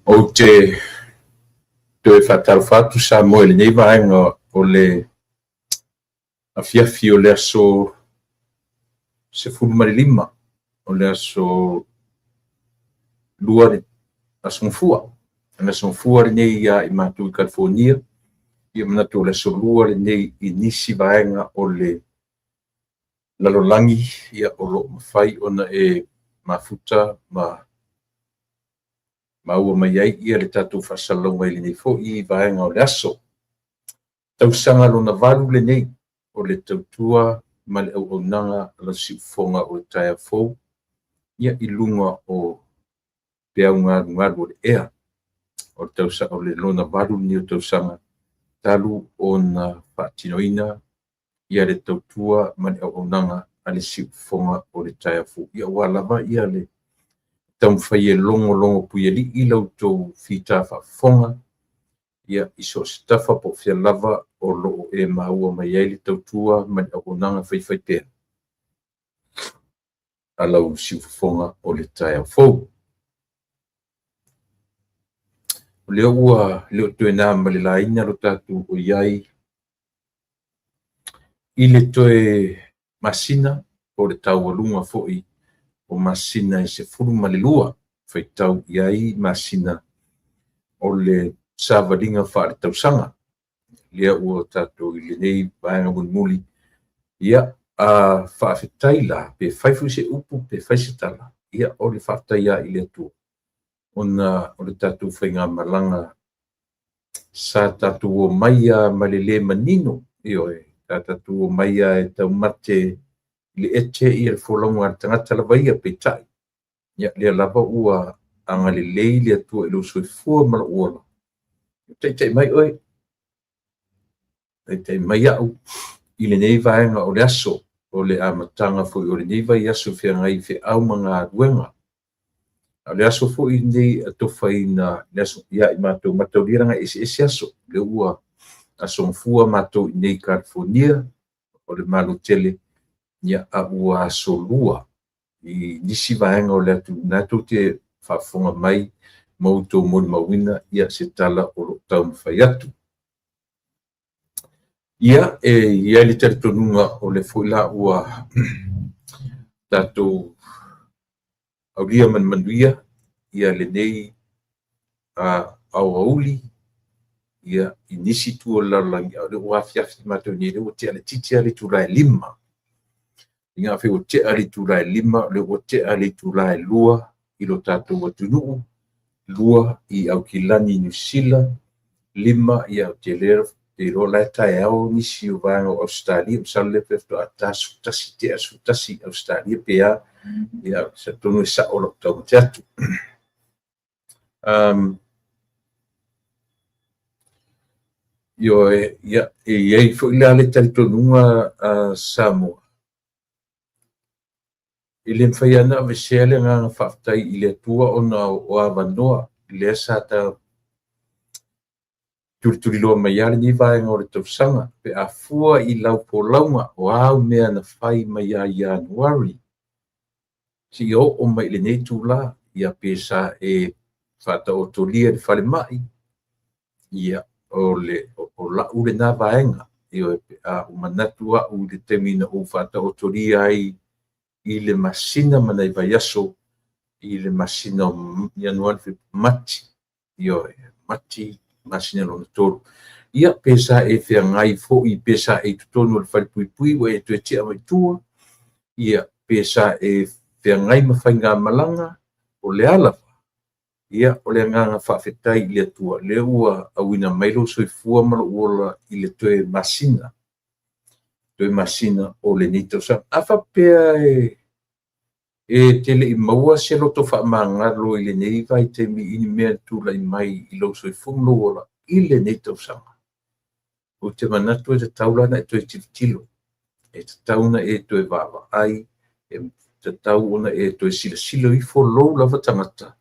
Ou te toe faatalofa atu Samoa i lenei vaega o le afiafi o le aso 15 o le aso 2 aso Gafua. O le aso Gafua lenei ia i matou i Kalifonia, ia manatu o le aso 2 lenei i nisi vaega o le lalolagi, ia o lo o mafai ona e mafuta ma maua mai ai ia le tatou faasalalauga i lenei foi vaega o le aso. Tausaga lona 8 lenei o le tautua ma le auaunaga a lau siufofoga o le taeao fou, ia i luga o peau galugalu o le ea. O le tausaga o le lona 8 lenei o tausaga talu ona faatinoina ia le tautua ma le auaunaga a le siufofoga o le taeao fou. Ia aua lava ia le taumafai e logologo puialii la outou fita faafofoga ia i so o se tafa po o fea lava o lo o e maua mai ai le tautua ma le auaunaga faifaipea a lau siufofoga o le taeao fou. O lea ua le o toe na ma le laina lo tatou o i ai i le toe masina po o le taualuga foi o masina e 12 faitau i ai masina o le savaliga faaletausaga. Lea ua tatou i lenei vaega mulimuli, ia a faafetai la, pe fai foi se upu pe fai se tala, ia o le faafetai lava i le Atua ona o le tatou faigamalaga sa tatou omai lava ma le le manino, ioe, sa tatou omai lava e taumate i le ete ia le folauga a le tagata lava ia, peitai, ia lea lava ua agalelei le Atua i lou soifua ma lou ola, taitai mai oe, taitai mai au i lenei vaega o le aso, o le amataga foi o lenei vaiaso feagai feau ma galuega. A o le aso foi lenei e atofaina le aso ia i matou mataulia leaga e eseese aso. Lea ua aso Gafua matou i inei i Kalifonia o le Malo tele, ia a ua aso 2 i nisi vaega o le atunuu na tou te faafofoga mai ma outou molimauina ia se tala o lo o taumafai atu. Ia, e i ai le talitonuga o lea foi la ua tatou aulia ma le manuia ia lenei aoauli ia i nisi itu o le lalolagi, a o lea ua afiafi matou nei, lea ua tea laitiiti lava le itula e 5. I ngā ua tea le itula e 5, o lea ua tea le itula e 2 i lo tatou atunuu, 2 i Aukilani, Niu Sila, 5 ia ou te le iloa la e taeao nisi o vaega o Ausetalia, masalo lea pe faatoa ta 11, tea le 11 i Ausetalia pe a, ia talitonu e sao lau taumate atu. Ioe, ia, e i ai foi la le talitonuga a Samoa, e le mafai lava ona aveesea le agaga faafetai i le Atua ona o avanoa lea sa ta tulituliloa mai lava lenei vaega o le tausaga pe a fua i lau folauga o a au mea na fai mai ia Ianuari seia oo mai i lenei itula, ia pe sa e faataotolia i le falemai, ia o le o lau lena vaega. Ioe, pe a ou manatu au i le taimi na ou faataotolia ai i le masina ma nai vaiaso i le masina o Ianuari, Fepuari, Mati, ioe, Mati, masina lona 3. Ia pe sa e feagai foi, pe sa e i totonu o le falepuipui ua e toe tea mai tua, ia pe sa e feagai ma faigamalaga, o le a lava, ia o le agaga faafetai i le Atua, lea ua auina mai lou soifua ma lou ola i le toe masina, toe masina o lenei tausaga. A faapea e te le i maua se loto faamagalo i lenei vaitaimi i ni mea na tulai mai i lou soifua ma lou ola i lenei tausaga, ou te manatu e tatau la ona e toe tilotilo, e tatau ona e toe vaavaai, e tatau ona e toe silasila ifo lou lava tagata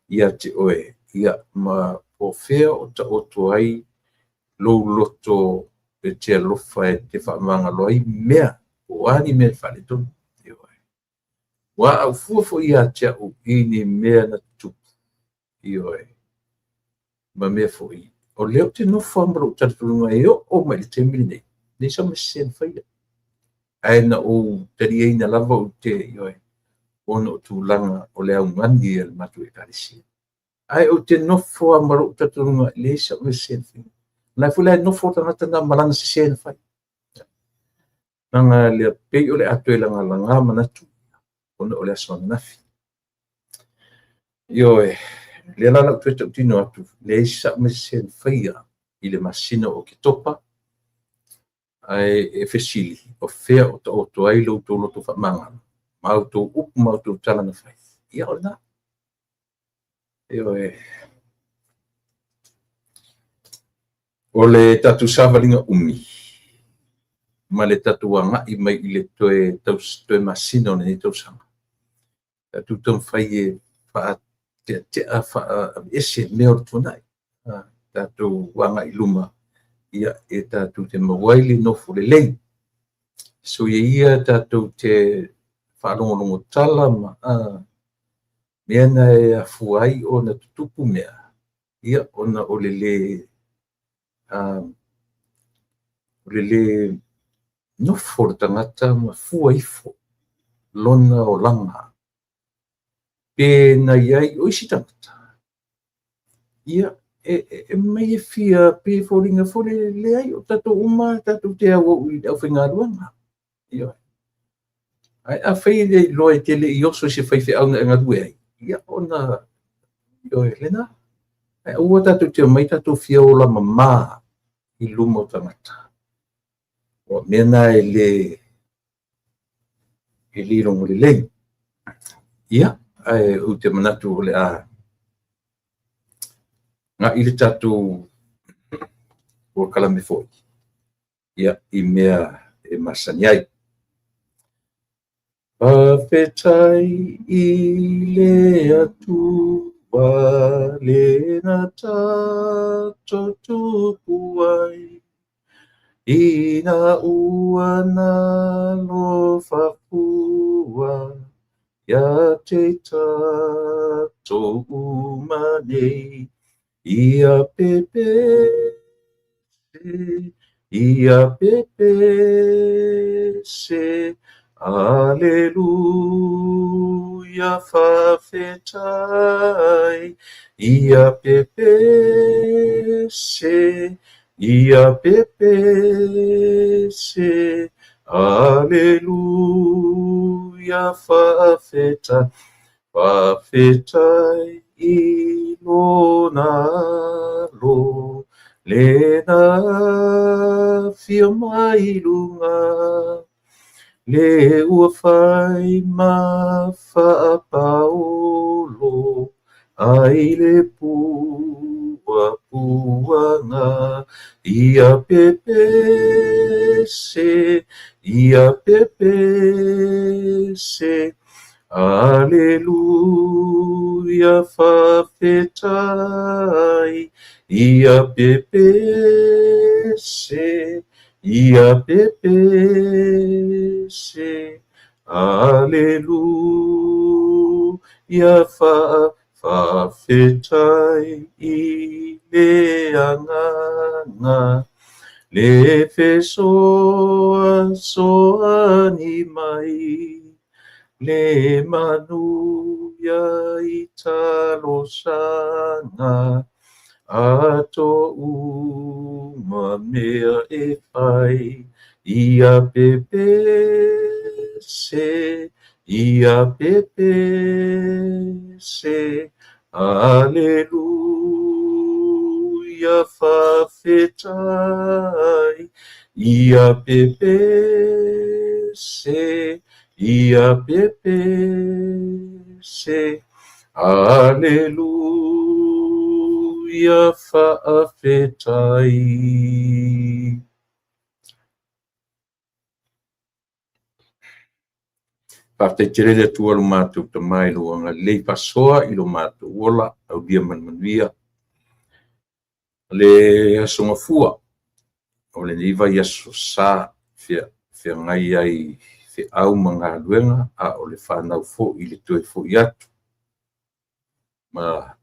ia te oe, ia ma po o fea o taoto ai lou loto e te alofa e te faamagalo ai mea, po o a ni mea e faaletonu. Ua a ou fua foi ia te au i ni mea na tutupu, ioe, ma mea foi, o lea ou te nofo lava ma lou talitonuga e oo mai i le taimi lenei, leai sau mea sese na faia. Ae na ou taliaina lava ou te, ioe, ona o tulaga o le augani a le matou Ekalesia. Ae ou te nofo lava ma lou talitonuga, e leai sau mea sese na faia. O la foi la e nofo le tagata lena ma lana sese na fai. Leaga lea pei o le a toe lagalaga manatu ona o le aso ananafi. Ioe, lea la o le a ou toe tautino atu, leai sau mea sese na faia i le masina o Oketopa, ae e fesili, o fea o taoto ai lo outou loto faamagalo, ma a outou upu ma a outou tala na fai? Ia, o lena. Ioe. O le tatou savaliga umi ma le tatou agai mai i le toe masina o lenei tausaga, tatou taumafai e faateatea, faaese mea o le tuanai. Tatou agai i luma, ia, e tatou te maua ai le nofo lelei. Soia ia tatou te faalogologo tala ma mea na e afua ai ona tutupu mea, ia, ona o le le nofo o le tagata ma fua ifo lona olaga. Pe na i ai o isi tagata, ia, e mai e fia, pe foliga foi le leai, o tatou uma tatou te auau i le aufaigaluega. Ia. Ae afai e le iloa e te le i oso i se faifeau na e galue ai, ia ona, ioe, lena. Ae aua tatou te omai tatou fia ola mama i luma o tagata. O mea na e le logo lelei. Ia, ae ou te manatu o le a ga'i le tatou polokalame foi, ia, i mea e masani ai. Faafetai i le Atua le na tatou tupu ai, ina ua nalofa fua ia te tatou uma nei. Ia pepese, ia pepese, aleluia, faafetai. Ia pepese, ia pepese, aleluia, faafetai. Faafetai i lona alo, le na afio mai luga, le ua fai ma faapaolo ai le puapuaga. Ia pepese, ia pepese, aleluia, faafetai. Ia pepese, ia pepese, aleluia, faafetai i le agaga, le fesoasoani mai, le manuia i talosaga, a toʻu mea e fai. Ia pepese, ia pepese, aleluia, faafetai. Ia pepese, ia pepese, aleluia, faafetai. Faafetai tele le Atua lo matou Tama i lou agalelei faasoa i lo matou ola, aulia ma le manuia. Le aso Gafua o lenei vaiaso sa feagai ai feau ma galuega, a o le fanau foi i le toe foi atu ma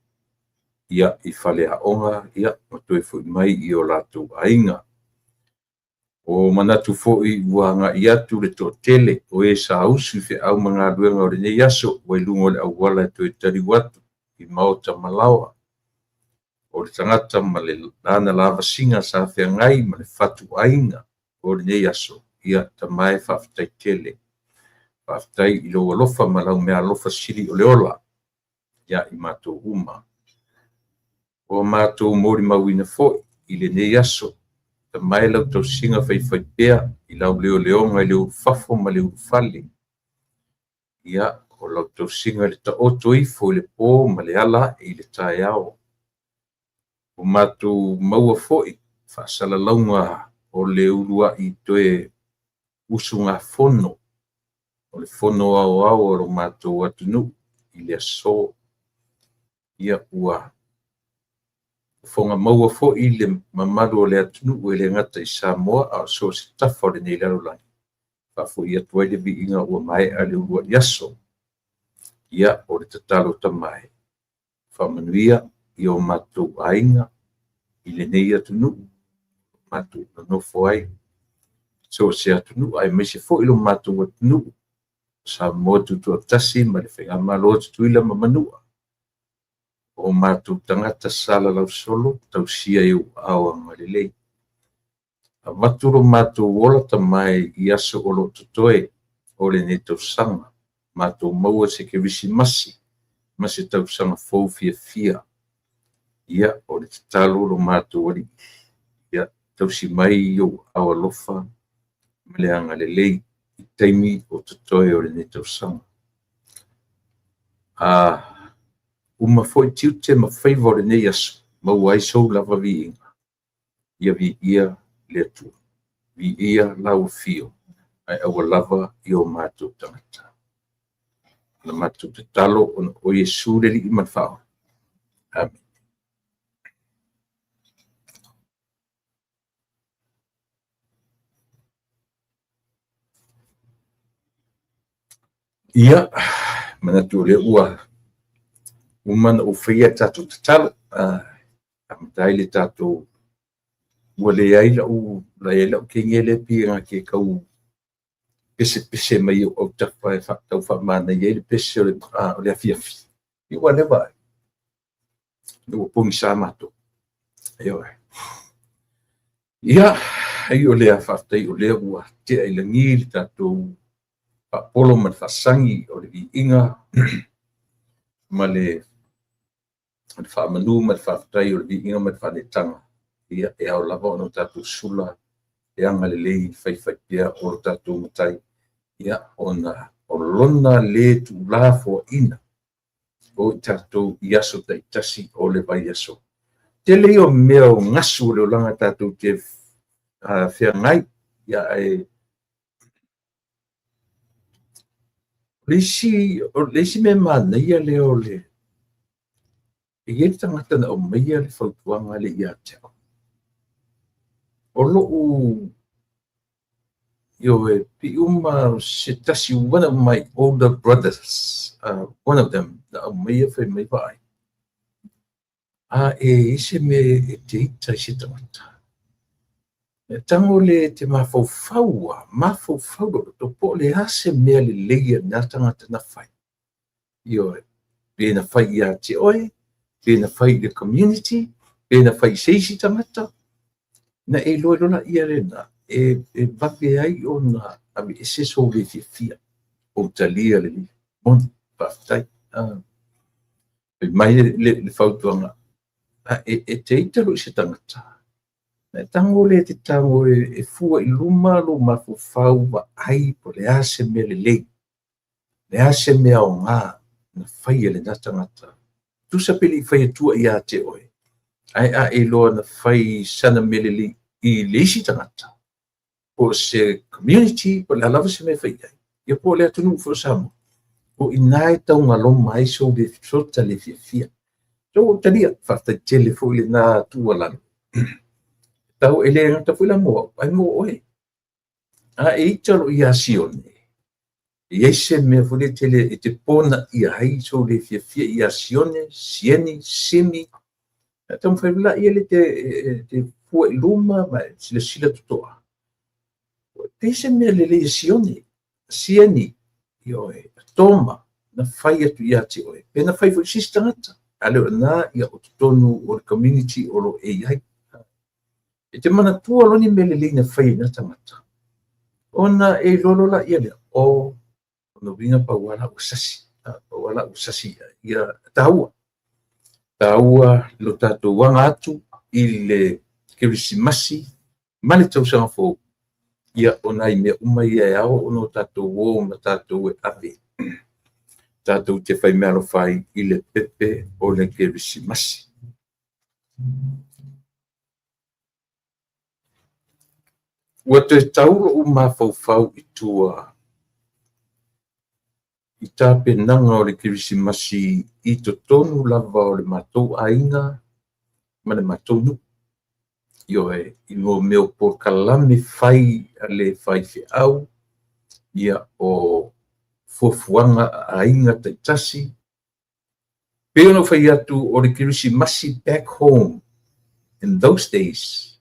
ia i faleaoga ia ma toe foi mai i o latou aiga. Ua manatu foi ua agai atu le toatele o e saausi i feau ma galuega o lenei aso ua i luga o le auala e toe taliu atu i maota ma laoa. O le tagata ma lana lavasiga sa feagai ma le fatuaiga o lenei aso, ia Tama e, faafetai tele. Faafetai i lou alofa ma lau meaalofa sili o le ola ia i matou uma. Ua matou molimauina foi i lenei aso, Tama e, lau tausiga faifaipea i lau leoleoga i le ulufafo ma le ulufale. Ia, o lau tausiga i le taoto ifo i le po ma le ala ae i le taeao. Ua matou maua foi faasalalauga o le uluai toe usugafono o le Fono Aoao a lo matou atunuu i le aso. Ia, ua fofoga maua foi le mamalu o le atunuu e le gata i Samoa a o so o se tafa o lenei lalolagi, faafoi atu ai le viiga ua maea le uluai aso. Ia, o le tatalo Tama e, faamanuia i o matou aiga i lenei atunuu matou nonofo ai, so o se atunuu aemaise foi lo matou atunuu Samoa Tutoatasi ma le Faigamalo a Tutuila ma Manua, o matou tagata salalau solo, tausia i ou aao agalelei. Avatu lo matou ola Tama e i aso o lo o totoe o lenei tausaga, matou maua se Kerisimasi ma se tausaga fou fiafia. Ia, o le tatalo lo matou Alii, ia tausi mai i ou aao alofa ma le agalelei i taimi o totoe o lenei tausaga. Uma foi tiute ma faiva o lenei aso, maua ai sou lava viiga. Ia viia le Atua, viia lau afio, ae aua lava i o matou tagata. Na matou tatalo ona o Iesu le Alii ma le Faaola. Amene. Ia, manatu o lea ua uma ona ou faia le tatou tatalo, amata ai le tatou. Ua leai lau teine lea pei na te tau pesepese mai i ou autafa e tau faamanaia ai le pese o le afiafi. Ia ua leva, ua pogisa matou. Ioe. Ia, ai o lea, faafetai o lea ua tea i lagi le tatou faapolo ma le faasagi o le viiga ma le faamanu ma le faafetai o le viiga ma le faaneetaga. Ia, e ao lava ona tatou sula le agalelei faifaipea o lo tatou Matai, ia, ona o lona le tuulafoaiina o i tatou i aso taitasi o le vaiaso. Tele ia o mea o gasu o le olaga tatou te feagai, ia, ae o le isi mea manaia lea o le e i ai le tagata na aumaia le fautuaga lea ia te au. O lou ioe, pei uma se tasi, one of my older brothers, one of them, na aumaia fai mai, vaai, a e i se mea e te ita i se tagata, e tago le te mafaufau a, mafaufau lou loto, po o le a se mea lelei a lena tagata na fai. Ioe, pe na fai ia te oe, pe na fai i le community, pe na fai i se isi tagata, na e iloa loa laia lena, e vave ai ona aveese sou le fiafia, ou talia le moni, faafetai. Fai mai le fautuaga, e te ita loa i se tagata, e tago lea te tago e fua i luma lou mafaufau, vaai po o le a se mea lelei, le a se mea aoga na fai e lena tagata. Tusa pe le i fai atua ia te oe, ae a e iloa na fai sana mea lelei i le isi tagata, po o se community, po o le a lava se mea e fai i ai, ia po o le atunuu foi o Samoa, o i ina e taugaloma ai sou le fiafia. So ua ou talia, faafetai tele foi lena tuualalo. Tau e le gata foi la mo au, ae mo oe. A e ita loa ia Sione, E i ai se mea foi lea tele e te ponaia ai sou le fiafia ia Sione, Sieni, Simi, e taumafai laia le te fua i luma ma e silasila totoa. Pei se mea lelei e Sione, Sieni, ioe, Toma, na fai atu ia te oe. Pe na fai foi se isi tagata. A le o lena ia o totonu o le community o lo o e i ai. E te manatua loa ni mea lelei na fai e na tagata, ona e iloa loa laia lea, o lona uiga pau lava la ua sasi, pau lava la ua sasi ia taua. Taua lo tatou aga atu i le Kerisimasi ma le tausaga fou, ia o nai mea uma ia e ao ona o tatou o ma tatou e ave tatou te faimeaalofa ai i le pepe o le Kerisimasi. Ua toe tau lou mafaufau i tua i tapenaga o le Kerisimasi i totonu lava o le matou aiga ma le matou nuu. Ioe, i mea o polokalame fai a le faifeau, ia o fuafuaga a aiga taitasi. Pei ona ou fai atu o le Kerisimasi back home in those days,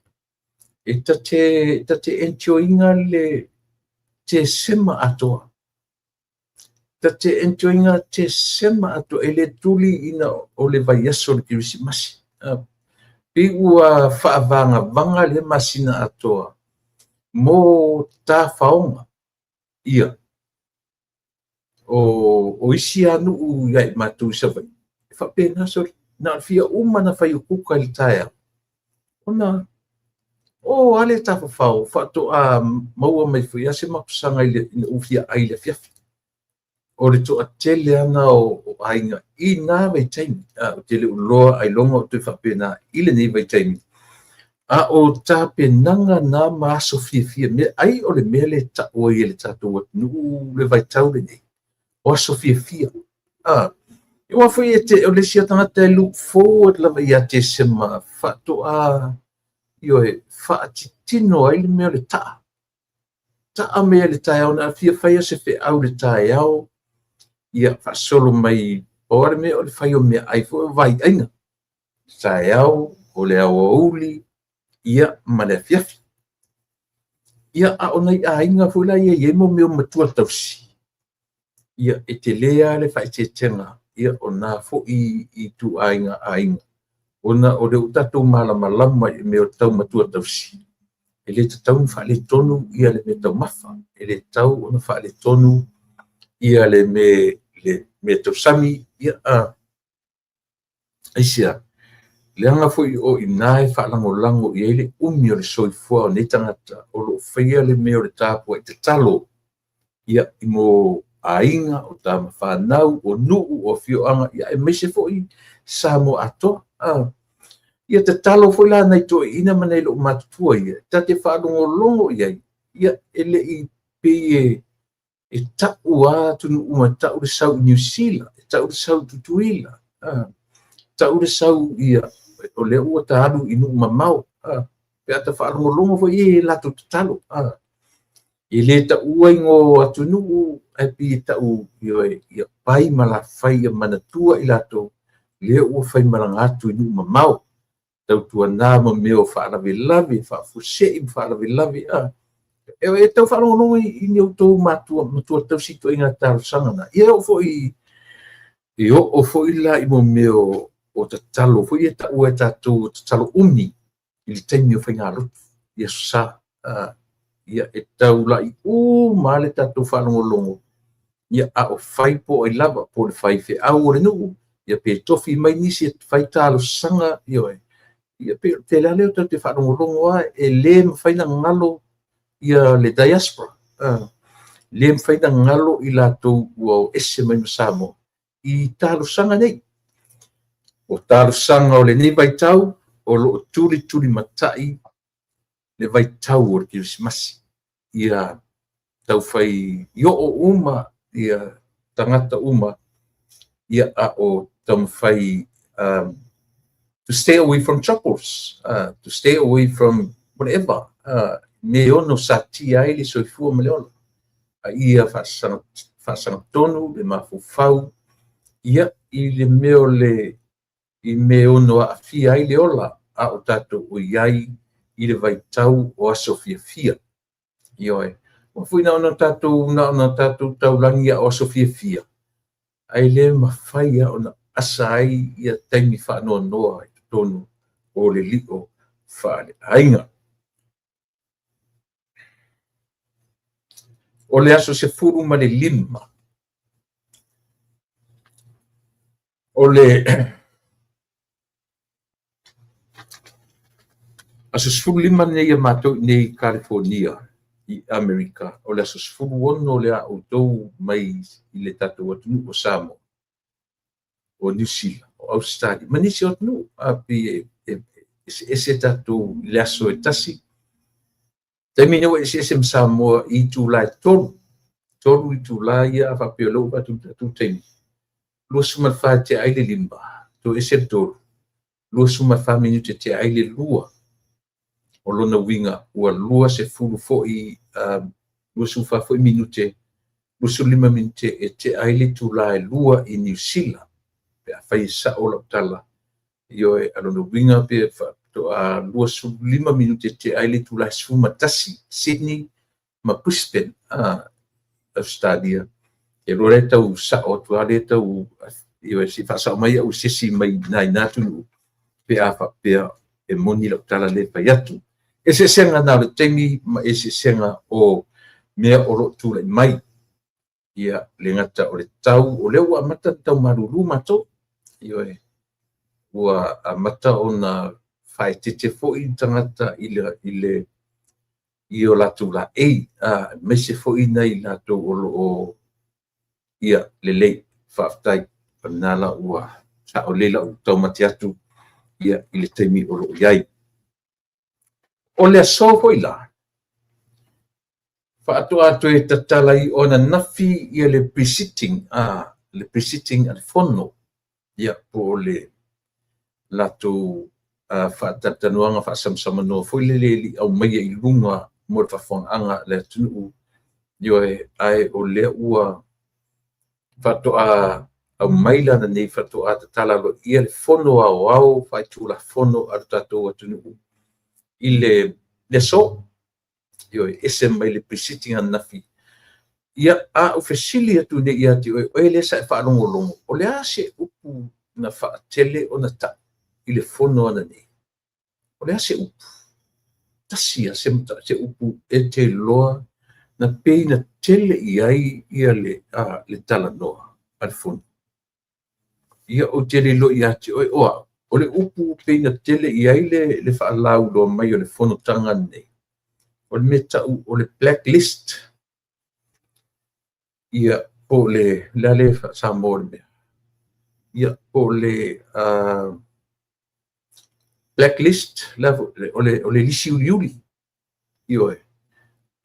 e ta te enjoy ina le Tesema atoa. Ta te enjoy ina Tesema atoa, e le tuli ina o le vaiaso o le Kerisimasi. Pei ua faavagavaga le masina atoa mo tafaoga. Ia, o isi a nuu ia i matou i Savaii, e faapena soli, na o le fia uma na fai o kuka i le taeao, ona o ale tafafao faatoa maua mai foi lava se mapusaga ina ua fia ai i le afiafi. O le toatele ana o aiga i na vaitaimi, ou te le o iloa ailoga o toe faapena i lenei vaitaimi, a o tapenaga na ma aso fiafia, mea ai o le mea lea e tau ai e le tatou atunuu le vaitau lenei, o aso fiafia. Aua foi o le isi tagata e look forward lava ia Tesema faatoa, ioe, faatitino ai le mea o le taa. Taa mai le taeao, na fia fai se feau i le taeao, ia faasolo mai, o le mea o le fai o mea ai foi o vaiaiga. Taeao, o le aoauli, ia ma le afiafi. Ia, a o nai aiga foi la ia i ai mo mea o matua tausi, ia e tele lava le faaeteetega, ia o nā foi ituaiga aiga, ona o lea ua tatou malamalama i mea o tau matua tausi, e le tatau ona faaletonu ia le mea taumafa, e le tatau ona faaletonu ia le mea tausami, ia aisea, leaga foi o i ina e faalagolago i ai le umi o le soifua o nei tagata o lo o faia le mea o le tapuai tatalo, ia mo aiga, o tama fanau, o nuu, o afioaga, ia aemaise foi Samoa atoa. Ia tatalo foi la nai toeaiina ma nai loomatutua ia, ta te faalogologo i ai, ia e le i pei e tau lava atunuu uma, e tau le sau i Niu Sila, e tau le sau i Tutuila, tau le sau ia, o lea ua ta alu i nuu mamao, pe a ta faalogologo foi i latou tatalo. E le taua ingoa o atunuu, ae pei e tau ia pai ma lafai ia manatua i latou, lea ua faimalaga atu i nuu mamao. Tautuana ma mea o faalavelave, faafuasei ma faalavelave. E tau faalogologo i ni outou matua tausi ituaiga talosaga na. Ia e oo foi la i mea o tatalo foi e taua e tatou o tatalo umi i le taimi o faigalotu i Aso Sa. Ia e taulai uma le tatou faalogologo, ia a o fai po o ai lava, po o le faifeau o le nuu, ia pe tofi mai nisi e fai talosaga, ioe, ia pe o le a lea tatou te faalogologo lava, e le mafai ona galo ia le diaspora, le mafai ona galo i latou ua o ese mai ma Samoa i talosaga nei. O talosaga o lenei vaitau o lo o tulitulimatai le vaitau o le Kerisimasi. Ia taufai i oo uma ia tagata uma, ia a o taumafai to stay away from troubles, to stay away from whatever, me ono satia ai le soifua ma le ola. A ia faasagatonu le mafaufau, ia, i le mea o le i mea e ono aafia ai le ola a o tatou o i ai i le vaitau o aso fiafia. Ioe. Aua foi na ona tatou taulagi lava o aso fiafia, ae le mafai lava ona asa ai ia taimi faanoanoa i totonu o le lio faaleaiga. O le aso 15, o le aso 15 lenei a matou i Kalifonia i Amerika, o le aso 16 le a outou mai i le tatou atunuu o Samoa, o Niu Sila, o Ausetalia, ma nisi o atunuu, a pei e eseese tatou i le aso e tasi. Taimi nei ua eseese ma Samoa i itula e 3, 3 itula ia a faapea o lea ua avatu i le tatou taimi, 24 tea ai le 5, toe ese le 3, 24 minute tea ai le 2. O lona uiga ua 20 foi, 24 foi minute, 25 minute e tea ai le itula e 2 i Niu Sila, pe afai e sao lau tala. Ioe, a lona uiga pe faatoa 25 minute e tea ai le itula e 11 Sydney ma Brisbane, Australia. E lua lea tau sao atu lava lea tau, ioe, se i faasao mai au e se isi mai nai na atunuu pe a faapea e moni lau tala lea e fai atu. Eseesega na o le taimi ma eseesega o mea o lo o tulai mai. Ia, le gata o le tau, o lea ua amata ona tau malulu matou. Ioe, ua amata ona faaeteete foi tagata i o latou laei, aemaise foi nai latou o lo o, ia, lelei, faafetai. O lena la ua sao lelei lau taumate atu, ia, i le taimi o lo o i ai. O le aso foi la, faatoa toe tatala i o ananafi ia le pre-sitting, le pre-sitting a le fono, ia, po o le latou faatalatalanoaga faasamasamanoa foi lele e le i aumaia i luga mo le faafofogaaga a le atunuu. Ioe, ae o lea ua faatoa aumai la nei faatoa tatala aloaia le fono aoao faitulafono a le tatou atunuu i le aso. Ioe, ese mai le pre-sitting ananafi. Ia, a ou fesili atu nei ia te oe, oe lea sa e faalogologo, o le a se upu na faatele ona tau i le fono ananei? O le a se upu? Tasi lava se upu e te iloa na pei na tele i ai ia le talanoa a le fono. Ia, ou te le iloa ia te oe o au, o le upu pei na tele i ai le faalauiloa mai o le fonotaga lenei, o le mea tau o le blacklist. Ia, po o le a le faa-Samoa o le mea. Ia, po o le blacklist, o le lisi uliuli. Ioe.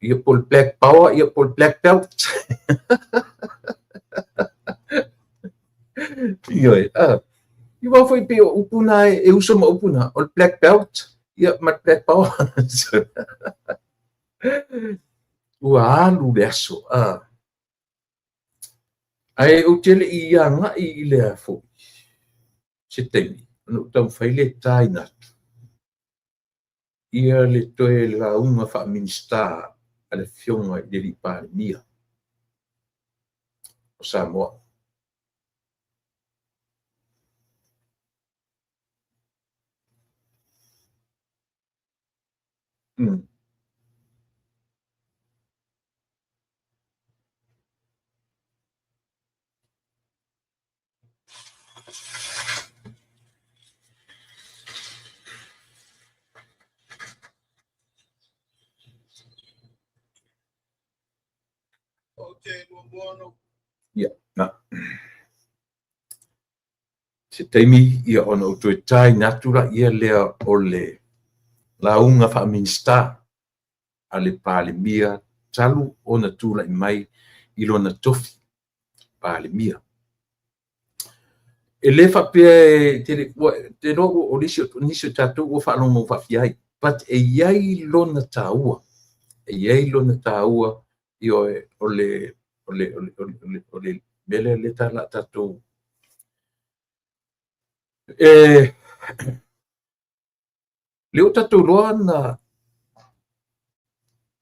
Ia, po o le black power, ia, po o le black belt. Ioe. Ia aua foi pei o upu na e uso ma upu na, o le black belt, ia, ma le black power. Ua alu le aso. Ae ou te le i agai i le foi se taimi, ona ou taumafai lea e taina atu ia le toe lauga faa-Minisita a le Afioga i le alii Palemia o Samoa. Ia, na. Se taimi, ia, ona ou toe taina atu laia lea o le lauga faa-Minisita a le Palemia talu ona tulai mai i lona tofi Palemia. E le faapea e te iloa o nisi o tatou ua faalogo faafia ai, but e i ai lona taua, e i ai lona taua, ioe, o O le, o le, o le, o le mea lea lea ta la tatou e le o tatou iloa na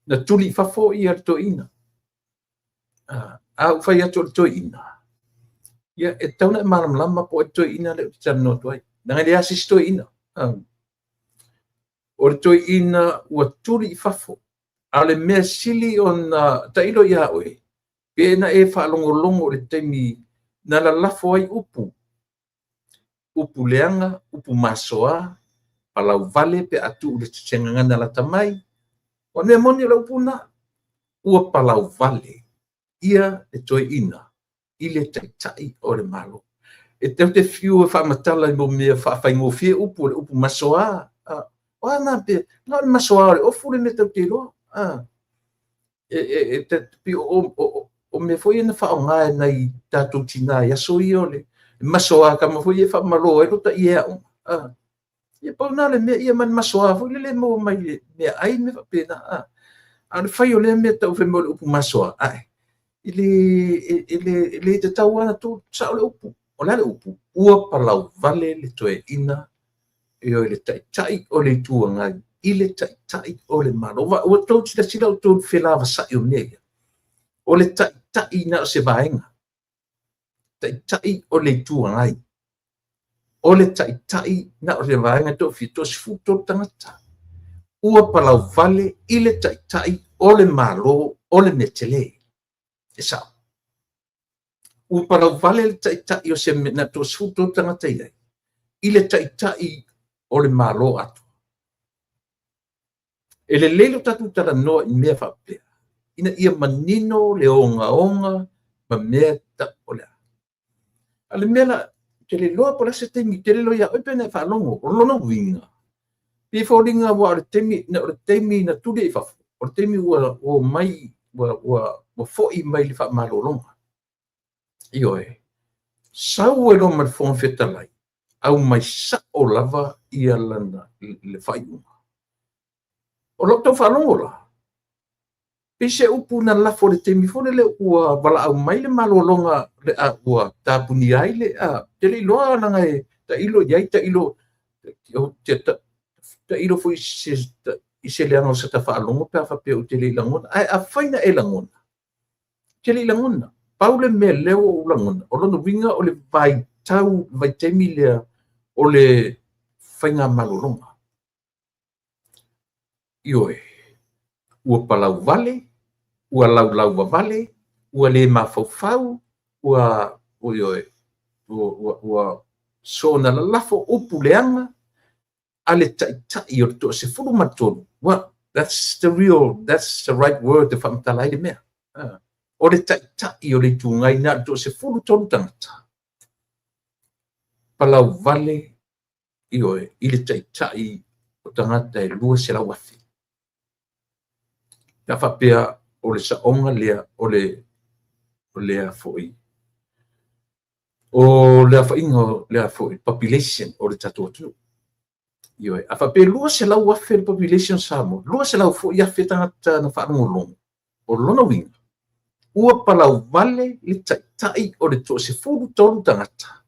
na tuli i fafo ia le toeaina. A ou fai atu o le toeaina, ia e tatau ona e malamalama po o ai le toeaina lea ou te talanoa atu ai. Leaga e leai lava se isi toeaina. O le toeaina ua tuli i fafo. A o le mea sili ona tailo ia oe, pe na e faalogologo i le taimi na lalafo ai upu, upu leaga, upu masoa, palauvale pe a tuu i se gagana lata mai. O le mea moni o le upu lena, ua palauvale ia le toeaina i le Taitai o le Malo. E tatou te fiu e faamatala i mea faafaigofie upu, o le upu masoa. O a na mea, na o le masoa o le ofu le mea tatou te iloa. O mea foi ia na faaaoga e nai tatou tina i aso ia o le masoa tama foi ia e faamalo ai lota ie aoga. Ia pau lena o le mea, ia ma le masoa foi lele e maua mai le meaai ma mea faapena. A o le fai o lea mea tau fai mai o le upu masoa, ae e le, e le, e le tatau lava ona tuu sao le upu. O le a le upu? Ua palauvale le toeaina, ioe, le Taitai o le Itu Agai i le Taitai o le Malo. Ua outou silasila outou i le felavasai o mea ia? O le Taitai na o se vaega. Taitai o le Itu Agai. O le Taitai na o le vaega e toafia? Toa 13 tagata. Ua palauvale i le Taitai o le Malo o le mea tele. E sao. Ua palauvale le Taitai o se mea na toa 13 tagata i ai, i le Taitai o le Malo atoa. E lelei lo tatou talanoa i mea faapea, ina ia manino le ogaoga ma mea ta, o le a. A o le mea la, ou te le iloa po o le a se taimi, ou te le iloa ia oe pe na e faalogo, o lona uiga, pei e foliga aua o le taimi, o le taimi na tuli ai i fafo, o le taimi ua omai, ua foi mai le faamalologa. Ioe. Sau ai loa ma le Fofoga Fetalai, aumai sao lava ia lana le faaiuga. O lau tau faalogo la, pei se upu na lafo i le taimi foi lele ua valaau mai le malologa le a ua tapunia ai le a, te le iloa leaga e tailo i ai, tailo, tailo foi i se leaga o se ta faalogo pe a faapea ou te le i lagona. Ae afai na e lagona, ou te le i lagona. Pau le mea lea ua ou lagona, o lona uiga o le vaitau, vaitaimi lea o le faigamalologa. Ioe, ua palauvale, ua laulauvavale, ua le mafaufau, ua, ioe, ua soona lalafo upu leaga a le Taitai o le toa-13. Well, that's the real, that's the right word e faamatala ai le mea. O le Taitai o le Itu Agai na o le toa-13 tagata. Palauvale, ioe, i le Taitai o tagata e 200,000. Pe a faapea o le saoga lea o le o lea foi o le aofaiga o lea foi population o le tatou atunuu. Ioe, a faapea 200,000 le population o Samoa, 200 foi afe tagata na faalogologo, o lona uiga, ua palauvale le Taitai o le toa-13 tagata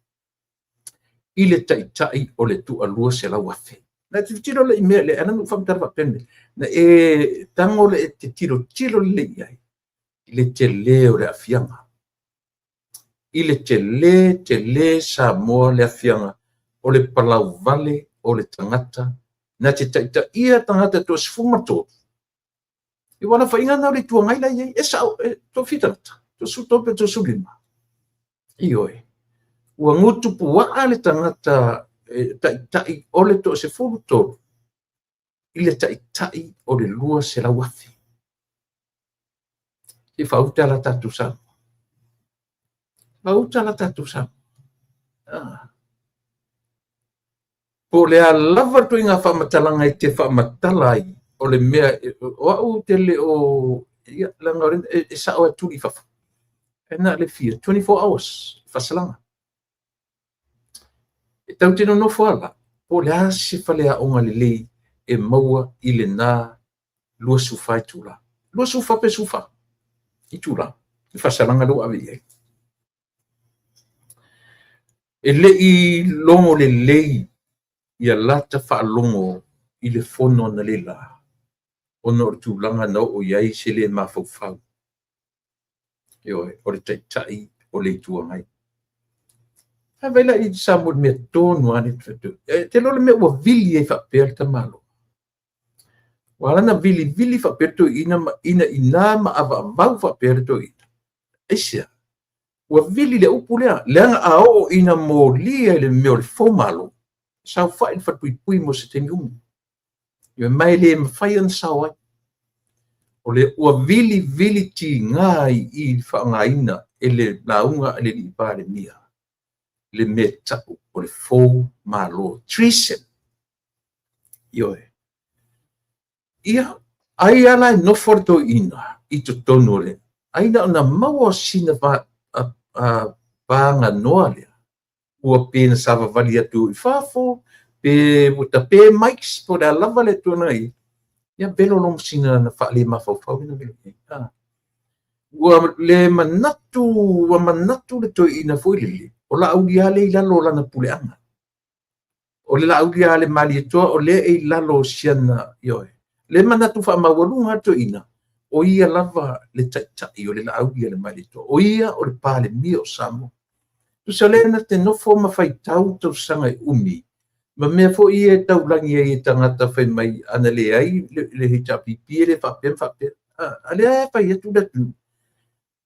i le Taitai o le 200,000. Na tilotilo le i mea le ala na ou faamatala faapea le mea, na e tago le e te tilotilo lelei i ai i le tele o le aafiaga. I le tele, tele Samoa le aafiaga o le palauvale o le tagata na te taitaia tagata toa-13. I ua alafaiga na o le Itu Agai la i ai. E sao, e toafia tagata? Toa-13 pe toa-15. Ioe. Ua gutu puaa le tagata e taitai o le toa-13 i le taitai o le 200,000. Se i faauta la tatou Samoa. Faauta la tatou Samoa. Po o le a lava le ituaiga faamatalaga e te faamatala ai, o le mea, o au te le o, ia, leaga e sao e tuli i fafo. E na le fia, 24 hours, faasalaga. E tatou te nonofo ala, po o le a se faleaoga lelei e maua i lena 24 itula. 24 pe 14 itula. Le faasalaga lea ua ave i ai. E le i logo lelei ia lata faalogo i le fono analeila ona o le tulaga na oo i ai se le mafaufau. Ioe, o le Taitai o le Itu Agai. Ae vaai la i Samoa i le mea tonu lava lea. E te iloa le mea ua vili ai faapea le tamaloa. Ua ala ona vilivili faapea le toeaina ma inaina ma avaavau faapea le toeaina. Aisea? Ua vili le upu lea, leaga a oo ina molia i le mea o le foumalo, saofai i le falepuipui mo se taimi umi. Ma e le mafai ona sao ai. O le ua vilivili tiga ai i i le faaaogaina e le lauga a le Palemia le mea tau o le foumalo, treason. Ioe. Ia, ai lava la e nofo le toeaina i totonu o le... ai na ona maua sina vaganoa lea, ua pe na savavali atu i fafo, pe ua tape mics, po o le a lava le tulaga e i ai, ia velo loa ma sina faalemafaufau lea na velo i ai. Ua le manatu, ua manatu le toeaina foi lele, o Laauli lava lea e i lalo o lana puleaga. O le Laauli lava a le Malietoa o lea e i lalo o siana, ioe. Le manatu faamaualuga le toeaina, o ia lava le taitai o le Laauli a le Malietoa. O ia o le Palemia o Samoa. Tusa o lea na te nofo ma faitau tausaga e umi, ma mea foi ia e taulagi ai e tagata fai mai ana leai le HRPP e le faapea ma faapea. A lea e fai atu le atunuu,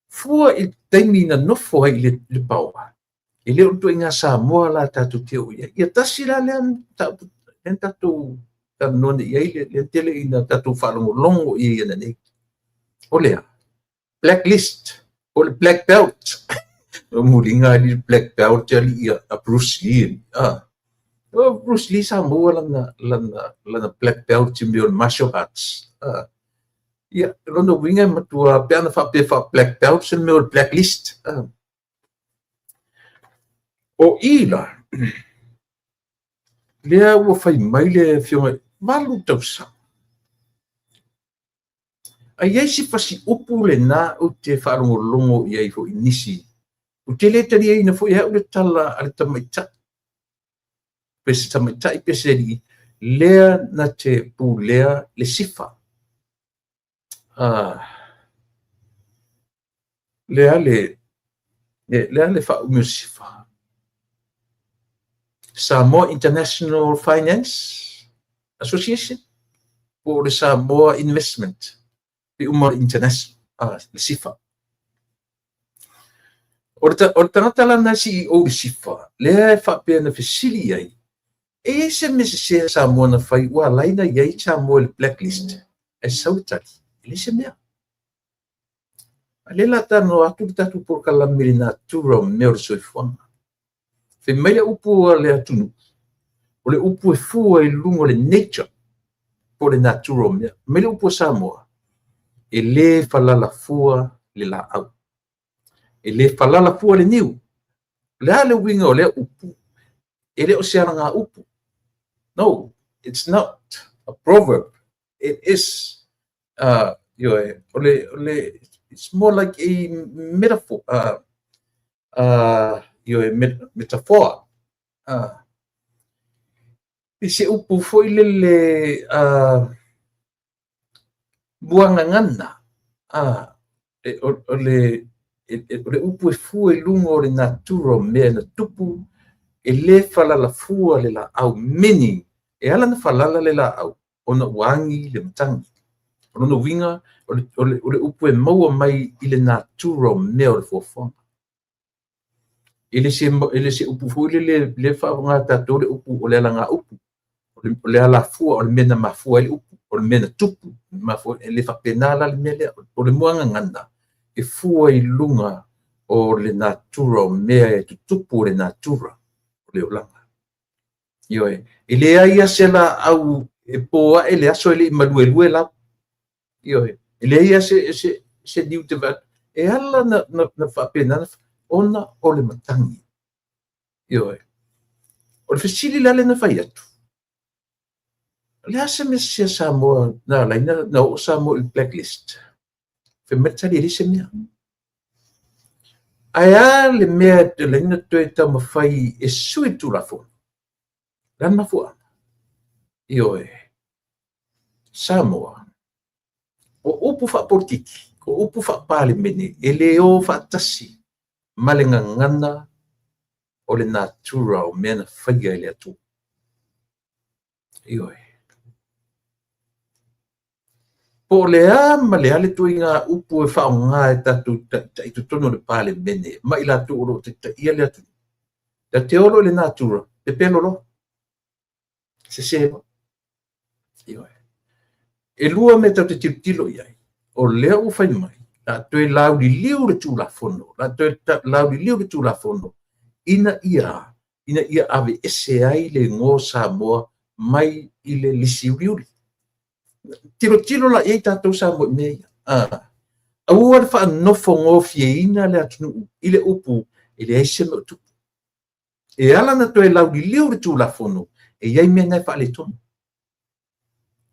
fua i le taimi na nofo ai i le power, e le o le ituaiga Samoa la tatou te oo i ai. Ia tasi la lea mataupu lea na tatou talanoa nei i ai, lea tele ina tatou faalogologo i ai ananei. O le a? Blacklist o le black belt. O muliga ali black belt ali a Bruce Lee. O Bruce Lee sa maua lana black belt i mea o martial arts. Ia, lona uiga e matua pe ana faapea fa black belt se mea o le blacklist. O i la, lea ua fai mai le afioga, 8 tausaga. A i ai se fasiupu lena ou te faalogologo i ai foi i nisi, ou te le taliaina foi e au le tala a le tamaitai, pe se tamaitai pe se alii, lea na te pulea le SIFA. Lea le faaumi o le SIFA. Samoa International Finance Association po o le Samoa Investment, pe uma International, le SIFA. O le tagata la na CEO i le SIFA, lea e faapea na fesili i ai, e i ai se mea sese a Samoa na fai ua ala ai ona i ai Samoa i le blacklist? Ae sau le tali, e leai se mea. A lea la talanoa atu le tatou polokalame i le natura o mea o le soifuaga. Fai mai le upu a le atunuu, o le upu e fua i luga o le nature, po o le natura o mea. Fai mai le upu a Samoa, e le falala fua le laau. E le falala fua le niu. O le a le uiga o lea upu? E le o se alagaupu. No, it's not a proverb. It is, ioe, o le, it's more like a metaphor, ioe, metaphor. I se upu foi lele muagagana. O le upu e fua i luga o le natura o mea na tupu, e le falala fua le laau, meaning, e ala na falala le laau, ona ua agi le matagi. O lona uiga, o le upu e maua mai i le natura o mea o le foafoaga. E le se upu foi lele, le faaaoga tatou le upu o le alagaupu, o le alafua, o le mea na mafua ai le upu, o le mea na tupu, e le faapena la le mea lea. O le muagagana, e fua i luga o le natura o mea e tutupu o le natura o le olaga. Ioe, e leai lava se laau e po ae le aso e le i maluelue lau. Ioe, e leai lava se niu te vaai. E ala na faapena ona o le matagi. Ioe, o le fesili la lea na fai atu, o le a se mea sese a Samoa na ala ai na oo Samoa i le blacklist? Fai mai le tali e leai se mea. Ae a le mea e ala ai ona toe taumafai e sui le Tulafono? O le a le mafuaaga? Ioe, Samoa, o upu faapolitiki, o upu faapalemene, e le o faatasi ma le gagana o le natura o mea na faia e le Atua. Ioe. Po o le a ma le a le ituaiga upu e faaaoga e tatou taitai i totonu o le Palemene ma i latou o lo o taitaia le atunuu, tatou te o loa i le natura, pepelo loa, sese loa. Ioe. E lua mea tatou te tilotilo i ai, o lea ua fai mai, o le a toe lauliliu le Tulafono, o le a toe lauliliu le Tulafono ina ia ina ia aveese ai le igoa o Samoa mai i le lisi uliuli. Tilotilo la i ai tatou Samoa i mea ia. Aua le faanofogofieina le atunuu i le upu e leai se mea o tupu. E ala ona toe lauliliu le Tulafono, e i ai mea na e faaletonu.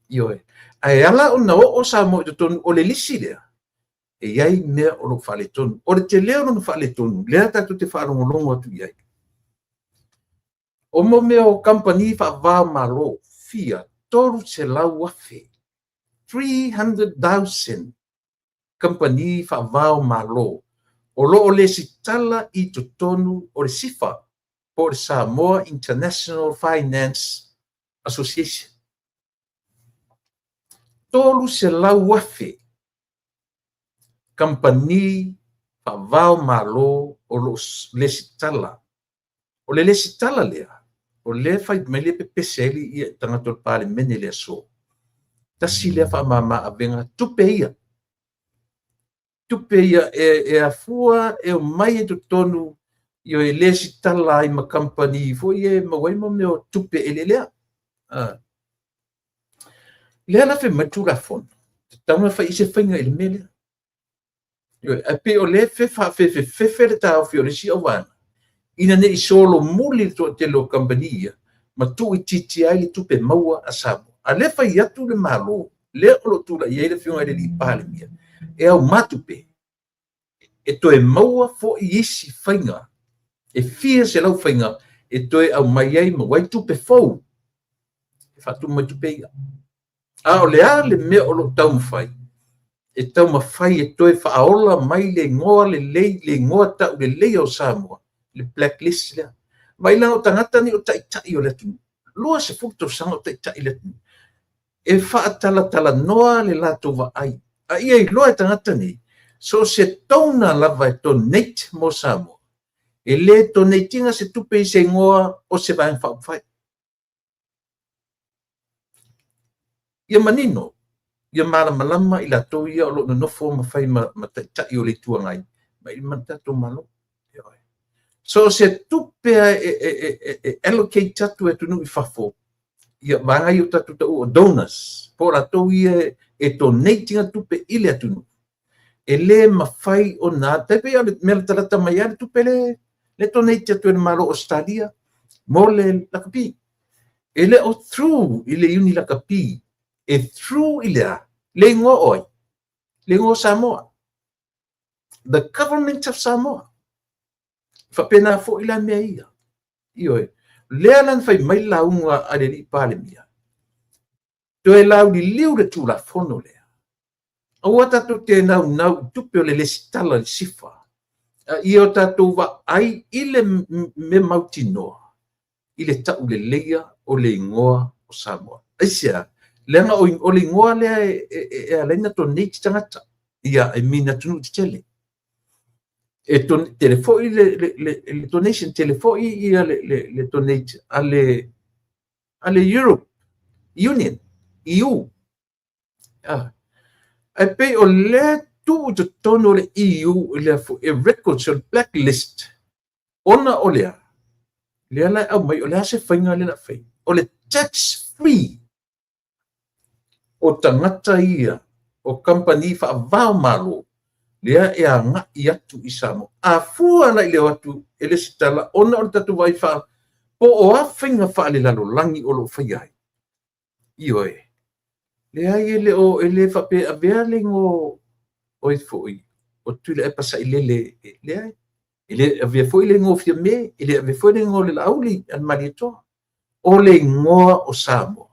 Ioe. Ae ala ona oo Samoa i totonu o le lisi lea, e i ai mea o lo o faaletonu. O le tele o lona faaletonu, lea tatou te faalogologo atu i ai. O mo mea o kamupani faava-o-Malo, fia 300,000, 300,000 kamupani faava-o-Malo o lo o lesitala i totonu o le SIFA, po o le Samoa International Finance Association. 300,000 kamupani faava-o-Malo o lo o lesitala. O le lesitala lea, o lea e fai mai lea e pepese ai le tagata o le Palemene i le aso. Tasi lea faamama avega tupe ia. Tupe ia e afua e omai i totonu e lesitala ai ma kamupani foi ia e maua ai mo mea o tupe eleelea. Lea la fai mai le Tulafono, tatau ona fai i ai se faiga i le mea lea. Ae pei o lea e faafefefefe le taofi o le isi auvaega, ina ne i solomuli le toatele o kamupani ia ma tuuitiitia ai le tupe maua a Samoa. A o lea e fai atu le Malo, lea o lo o tulai ai le Afioga i le alii Palemia, e auma tupe e toe maua foi isi faiga, e fia selau faiga e toe aumai ai maua ai tupe fou e faatumu ai tupe ia. A o le a le mea o lo o taumafai? E taumafai e toe faaola mai le igoa lelei, le igoa tauleleia o Samoa, le blacklist lea. Vaai la o tagata nei o taitai o le atunuu, 20 tausaga o taitai le atunuu, e faatalatalanoa le latou vaai, a ia iloa e tagata nei, so o se donor lava e donate mo Samoa, e le donate ina se tupe i se igoa o se Vaega Faaupufai. Ia manino, ia malamalama i latou ia o lo o nonofo ma fai ma taitai o le Itu Agai ma le tatou Malo. So o se tupe e allocate atu e atunuu i fafo, ia vaega ia o tatou taua o donors, po o latou ia e donate ina tupe i le atunuu, e le mafai ona, tai pei o le mea latalata mai lava le tupe le donate atu e le Malo o Ausetalia mo le lakapi. E le o through i le Iuni Lakapi, e through i le a? Le igoa o ai? Le igoa o Samoa. The Government of Samoa. Faapena foi la mea ia. Ioe. Lea la na fai mai le lauga a le alii Palemia, toe lauliliu le Tulafono lea. Aua tatou te naunau i tupe o le lesitala i le SIFA, a ia o tatou vaai i le mea mautinoa i le tauleleia o le igoa o Samoa. Aisea? Leaga o le igoa lea e ala ai ona donate tagata, ia, I mean atunuu tetele. E tele foi le donation, tele foi ia le donate a le Europe Union, EU. Ae pei o lea tuu i totonu o le EU i le foi e records o le blacklist, ona o lea, lea la e aumai, o le a se faiga lea o le a fai? O le tax free o tagata ia, o kamupani faava-o-Malo, lea e agai atu i Samoa. A fua la i le o atu e lesitala, ona o le tatou vaai po o a faiga faalelalolagi o lo o faia ai. Ioe, leai e le o, e le faapea avea le igoa o ai foi, o Tuilaepa Sailele, leai. E le avea foi le igoa o Fiame, e le avea foi le igoa o le Laauli a le Malietoa. O le igoa o Samoa.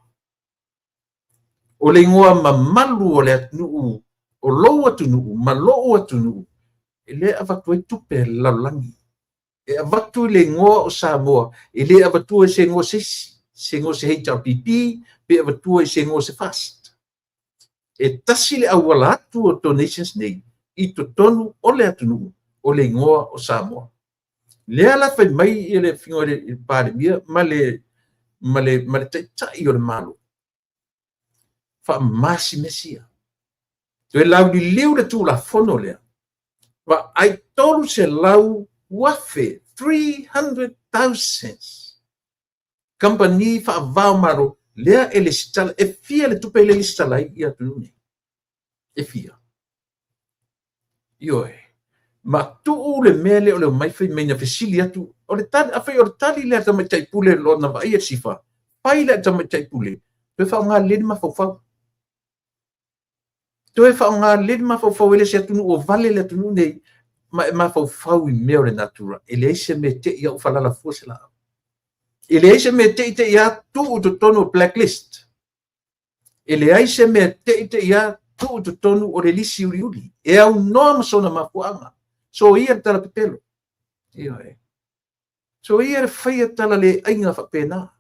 O le igoa mamalu o le atunuu, o lou atunuu ma lou atunuu, e le avatu ai tupe a le lalolagi. E avatu i le igoa o Samoa, e le avatua i se igoa o se isi, se igoa o se HRPP, pe avatua i se igoa o se FAST. E tasi le auala atu o donations nei i totonu o le atunuu, o le igoa o Samoa. Lea la fai mai le afioga i le Palemia ma le Taitai o le Malo, faamama mea sia. Toe lauliliu le Tulafono lea, vaai 300,000, 300,000 kamupani faava o Malo lea e lesitala. E fia le tupe lea e lesitala ai ia atunuu nei? E fia? Ioe. Ma tuu le mea lea o le omai fai mai na fesili atu, o le tali, afai o le tali lea a le tamaitai pule lona vaaia le SIFA, fai lea a le tamaitai pule, toe faaaoga lelei le mafaufau. Toe faaaoga lelei le mafaufau, e le se atunuu o vale le atunuu nei, ma e mafaufau i mea o le natura. E leai se mea e te i au falala fua se laau. E leai se mea e te i te i a tuu i totonu o blacklist. E leai se mea e te i te i a tuu i totonu o le lisi uliuli. E aunoa ma sona mafuaaga. Soia le tala pepelo. Ioe. Soia le faia tala le aiga faapena.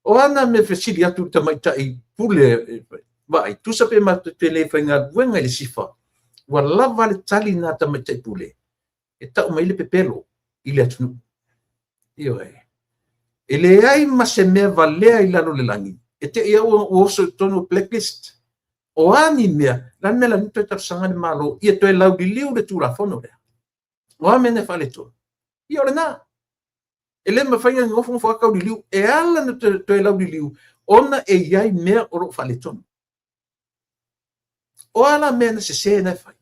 O ana mea fesili atu i le tamaitai pule, vaai, tusa pe matou te le faigaluega i le SIFA, ua lava le tali na tamaitai pule e tau mai le pepelo i le atunuu. Ioe. E leai ma se mea valea i lalo le lagi e te i au ua oso i totonu o blacklist. O a ni mea, la le mea la toe talosaga le Malo ia toe lauliliu le Tulafono lea. O a mea na faaletonu? Ia o lena. E le mafai ona nofonofo lava tauliliu. E ala ona toe lauliliu ona e i ai mea o lo o faaletonu. O a la mea na sese na e fai?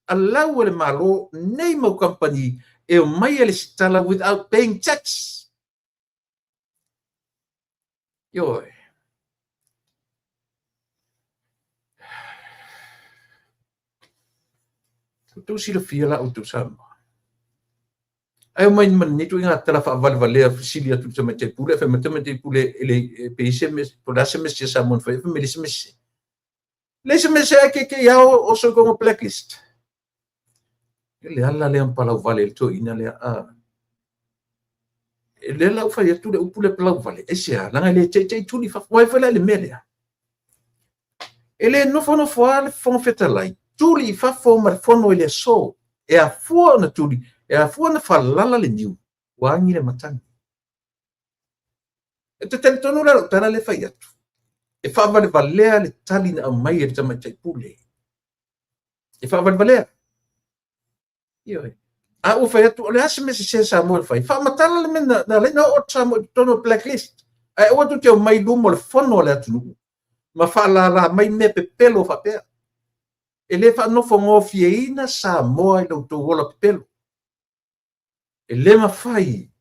Alau e le Malo nei mau kamupani e omai e lesitala without paying tax. Ioe. Outou silafia la outou Samoa. Ae omai ma lenei ituaiga tala faavalevalea fesili atu i le tamaitai pule, fai mai le tamaitai pule e le pe i se mea, po o le a se mea sese a Samoa na fai, fai mai leai se mea sese. Leai se mea sese ae teitei lava oso i totonu o blacklist. E le ala lea ma palauvale i le toeaina lea. E lea la ua fai atu le upu lea palauvale, aisea, leaga e le teitei tuli i fafo. Ua ai foi la i le mea lea. E le nofonofo lava le Fofoga Fetalai, tuli i fafo ma le fono i le aso. E afua ona tuli, e afua ona falala le niu, ua agi le matagi. E te talitonu la lau tala lea fai atu, e faavalevalea le tali na aumai e le tamaitai pule. E faavalevalea. Ioe. A ua fai atu, o le a se mea sese a Samoa na fai? Faamatala le mea na ala ai ona oo Samoa i totonu o blacklist. Ae aua tou te omai i luma o le fono a le atunuu ma faalala mai mea pepelo faapea. E le faanofogofieina Samoa i lo outou ola pepelo. E le mafai,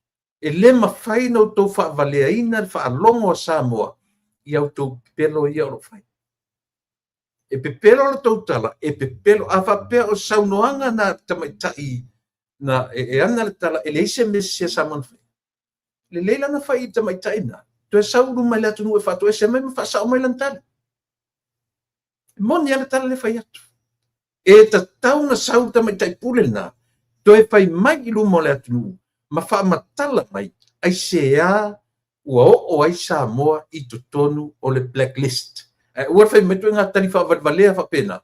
e le mafai ona outou faavaleaina le faalogo a Samoa i a outou pepelo ia o lo o fai. E pepelo le tou tala, e pepelo. A faapea o saunoaga na tamaitai na e ana le tala, e leai se mea sese a Samoa na fai. Lelei la na fai i le tamaitai na, toe sau i luma i le atunuu e faatoese mai ma faasao mai lana tali. E moni lava le tala lea fai atu. E tatau na sau le tamaitai pule lena, toe fai mai i luma o le atunuu ma faamatala mai aisea ua oo ai Samoa i totonu o le blacklist. Ae aua le fai mai ituaiga tali faavalevalea faapena.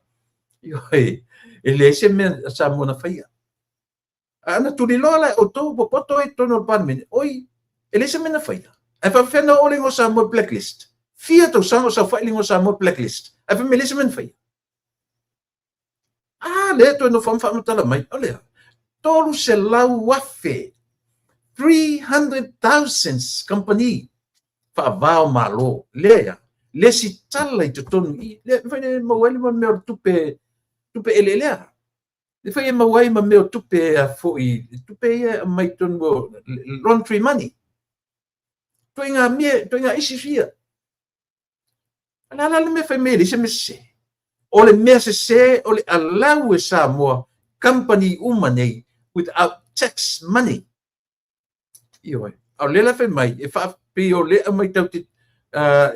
Ioe, e leai se mea a Samoa na faia. A na tuliloa la e outou popoto ai i totonu o le Palemene, oi, e leai se mea na faia. Ae faapefea ona oo le igoa o Samoa i blacklist? Fia tausaga o saofai le igoa o Samoa i blacklist? Ae fai mai e leai se mea na faia. A lea toe nofo ma faamatala mai, o le a? 300,000, 300,000 kamupani faava o Malo, lea lesitala i totonu i, lea mafai ona maua ai le mea o le tupe, tupe eleelea. Le fai e maua ai ma mea o tupe a foi, tupe ia e aumai i totonu o laundry money. Ituaiga mea, ituaiga issues ia. O le a la le mea fai mai e leai se mea sese? O le mea sese o le allow e Samoa kamupani uma nei without tax money. Ioe. A o lea la fai mai, e faapei o lea aumai tatou te,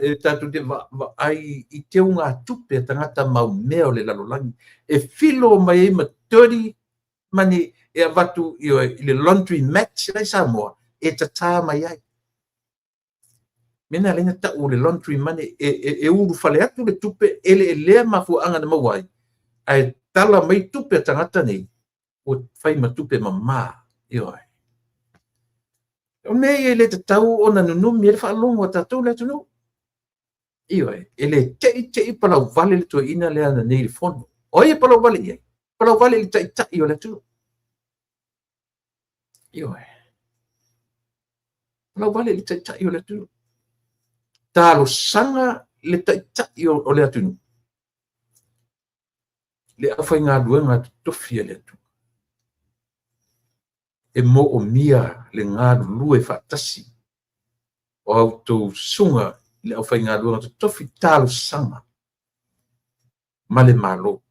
e tatou te vaai i teugatupe a tagata mau mea o le lalolagi. E filo mai ai ma dirty money e avatu, ioe, i le laundry mat la i Samoa e tatā mai ai. Mea na ala ai ona tau o le laundry money e ulufale atu le tupe eleelea mafuaaga na maua ai, ae tala mai tupe a tagata nei ua fai ma tupe mamā. Ioe. O mea ia e le tatau ona nunumi ai le faalogo a tatou le atunuu. Ioe, e le te'i te'i palauvale le toeaina lea ananei i le fono. O ai e palauvale i ai? Palauvale i le taitai o le atunuu. Ioe. Palauvale i le taitai o le atunuu. Talosaga le taitai o le atunuu le aufaigaluega totofi a le Atua e moomia le galulue faatasi o a outou susuga i le aufaigaluega totofi talosaga ma le Malo.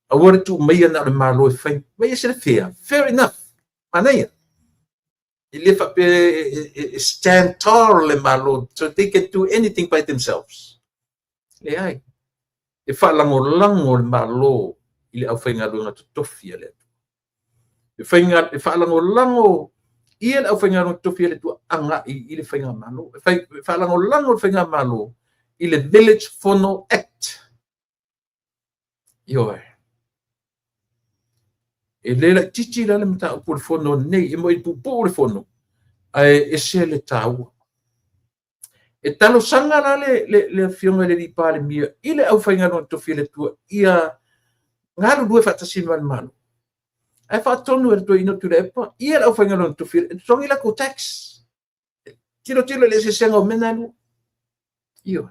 Aua le tuu maia na o le Malo e fai. Vai ese le fair. Fair enough. Manaia. E le faapea e stand tall le Malo so they can do anything by themselves. Leai. E faalagolago le Malo i le aufaigaluega totofi a le Atua. E faalagolago ia le aufaigaluega totofi a le Atua agai i le faigamalo. E faalagolago le faigamalo i le Village Fono Act. Ioe. E le laitiiti la le mataupu o le fono nei, e moi puupuu le fono, ae ese le taua. E talosaga la le Afioga i le alii Palemia i le aufaigaluega totofi a le Atua ia galulue faatasi ma le Malo. Ae faatonu e le toeaina o Tuilaepa ia le aufaigaluega totofi e totogi latou tax. Tilotilo i le eseesega o mea na e lua. Ioe.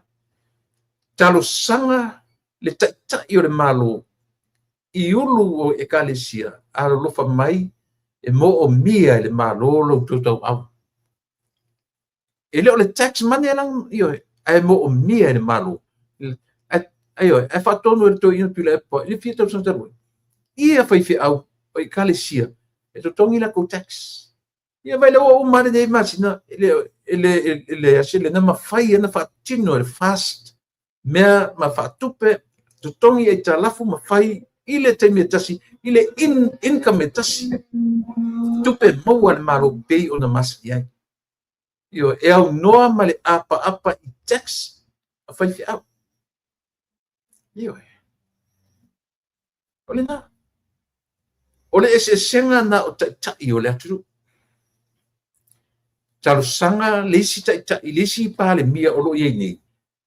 Talosaga le taitai o le Malo i ulu o ekalesia alolofa mai e moomia e le Malo lo outou tauau. E le o le tax money la, ioe, ae moomia e le Malo. Ioe, ae faatonu e le toeaina Tuilaepa i le fia tausaga talu ai ia faifeau o ekalesia e totogi latou tax. Ia vai le ua uma lenei masina e le ase le na mafai ona faatino e le FAST mea ma faatupe totogi aitalafu ma fai i le taimi e tasi i le income e tasi tupe maua a le Malo pei ona masani ai. Ioe, e aunoa ma le apaapa i tax a faifeau. Ioe. O lena. O le eseesega na o taitai o le atunuu. Talosaga le isi taitai, le isi Palemia o lo o i ai nei,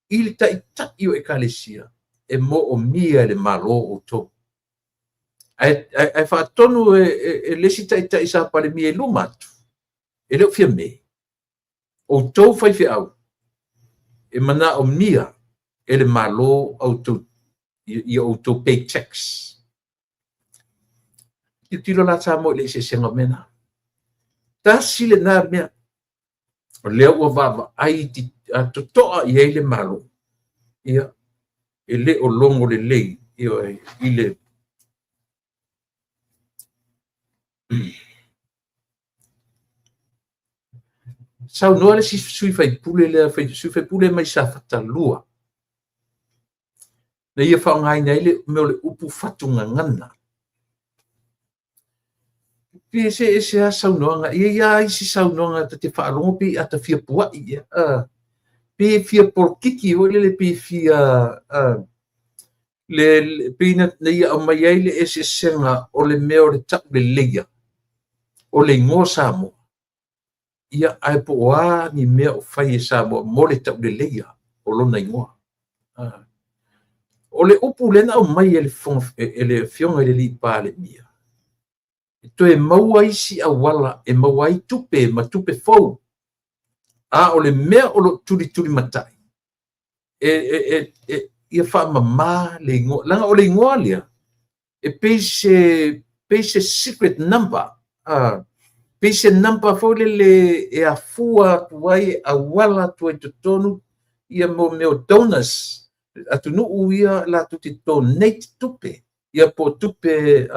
i le taitai o ekalesia e moomia e le Malo outou. Ae faatonu e le isi taitai sa Palemia i luma atu, e le o Fiame, outou faifeau e manaomia e le Malo outou ia outou paychecks. Tilotilo la Samoa i le eseesega o mea na. Tasi lena mea o lea ua vaavaai totoa i ai le Malo. Ia, e le o logo lelei, ioe, i le saunoa le isi sui faipule lea, sui faipule mai Safata 2, na ia faaaogaina ai le mea o le upu fatugagana. Pe ese ese lava saunoaga, e i ai lava isi saunoaga ta te faalogo pe a ta fia puai ea, pe fia polokiki foi lele, pe fia le pei na ia aumai ai le eseesega o le mea o le tauleleia o le igoa Samoa. Ia, ae po o a ni mea o fai e Samoa mo le tauleleia o lona igoa. O le upu lea na aumai e le Afioga i le alii Palemia, e toe maua isi auala e maua ai tupe ma tupe fou. A o le mea o lo o tulitulimatai, ia faamama le igoa. Leaga o le igoa lea, e pei se secret number, pei se number foi lele e afua atu ai, e auala atu ai totonu ia mo mea o donors, atunuu ia latou te donate tupe, ia po o tupe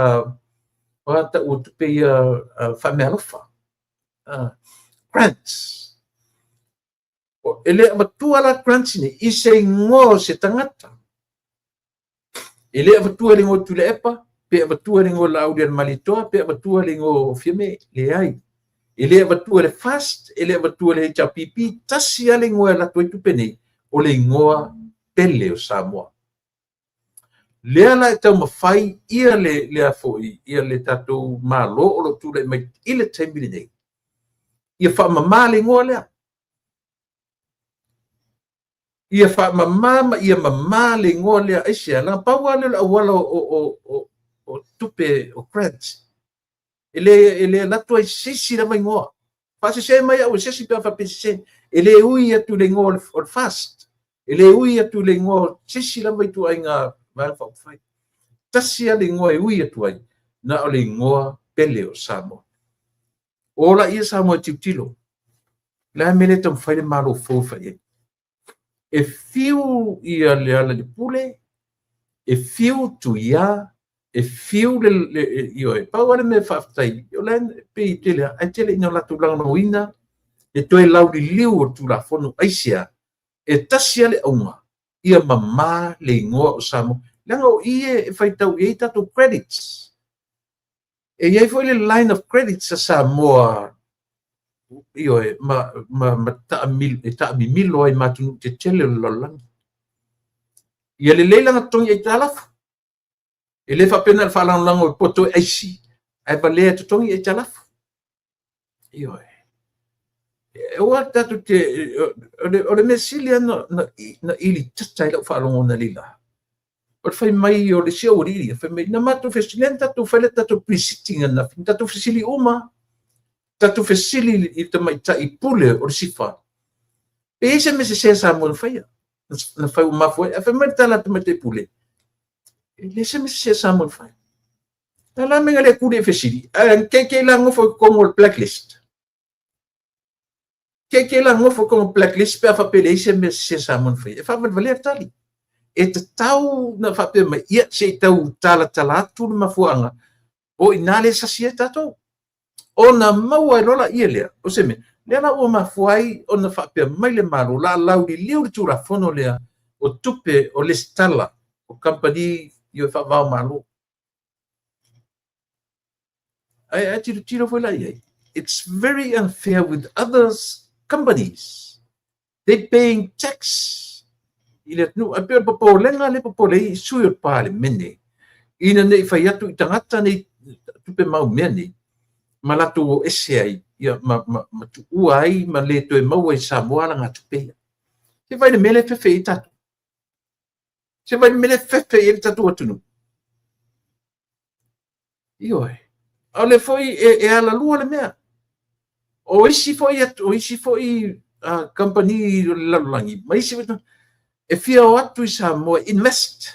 O a tau o tupe ia faameaalofa, grants. E le avatua la grants nei i se igoa o se tagata. E le avatua i le igoa o Tuilaepa, pe avatua i le igoa o Laaulialemalietoa, pe avatua i le igoa o Fiame. Leai. E le avatua i le FAST, e le avatua i le HRPP, tasi lava le igoa e alu atu ai tupe nei, o le igoa pele o Samoa. Lea la e taumafai ia le, le a foi, ia le tatou Malo o lo o tulai mai i le taimi lenei, ia faamama le igoa lea. Ia faamama ma ia mama le igoa lea. Aisea? Leaga pau lava lea o le auala o tupe o grants. E le alu atu ai se isi lava igoa. Faasese mai au e se isi pe a faapea sese. E le ui atu i le igoa o le FAST. E le ui atu i le igoa o se isi lava ituaiga Vaega Faaupufai. Tasi lava le igoa e ui atu ai, na o le igoa pele o Samoa. O laia Samoa e tilotilo. Le a le mea lea e taumafai le Malo fou e fai ai? E fiu ia Lealailepule, e fiu Tuia, e fiu le ioe. Pau lava le mea faafetai, o la e pei tele, ae tele ina latou lagolagoina le toe lauliliu o le Tulafono. Aisea? E tasi lava le auga, ia mama le igoa o Samoa. Leaga o i e faitau i ai tatou credits. E i ai foi le line of credits a Samoa, ioe, ma e taamimilo ai ma atunuu tetele o le lalolagi. Ia lelei lana totogi aitalafu. E le faapea na o le faalagolago e poto e aisi, ae valea e totogi aitalafu. Ioe. Aua tatou te, o le mea sili lava na ili tata ai lau faalogo analeila. O le fai mai o le isi aualii ia, fai mai, na matou fesili, lea na tatou fai le tatou pre-sitting ananafi, na tatou fesili uma, tatou fesili i le tamaitai pule o le SIFA, pe i ai se mea sese a Samoa na faia, na fai ua mafua ai. Ae fai mai le tala a le tamaitai pule, e leai se mea sese a Samoa na fai. Na la mea le tuli e fesili, ae keikei la nofo i totonu o le blacklist. Keikei la nofo i totonu o le blacklist pe a faapea e leai se mea sese a Samoa na faia. E faavalevalea le tali. E tatau na faapea mai, ia se i tau talatala atu le mafuaaga, o i nā le sasi ai tatou. Ona maua ai loa laia lea, o se mea, lea la ua mafua ai ona faapea mai le Malo, la lauliliu le Tulafono lea o tupe o lesitala o kamupani i faavao Malo. Ae tilotilo foi la i ai. It's very unfair with other companies. They paying tax i le atunuu. Ae pei o le popolega lea popole ai sui o le Palemene, ina ne i fai atu i tagata nei tupe mau mea nei, ma latou o ese ai, ia, ma tuua ai ma le toe maua i Samoa alagatupe ia. Se vai le mea lea fefe i tatou. Se vai le mea lea fefe i le tatou atunuu. Ioe. O le foi e alalua le mea. O isi foi atu, o isi foi kamupani o le lalolagi, ma isi foi e fia o atu i Samoa invest.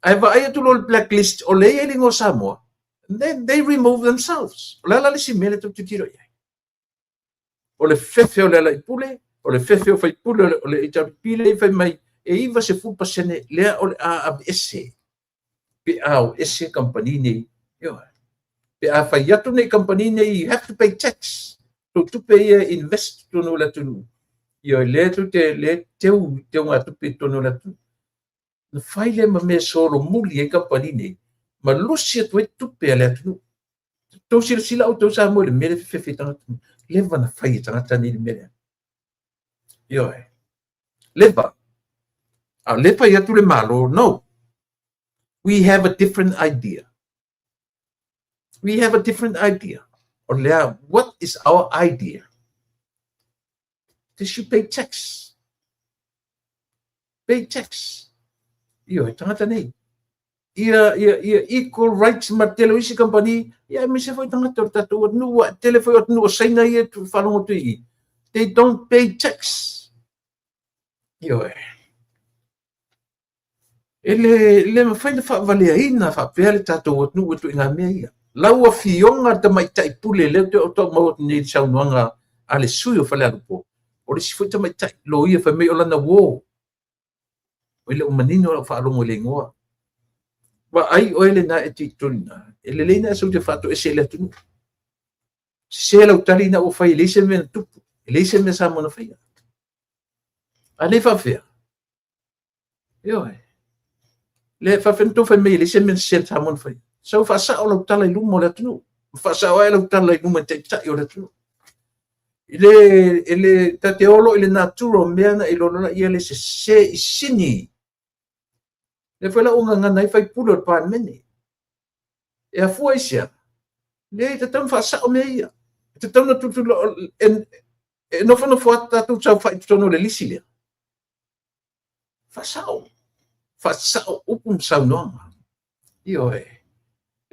Ae vaai atu loa le blacklist o lea e i ai le igoa o Samoa, then they remove themselves. O le ala le isi mea lea tou tilotilo i ai. O le fefe o Lealailepule, o le fefe o faipule o le HRPP lea i fai mai e 90% lea o le a aveese pe a o ese kamupani nei. Ioe. Pe a fai atu nei kamupani nei, you have to pay tax. Tou tupe ia invest totonu o le atunuu. Ioe, lea tou te lea teu teu ngā tupe i totonu o le atunuu. Na fai lea ma mea solomuli ai kamupani nei, ma lusi atu ai tupe a le atunuu. Tou silasila outou Samoa i le mea lea fefefe i tagata. Leva na fai e tagata nei le mea lea. Ioe. Leva. A o lea fai atu le Malo, no. We have a different idea. We have a different idea. O lea, what is our idea? They should pay tax. Pay tax. Ioe, tagata nei. Ia equal rights ma tele o isi kamupani, ia aemaise foi tagata o le tatou atunuu, ua tele foi o atunuu o Saina ia e faalogo atu i i. They don't pay tax. Ioe. E le mafai na faavaleaina faapea le tatou atunuu e ituaiga mea ia. Lau Afioga le tamaitai pule lea ou te maua atu nei i le saunoaga a le sui o Falealupo, o le isi foi tamaitai loia fai mai o lana uo. E le o manino lau faalogo i le igoa. Vaai oe lena e te i totonu i ina, e lelei ona e sau e te faatoese i le atunuu. Sese lau tali ina ua fai e leai se mea na tupu, e leai se mea Samoa na faia. A le faafefea? Ioe. Le faafefea ona tou fai mai e leai se mea sese a Samoa na faia. Sau faasao lau tala i luma o le atunuu. Faasao ae lau tala i luma i taitai o le atunuu. E le, e le, ta te o loa i le natura o mea na e iloa loa ia le sese i sini. Lea foi la ua gagana ai faipule o le Palemene. E afua i se a? Leai, e tatau ona faasao mea ia. E tatau ona tulituli, e nofonofo atu tatou saofai i totonu o le lisi lea. Faasao. Faasao upu ma saunoaga. Ioe.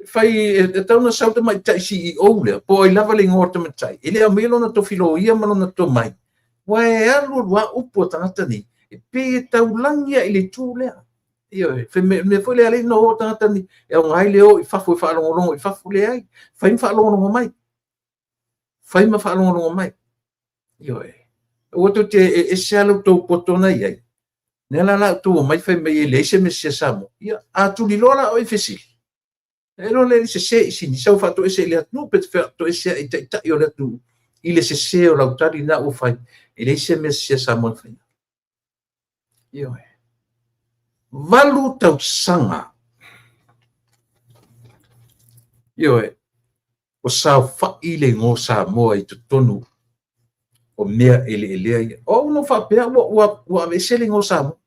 Fai, e tatau ona sau tamaitai CEO lea, po o ai lava le igoa o le tamaitai, e le aumaia lona tofi loia ma lona tomai, aua e alu alu lava upu a tagata nei, e pei e taulagi lava i le itu lea. Ioe, fai mea, mea foi lea alai na o tagata nei, e aoga ai le o i fafo e faalogologo i fafo, leai, fai ma faalogologo mai. Fai ma faalogologo mai. Ioe. Aua tou te e ese lava lo outou poto na i ai. Lea la la outou omai fai mai e leai se mea sese a Samoa. Ia, a tuliloa la oe i fesili, e iloa lea i sese i sini, sau faatoese i le atunuu pe te faatoese i taitai o le atunuu i le sese o lau tali lena ua fai, e leai se mea sese a Samoa na faia. Ioe. 8 tausaga. Ioe. Ua saofai le igoa o Samoa i totonu o mea eleelea ia. O au na ou faapea ua aveese le igoa o Samoa.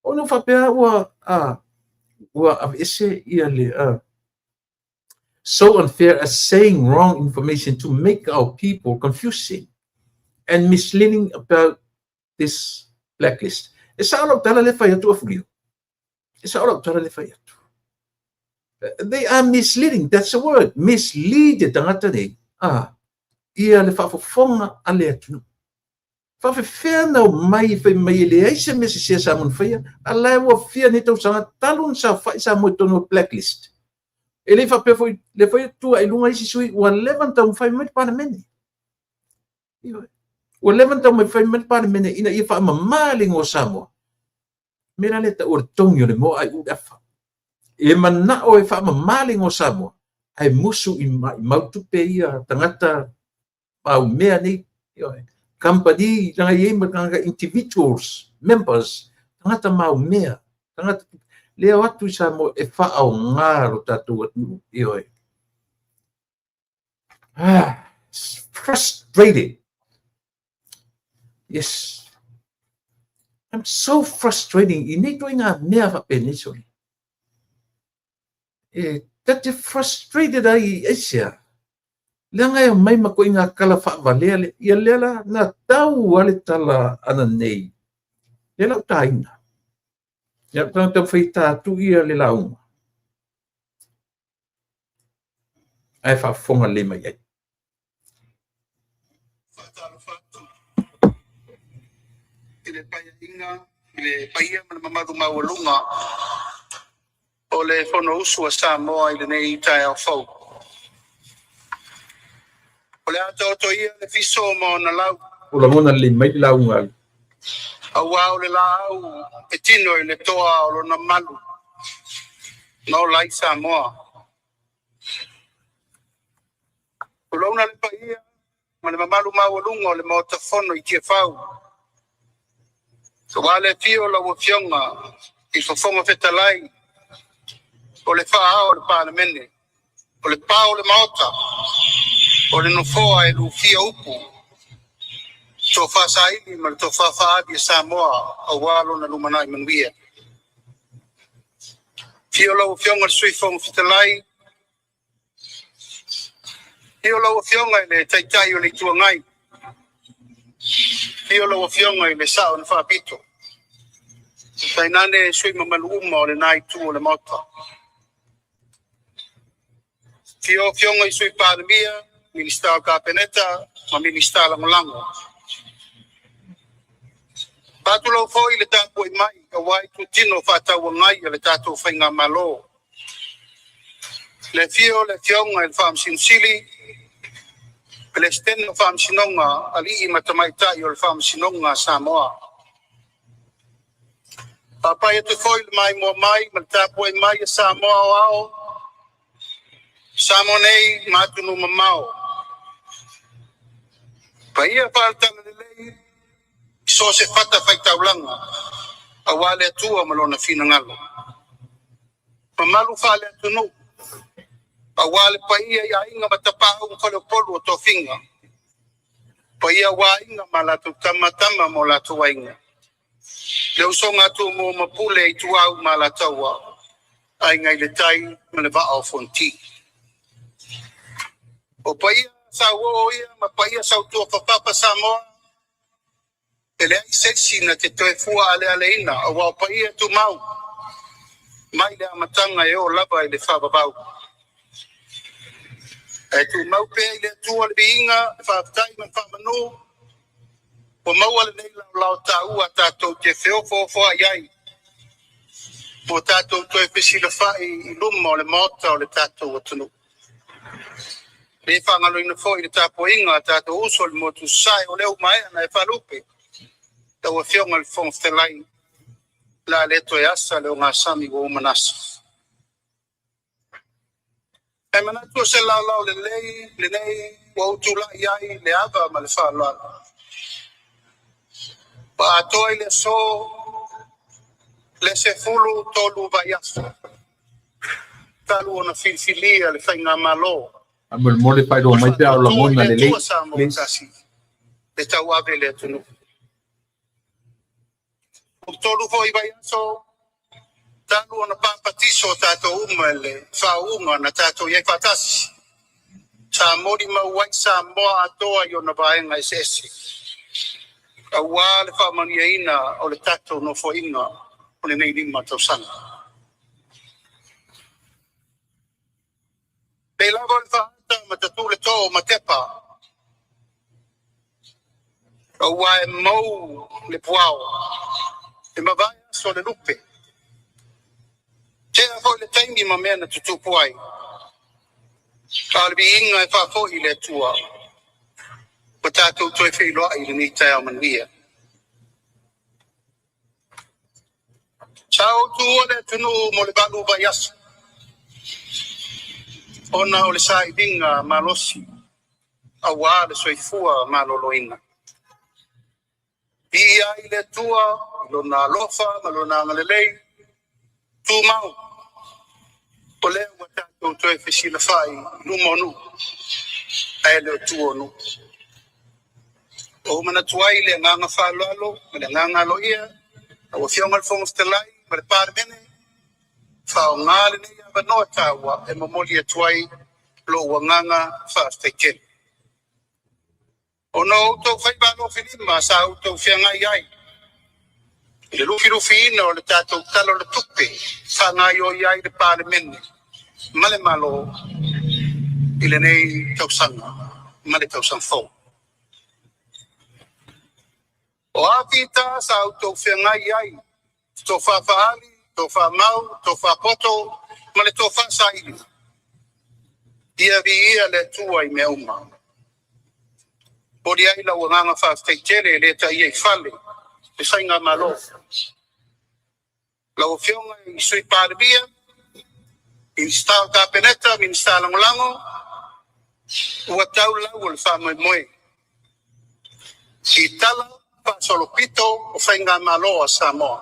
O au na ou faapea ua aveese ia le so unfair as saying wrong information to make our people confusing and misleading about this blacklist. E sao lau tala lea fai atu Afulio. E sao lau tala lea fai atu. They are misleading, that's the word. Mislead e tagata nei. Ah, ia le faafofoga a le atunuu. Faafefea na omai fai mai e leai se mea sese a Samoa na faia, a la e ua fia nei tausaga talu ona saofai Samoa i totonu o blacklist. E le i faapea foi, lea foi e tua i luga isi sui, ua leva ona taumafai mai le Palemene. Ua leva ona taumafai mai le Palemene ina ia faamama le igoa o Samoa. Mea la lea e tau o le togi o le moa ai u le afa. E manao e faamama le igoa o Samoa, ae musu i maimau tupe ia tagata maumea nei. Company, leaga e i ai ma tagata individuals, members, tagata maumea, tagata lea o atu i Samoa e faaaoga lo tatou atunuu. Ioe. Ah, frustrated. Yes. I'm so frustrating i nei ituaiga mea faapenei sole. E ta te frustrated ai i aisea? Leaga e omai ma koiga kala faavalea le, ia lea la na tau a le tala ana nei. Lea la u taina. Ia tagata taumafai e ta atu ia le lauga. Ae faafofoga lelei mai ai. Faatalofa atu i le Paeaiga, i le paia ma le mamalu maualuga o le Fonousu a Samoa i lenei taeao fou. O le a taoto ia le fiso ma ona lau. Ua lagona lelei mai le lauga. Aua o le laau e tino i le toa o lona malu na ola ai Samoa. Tulouna le paia ma le mamalu maualuga o le Maota Fono i Tiafau, aua le afio o lau Afioga i le Fofoga Fetalai o le Faa-ao o le Palemene, o le pao o le Maota, o le Nofoa e lufia upu, tofa saili ma le tofa faaali e Samoa aua lona lumanai manuia. Afio lau Afioga i le Sui Fofoga Fetalai, afio lau Afioga i le Taitai o le Itu Agai, afio lau Afioga i le Sao na Faapito, tainane sui usufono mamalu uma o lena itu o le Maota. Afio Afioga i Sui Palemia, Minisita o le Kapeneta ma Minisita Lagolago. Faatulou foi le tapuai mai aua itutino faatauagai a le tatou faigamalo. Le afio o le Afioga i le Faamasino Sili, Peresetene o Faamasinoga, Alii ma Tamaitai o le Faamasinoga a Samoa. Faapai atu foi le maimoa mai ma le tapuai mai a Samoa o ao, Samoa nei ma atunuu mamao. Paia faale-Talalelei i so o se fatafaitaulaga aua le Atua ma Lona finagalo. Mamalu faale-atunuu aua le paia i Aiga ma Tapaau ma Faleupolu o Tofiga, paia aua Aiga ma latou Tama, Tama ma o latou Aiga, le usoga a Tumua ma Pule, Ituau ma Alataua, Aiga i le Tai ma le Vaa o Fonoti. O paia sauoo ia ma paia sautuafafafa Samoa, e leai se isi na te toe fua alealeina aua o paia tumau mai le amataga e oo lava i le faavavau. Ae tumau pea i le Atua le viiga, le faafetai ma le faamanu ua maua lenei laolao taua tatou te feofoofoai ai ua tatou toe fesilafai i luma o le Maota o le tatou atunuu. E le faagaloina foi le tapuaiga a tatou uso i le motu Sasae, o lea ua maea ona e faalupe lau Afioga i le Fofoga Fetalai, o le a le toe asa le ogasami ua uma ona asa. Ae manatu o se laolao lelei lenei ua ou tulai ai i le ava ma le faaaloalo. Ua atoa i le aso le 13 vaiaso talu ona filifilia le Faigamalo Faamolemole o faailoa le mai pe a o Faatuatua i lagona le lelei, Atua Samoa ua please. Tasi le tauave i le atunuu. Ua 3 foi vaiaso talu ona papatiso tatou uma i le faauuga na tatou i ai faatasi. Sa molimau ai Samoa atoa i ona vaega eseese aua le faamanuiaina o le tatou nofoaiga o lenei 5 tausaga. Pei lava o le faaata ma tatule o Matepa, aua e mou le puao, e mavae aso o le lupe. Tea foi le taimi ma mea na tutupu ai, a o le viiga e faafoi i le Atua ua tatou toe feiloai i lenei taeao manuia. Sa ou tuua le atunuu mo le 8 vaiaso ona o le sailiga malosi aua le soifua maloloina. Viia ai le Atua i Lona alofa ma Lona agalelei tumau, o lea ua tatou toe fesilafai i luma o nuu, ae le o tua o nuu. Ua ou manatu ai i le agaga faaaloalo ma le agaga aloaia, lau Afioga i le Fofoga Fetalai ma le Palemene, faaaoga lenei avanoa taua e momoli atu ai lou agaga faafetai tele. Ona o outou faiva alofilima sa outou feagai ai i le lufilufiina o le tatou Tala o le Tupe faagaioi ai le Palemene ma le Malo i lenei tausaga ma le tausaga fou. O a fita sa outou feagai ai, tofa faali, tofa mau, tofa poto ma le tofa saili, ia viia le Atua i mea uma. Momoli ai lau agaga faafetai tele e le taia i fale le Faigamalo. Lau Afioga i le Sui Palemia, Minisita o Kapeneta, Minisita Lagolago, ua tau lau o le faamoemoe i tala faasolopito o Faigamalo a Samoa.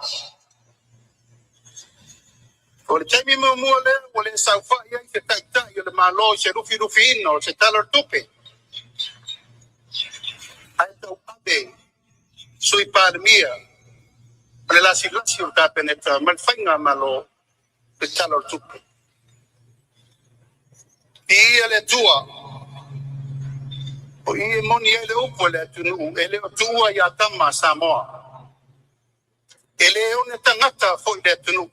O le taimi muamua lea ua le saofai ai se Taitai o le Malo i se lufilufiina o se Tala o le Tupe, ae tauave Sui Palemia ma le lasilasi o le Kapeneta ma le Faigamalo le Tala o le Tupe. Viia le Atua, o i e moni ai le upu a le atunuu, e le o tuua ia Tama a Samoa. E le one tagata foi le atunuu,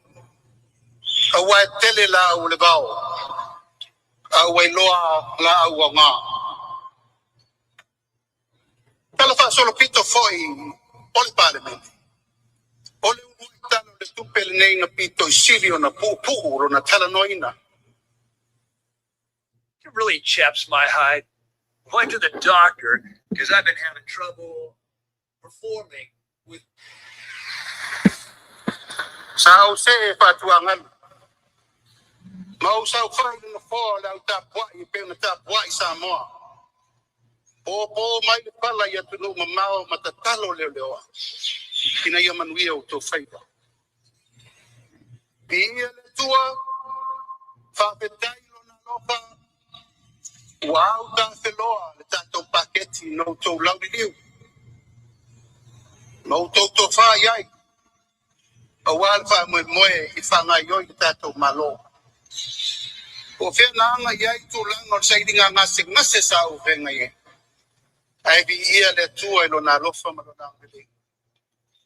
aua e tele laau o le vao, a ua iloa laau aoga. Tala faasolopito foi o le Palemene, o le uluai Tala o le Tupe lenei na pito sili ona puupuu lona talanoaina. It really chaps my hide. Went to the doctor because I've been having trouble performing with. Sa ou see faatuagalu ma ou saofai i le nofoa o le au tapuai e pei ona tapuai Samoa. Po mai le pala i atunuu mamao ma tatalo leoleoa ina ia manuia outou faiva. Viia le Atua, faafetai Lona alofa ua autafeloa le tatou paketi na outou lauliliu ma outou tofa i ai aua le faamoemoe i faagaioi le tatou Malo. Po o fea na aga i ai tulaga o le sailiga gasegase sa ou feagai ai, ae viia le Atua i Lona alofa ma Lona agalelei.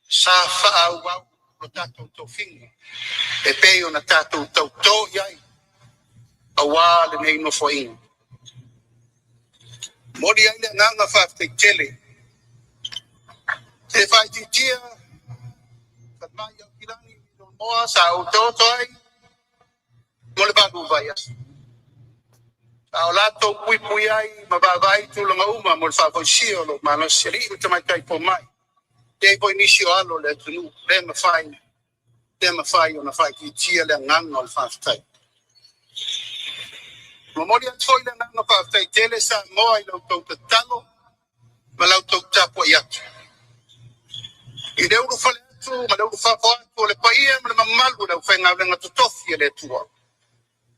Sa faaauau lo tatou tofiga e pei ona tatou tautō i ai aua lenei nofoaiga. Momoli ai le agaga faafetai tele e faaitiitia falemai Aukilani Moa sa ou taoto ai mo le 8 vaiaso. A o latou puipui ai ma vaavaai tulaga uma mo le faafoisia o lou malosi, alii ma tamaitai pomai, e i ai foi nisi o alo o le atunuu le mafai ona faaitiitia le agaga o le faafetai. Momoli atu foi le agaga faafetai tele Samoa i la outou tatalo ma la outou tapuai atu. I le ulufale atu ma le ulufafo atu o le paia ma le mamalu o le aufaigaluega totofi a le Atua,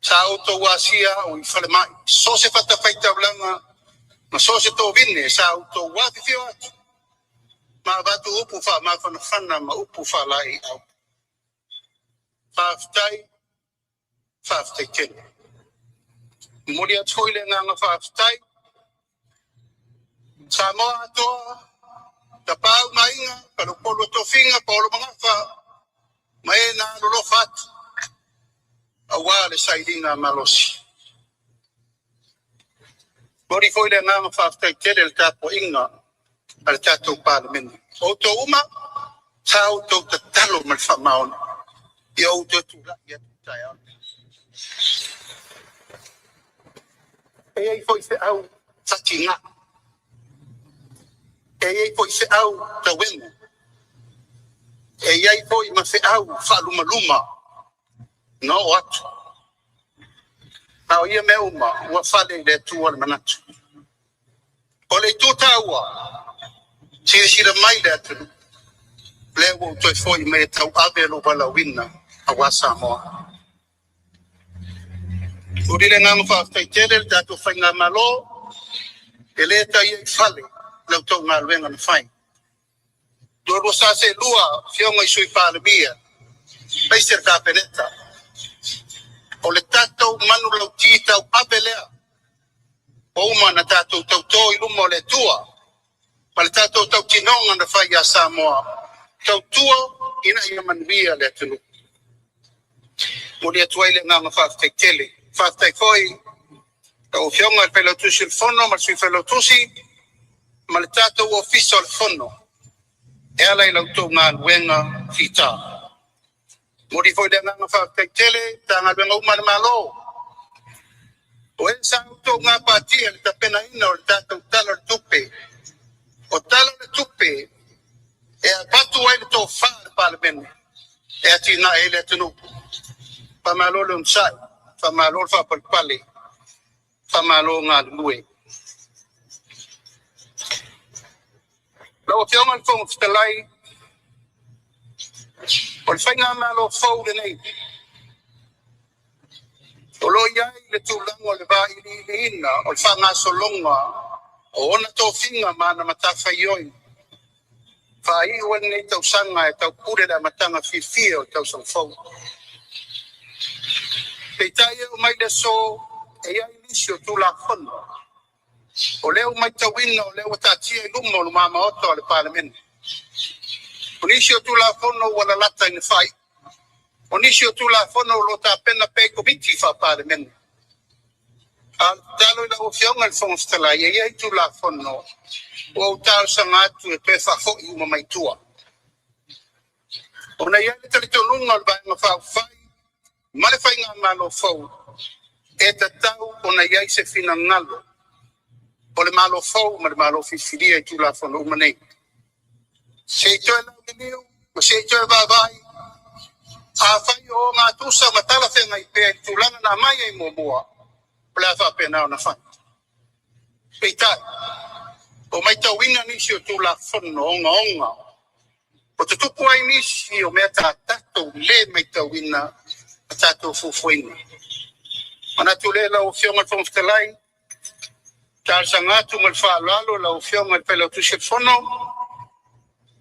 sa outou asia au i falemai, so o se fatafaitaulaga ma so o se tovine sa outou afifio atu ma avatu upu faamafanafana ma upu faalaeiau. Faafetai, faafetai tele. Momoli atu foi le agaga faafetai Samoa atoa, Tapaau ma Aiga, Faleupolu o Tofiga, Paolo Magafa, ma e na alolofa atu aua le sailiga malosi. Momoli foi le agaga faafetai tele i le tapuaiga a le tatou Palemene. O outou uma, sa outou tatalo ma le faamaoni ia ou toe tulai atu i taeao. E i ai foi feau fatiga, e i ai foi feau tauemu, e i ai foi ma feau faalumaluma na oo atu. A o ia mea uma ua fale i le Atua le manatu. O le itu taua, silasila mai le atunuu, lea ua ou toe foi mai e tauave lou valaauina aua Samoa. Momoli le agaga faafetai tele le tatou faigamalo, e le taia i fale la outou galuega na fai. Lua sa seelua afioga i Sui Palemia, aemaise le Kapeneta. O le tatou manulauti tauave lea, ua uma ona tatou tautō i luma o le Atua, ma le tatou tautinoga na fai ia Samoa, tautua ina ia manuia le atunuu. Momoli atu ai le agaga faafetai tele. Faafetai foi lau Afioga i le Failautusi o le Fono ma le Sui Failautusi ma le tatou Ofisa o le Fono e ala i la outou galuega fita. Momoli foi le agaga faafetai tele Matagaluega uma a le Malo, o e sa outou gapatia i le tapenaina o le tatou Tala o le Tupe. O Tala o le Tupe e avatu ai le tofa a le Palemene e atinae ai le atunuu. Faamalo le onosai, faamalo le faapalepale, faamalo galulue. Lau Afioga i le Fofoga Fetalai, o le faigamalo fou lenei, o lo o i ai le tulaga o le vailiiliina o le faagasologa o ona tofiga ma ana matafaioi. Faaiu ai lenei tausaga e taupule le amataga fiafia o le tausaga fou. Peitai e oo mai le aso e i ai nisi o Tulafono o lea ua matauina o lea ua taatia i luma o luma maota o le Palemene. O nisi o Tulafono ua lalata ina faaiu. O nisi o Tulafono o lo o tapena pea i Komiti faa-Palemene. A o le tatalo i lau Afioga i le Fofoga Fetalai, e i ai Tulafono ua ou talosaga atu e toe faafoi uma mai tua. Ona e i ai le talitonuga o le Vaega Faaupufai ma le faigamalo fou, e tatau ona i ai se finagalo o le Malo fou ma le Malo filifilia i Tulafono uma nei. Se i toe lauliliu ma se i toe vaavaai Afai o ogatusa ma talafeagai pea i le tulaga na aumai ai muamua, o le a faapena ona fai. Peitai, ua matauina nisi o Tulafono ogaoga ua tutupu ai nisi o mea sa tatou le matauina ma tatou fuafuaina. Manatu lea lau Afioga i le Fofoga Fetalai, talosaga atu ma le faaaloalo lau Afioga i le Failautusi o le Fono,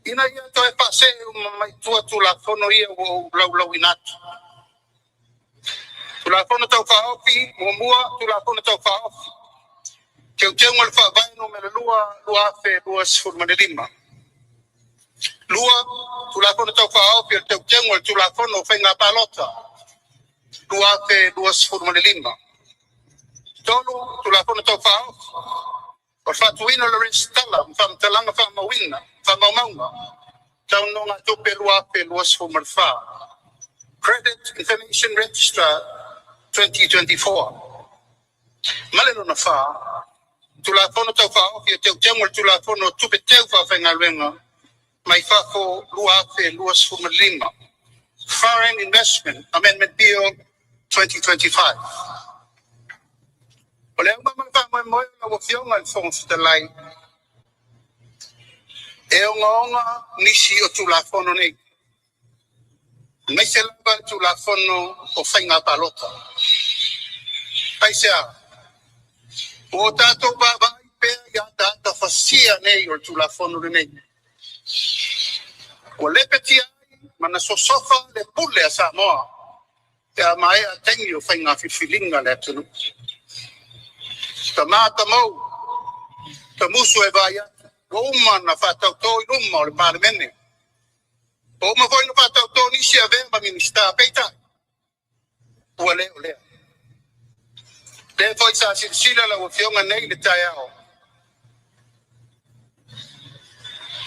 ina ia toe faasee uma mai tua Tulafono ia ua ou laulauina atu. Tulafono Tau Faaofi Muamua, Tulafono Tau Faaofi Teuteuga o le Faavae Nu 2 2025. Lua, Tulafono Tau Faaofi o le Teuteuga o le Tulafono o Faiga Palota 2025. Tolu, Tulafono Tau Faaofi o le Faatuina o le Resitala ma Faamatalaga Faamaumauga Tau Nonogatupe 2024. Credit Information Register 2024. Ma le lona fa, Tulafono Tau Faaofi o Teuteuga o le Tulafono o Tupe Teu Faafaigaluega mai Fafo 2025. Foreign Investment Amendment Bill 2025. O le auga ma le faamoemoe o lau Afioga i le Fofoga Fetalai, e ogaoga nisi o Tulafono nei, aemaise lava le Tulafono o Faiga Palota. Aisea? Ua o tatou vaavaai pea i ataata fasia nei o le Tulafono lenei, ua lepetia ai ma na sosofa le pule a Samoa pe a maea taimi o faiga filifiliga a le atunuu. Tama tamou, tamusu e vaai atu, ua uma ona faatauto i luma o le Palemene. Ua uma foi ona faatauto nisi avea ma Minisita, peitai, ua le o lea. Lea foi sa silasila lau Afioga nei i le taeao,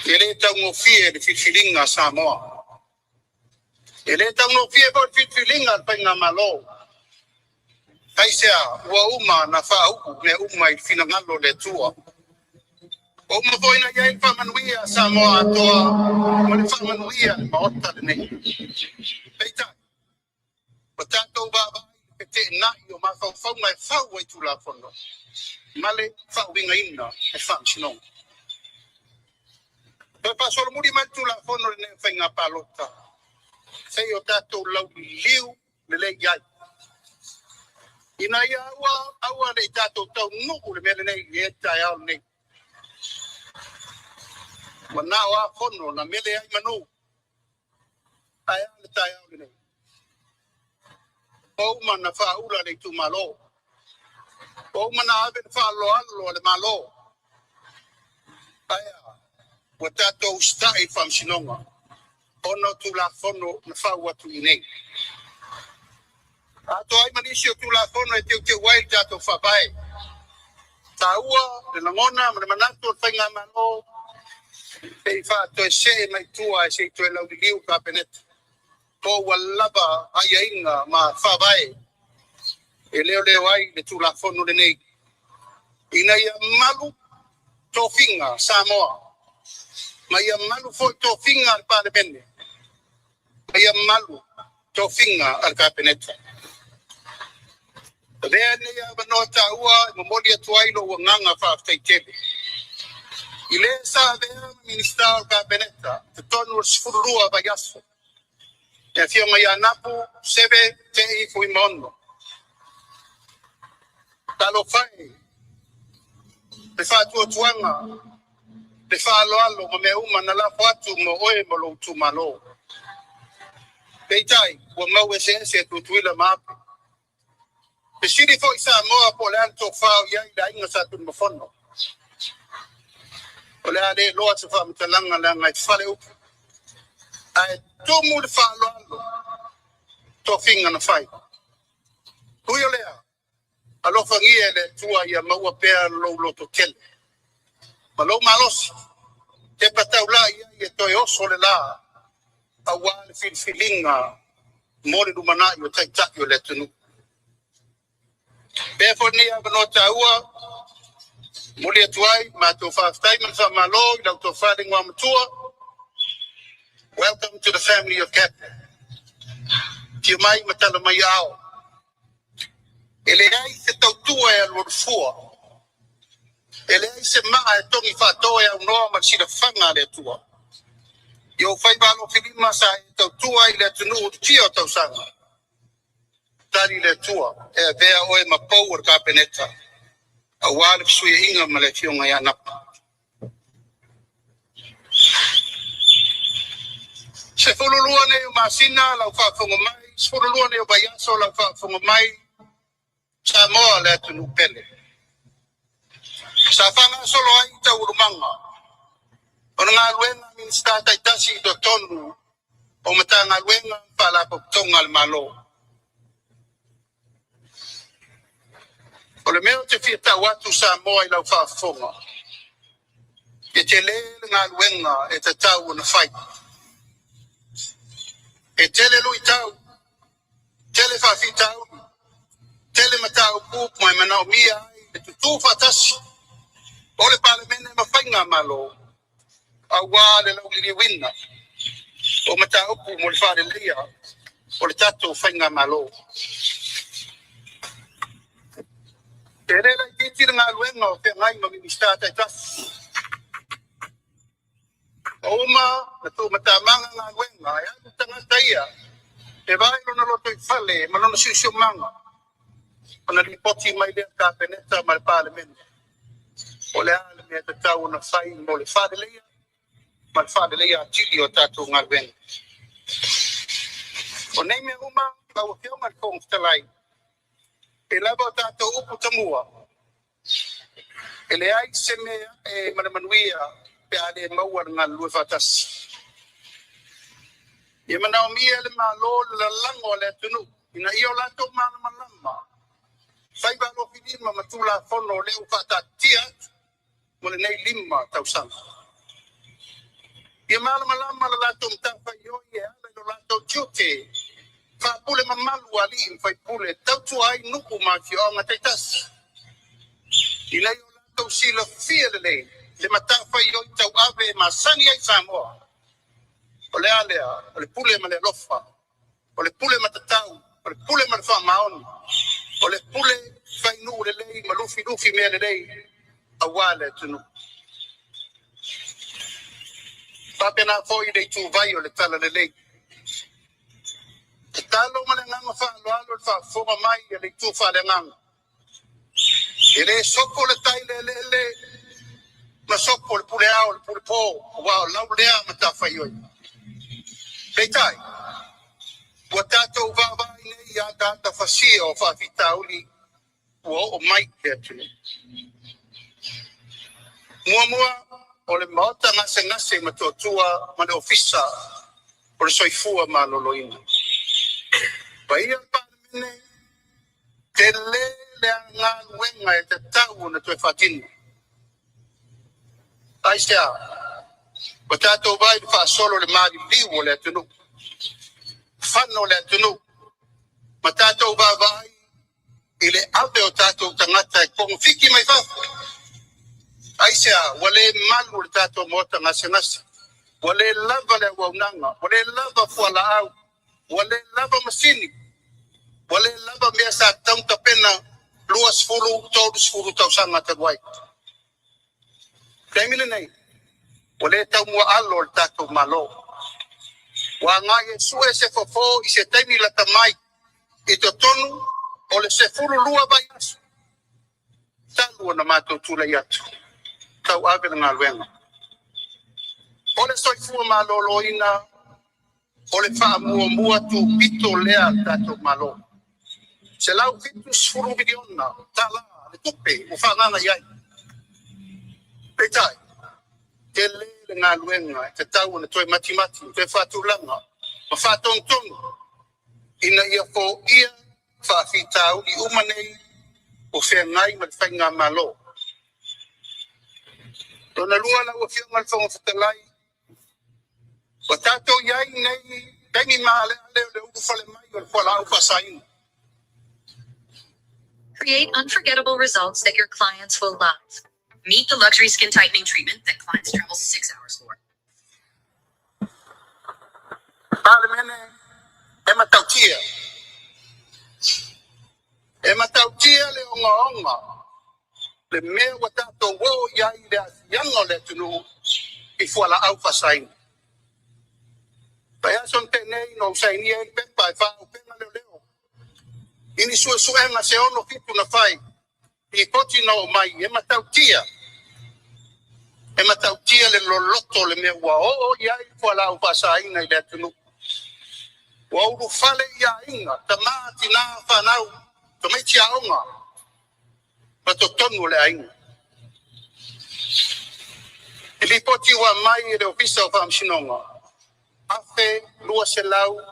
e le taugofie le filifiliga a Samoa. E le taugofie foi le filifiliga a le Faigamalo. Aisea? Ua uma ona faauu mea uma i le finagalo o le Atua. Ua uma foi ona i ai le faamanuia a Samoa atoa ma le faamanuia a le Maota lenei. Peitai, ua tatou vaavaai i le feteenai o mafaufauga e fau ai Tulafono ma le faauigaina e Faamasinoga. Toe faasolomuli mai le Tulafono lenei o Faiga Palota, se i o tatou lauliliu lelei i ai, ina ia aua aua ne i tatou taunuu le mea lenei i le taeao lenei. Ua na o a fono na mele ai manu, ae a le taeao lenei? Ua uma ona faaula le itumalo. Ua uma ona ave le faaaloalo a le Malo. Ae a? Ua tatou usitai i le Faamasinoga ona o Tulafono na fau atu i inei. Atoa ai ma nisi o Tulafono e teuteu ai le tatou Faavae. Taua le lagona ma le manatu o le Faigamalo se i faatoesee mai tua se i toe lauliliu le Kapeneta. Po ua lava aiaiga ma faavae e leoleo ai le Tulafono lenei, ina ia malu tofiga Samoa, ma ia malu foi tofiga a le Palemene, ma ia malu tofiga a le Kapeneta. Avea lenei avanoa taua e momoli atu ai lou agaga faafetai tele i le sa avea ma Minisita o le Kapeneta totonu o le 12 vaiaso, le Afioga ia Napu Seve Tei Fuimaono. Talofa e, le faatuatuaga, le faaaloalo ma mea uma na lafo atu mo oe ma lou itumalo. Peitai, ua mau eseese Tutuila ma Ape. Fesili foi Samoa po o le a le tofa o i ai le aiga Sa Tunumafono. O le a le iloa se faamatalaga leaga e fale upu, ae tumu le faaaloalo tofiga na fai. Ui o lea, alofagia e le Atua ia maua pea lou lototele ma lou malosi, tepa taulai ai e toe oso le la aua le filifiliga mo le lumanai o taitai o le atunuu. Pea foi lenei avanoa taua, momoli atu ai matou faafetai ma le faamalo i lau tofa le igoa matua. Welcome to the family of Cabinet. Afio mai ma tala mai ao. E leai se tautua e alualu fua. E leai se maa e togi faatoa e aunoa ma le silafaga a le Atua. I ou faiva alofilima sa e tautua ai i le atunuu i le fia o tausaga, tali le Atua e avea oe ma pou o le Kapeneta aua le fesuiaiga ma le Afioga ia Napa. 12 nei o masina lau faafofoga mai, 12 nei o vaiaso lau faafofoga mai, Samoa le atunuu pele. Sa faagasolo ai taualumaga o le galuega a Minisita taitasi i totonu o Matagaluega ma Faalapotopotoga a le Malo. O le mea ou te fia tau atu Samoa i lau faafofoga, e tele le galuega e tatau ona fai. E tele luitau, tele faafitauli, tele mataupu ma e manaomia ai le tutu faatasi o le Palemene ma Faigamalo aua le lauliliuina o mataupu mo le faaleleia o le tatou Faigamalo. E le laitiiti le galuega o feagai ma Minisita taitasi. Ua uma na tuumatamaga galuega e alu tagata ia e vaai lona lotoifale ma lona siosiomaga ona lipoti mai lea i le Kapeneta ma le Palemene o le a le mea e tatau ona fai mo le faaleleia ma le faaleleia atili o tatou galuega. O nei mea uma, lau Afioga i le Fofoga Fetalai, e lava o tatou upu tamua, e leai se mea e ma le manuia pe a le maua le galulue faatasi. Ia manaomia e le Malo le lalago a le atunuu ina ia o latou malamalama faiva alofilima ma Tulafono o lea ua faataatitia atu mo lenei 5 tausaga. Ia malamalama le latou matafaioi e ala i lo latou tiute faapule mamalu a alii ma faipule e tautua ai nuu ma afioaga taitasi, ina ia o latou silafia lelei le matafaioi tauave e masani ai Samoa. O le a lea? O le pule ma le alofa, o le pule matatau, o le pule ma le faamaoni, o le pule fainuu lelei ma lufilufi mea lelei aua le atunuu. Faapena foi le ituvai o le talalelei. Tatalo ma le agaga faaaloalo le faafofoga mai a le itu faaleagaga. E le sopo le tai le eleele ma sopo le pule ao le pule po, aua o lau lea matafaioi. Peitai, ua tatou vaavaai nei i ataata fasia o faafitauli ua oo mai i le atunuu. Muamua, o le maota gasegase i Motootua ma le Ofisa o le Soifua Maloloina. Paia le Palemene, tele le galuega e tatau ona toe faatino. Aisea? Ua tatou vaai i le faasolo o le maliliu o le atunuu, fano o le atunuu, ma tatou vaavaai i le ave o tatou tagata e kogofiti mai fafo. Aisea? Ua le malu le tatou maota gasegase, ua le lava le auaunaga, ua le lava fualaau, ua le lava masini, ua le lava mea sa tatau ona tapena 20, 30 tausaga talu ai. Taimi lenei, ua le taumuaalo le tatou Malo. Ua agai e sue se fofo i se taimi lata mai i totonu o le 12 vaiaso talu ona matou tulai atu tauave le galuega. O le soifua maloloina o le faamuamua tupito lea a le tatou Malo. $170 miliona tala le tupe ua faaagaaga i ai. Peitai, tele le galuega e tatau ona toe matimati, toe faatulaga ma faatonutonu ina ia foia faafitauli uma nei o feagai ma le Faigamalo. Lona lua, lau Afioga i le Fofoga Fetalai, ua tatou i ai nei taimi maaleale o le ulufale mai o le fualaau faasaina. Create unforgettable results that your clients will love. Meet the luxury skin tightening treatment that clients travel 6 hours for. Palemene, e matautia. E matautia le ogaoga, le mea ua tatou o i ai i le aafiaga o le atunuu i fualaau faasaina. Vaiaso na tea nei na ou sainia ai le pepa e faaauupega leoleo i ni suesuega se 6-7 na fai, lipoti na oo mai, e matautia, e matautia le loloto o le mea ua oo i ai fualaau faasaina i le atunuu. Ua ulufale i aiga, tama, tina, fanau, tamaiti aoga ma totonu o le aiga. I lipoti ua aumai e le Ofisa o Faamasinoga, 1,200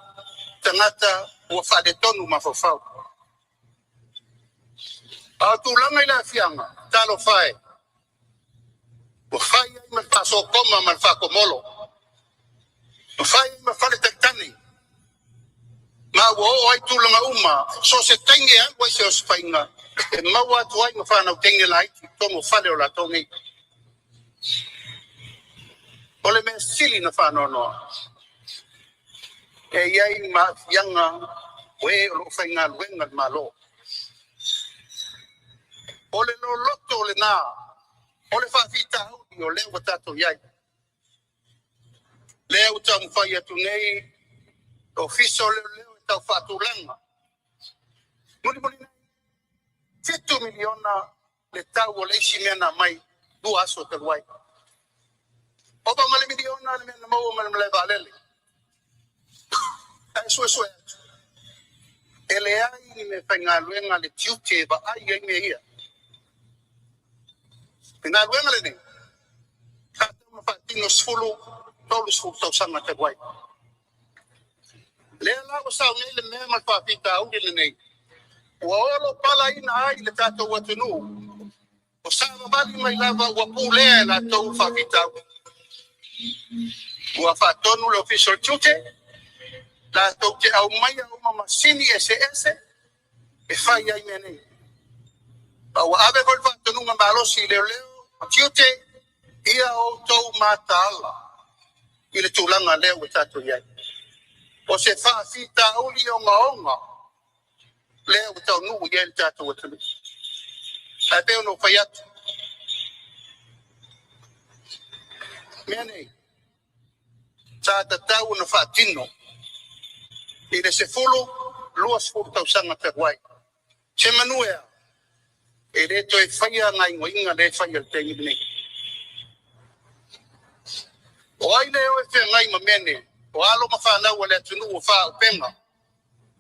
tagata ua faaletonu mafaufau. A o tulaga i le aafiaga, talofa e, ua fai ai ma le faasokoma ma le faakomolo, ua fai ai ma faletalitali, ma ua oo ai tulaga uma, so o se taimi e alu ai se osofaiga, e maua atu ai ma fanau teine laiti i totonu o fale o latou nei. O le mea sili na faanoanoa, e i ai ma aafiaga o e o lo o faigaluega i le Malo. O le loloto lena o le faafitauli o lea ua tatou i ai. Lea ua taumafai atu nei le Ofisa o Leoleo e tau faatulaga. Mulimuli nei, $7 miliona le tau o le isi mea na aumai 2 aso talu ai. Ova ma le miliona le mea na maua ma le malae vaalele. Ae suesue atu, e leai ni mea faigaluega a le tiute e vaai ai mea ia. Le galuega lenei, sa tatau ona faatino 10, 30 tausaga talu ai. Lea la ua sau nei le mea ma le faafitauli lenei, ua olopalaina ai le tatou atunuu, o savavali mai lava ua pulea e latou le faafitauli. Ua faatonu le Ofisa o le Tiute, latou te aumaia uma masini eseese e fai ai mea nei. Ma ua ave foi le faatonuga malosi i leoleo ma tiute, ia outou mataala i le tulaga lea ua tatou i ai. O se faafitauli ogaoga lea ua taunuu i ai le tatou atunuu. Ae pei ona ou fai atu, mea nei sa tatau ona faatino i le 10, 20 tausaga talu ai. Se manu e a, e le toe faia gaoioiga lea e fai i le taimi lenei. O ai le o e feagai ma mea nei? O alo ma fanau a le atunuu ua faaauupega.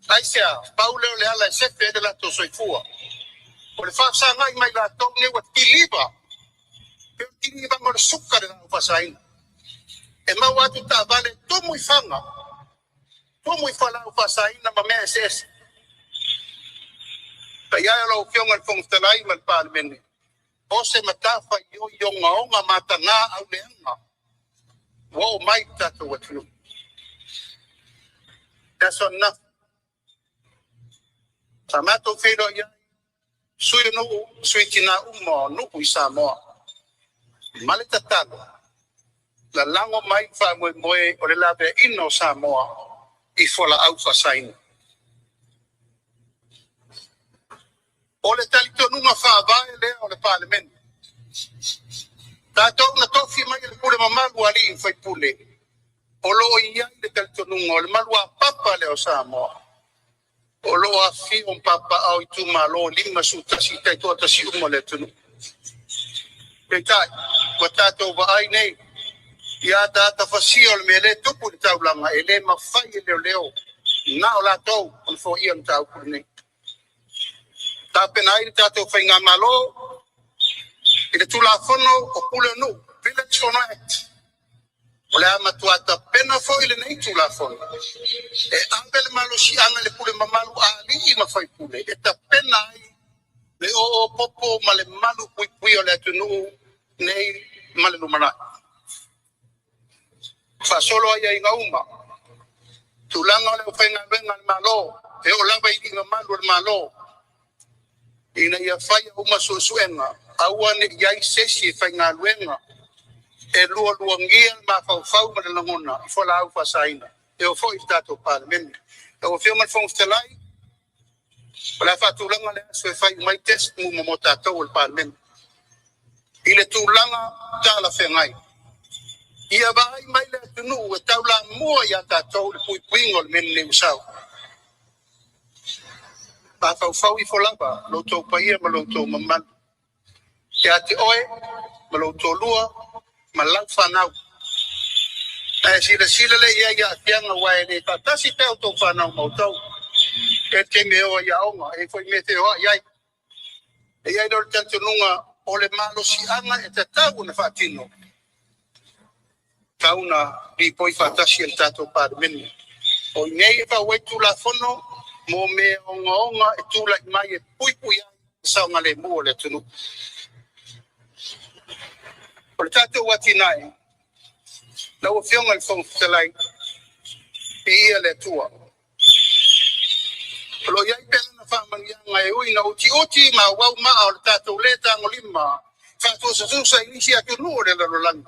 Aisea? Pau lea o le ala e sefe ai le latou soifua. O le faafesagai mai latou nei ua kiliva, pe o le kilivaga o le suka le laau faasaina. E maua atu taavale tumu i faga, tumu i fualaau faasaina ma mea eseese. Paia e o lau Afioga i le Fofoga Fetalai ma le Palemene, o se matafaioi ogaoga mataga auleaga ua oo mai i le tatou atunuu. Le aso ananafi, sa matou feiloai ai, sui o nuu, sui tina uma o nuu i Samoa, ma le tatalo, lalago mai le faamoemoe o le laveaiina o Samoa i fualaau faasaina. O le talitonuga faavae lea o le Palemene. Tatou na tofi mai e le pule mamalu a alii ma faipule, o lo o i ai le talitonuga o le maluapapa lea o Samoa, o lo o afifio ma papaaao itumalo 51 taitoatasi uma o le atunuu. Peitai, ua tatou vaai nei i ataata fasia o le mea lea e tupu i le taulaga, e le mafai e leoleo na o latou ona foia le mataupu lenei. Tapena ai le tatou faigamalo i le Tulafono o Pule o Nuu, Village Fono Act. O le a matua tapena foi lenei Tulafono e ave le malosiaga i le pule mamalu a alii ma faipule e tapena ai le oo popo ma le malu puipuia o le atunuu nei ma le lumanai. Faasolo aiaiga uma, tulaga o le aufaigaluega a le Malo, e oo lava i alii mamalu o le Malo, ina ia faia uma suesuega, aua ne i i ai se isi e faigaluega e lualuagia le mafaufau ma le lagona i fualaau faasaina, e oo foi i le tatou Palemene. Lau Afioga i le Fofoga Fetalai, o le a faatulaga le aso e fai uma ai test mo tatou o le Palemene i le tulaga talafeagai. Ia vaai mai le atunuu e taulamua ia tatou le puipuiga o le mea lenei ua sau. Mafaufau ifo lava lo outou paia ma lo outou mamalu ia te oe ma lou toalua ma lau fanau. Ae silasila lea i ai i aafiaga aua e le faatasi pea outou fanau ma outou. E le taimi e o ai i aoga, e i ai foi mea e feoai ai. E i ai lea o le talitonuga o le malosiaga e tatau ona faatino, tatau ona lipoi faatasi e le tatou Palemene. O i inei e fau ai Tulafono mo mea ogaoga e tulai mai e puipui ai le saogalemu o le atunuu. O le tatou atinae, lau Afioga i le Fofoga Fetalai, viia le Atua. O lo o i ai pea lana faamanuiaga e ui ina utiuti ma auau maa o le tatou le tagolima faatusatusa i nisi atunuu o le lalolagi,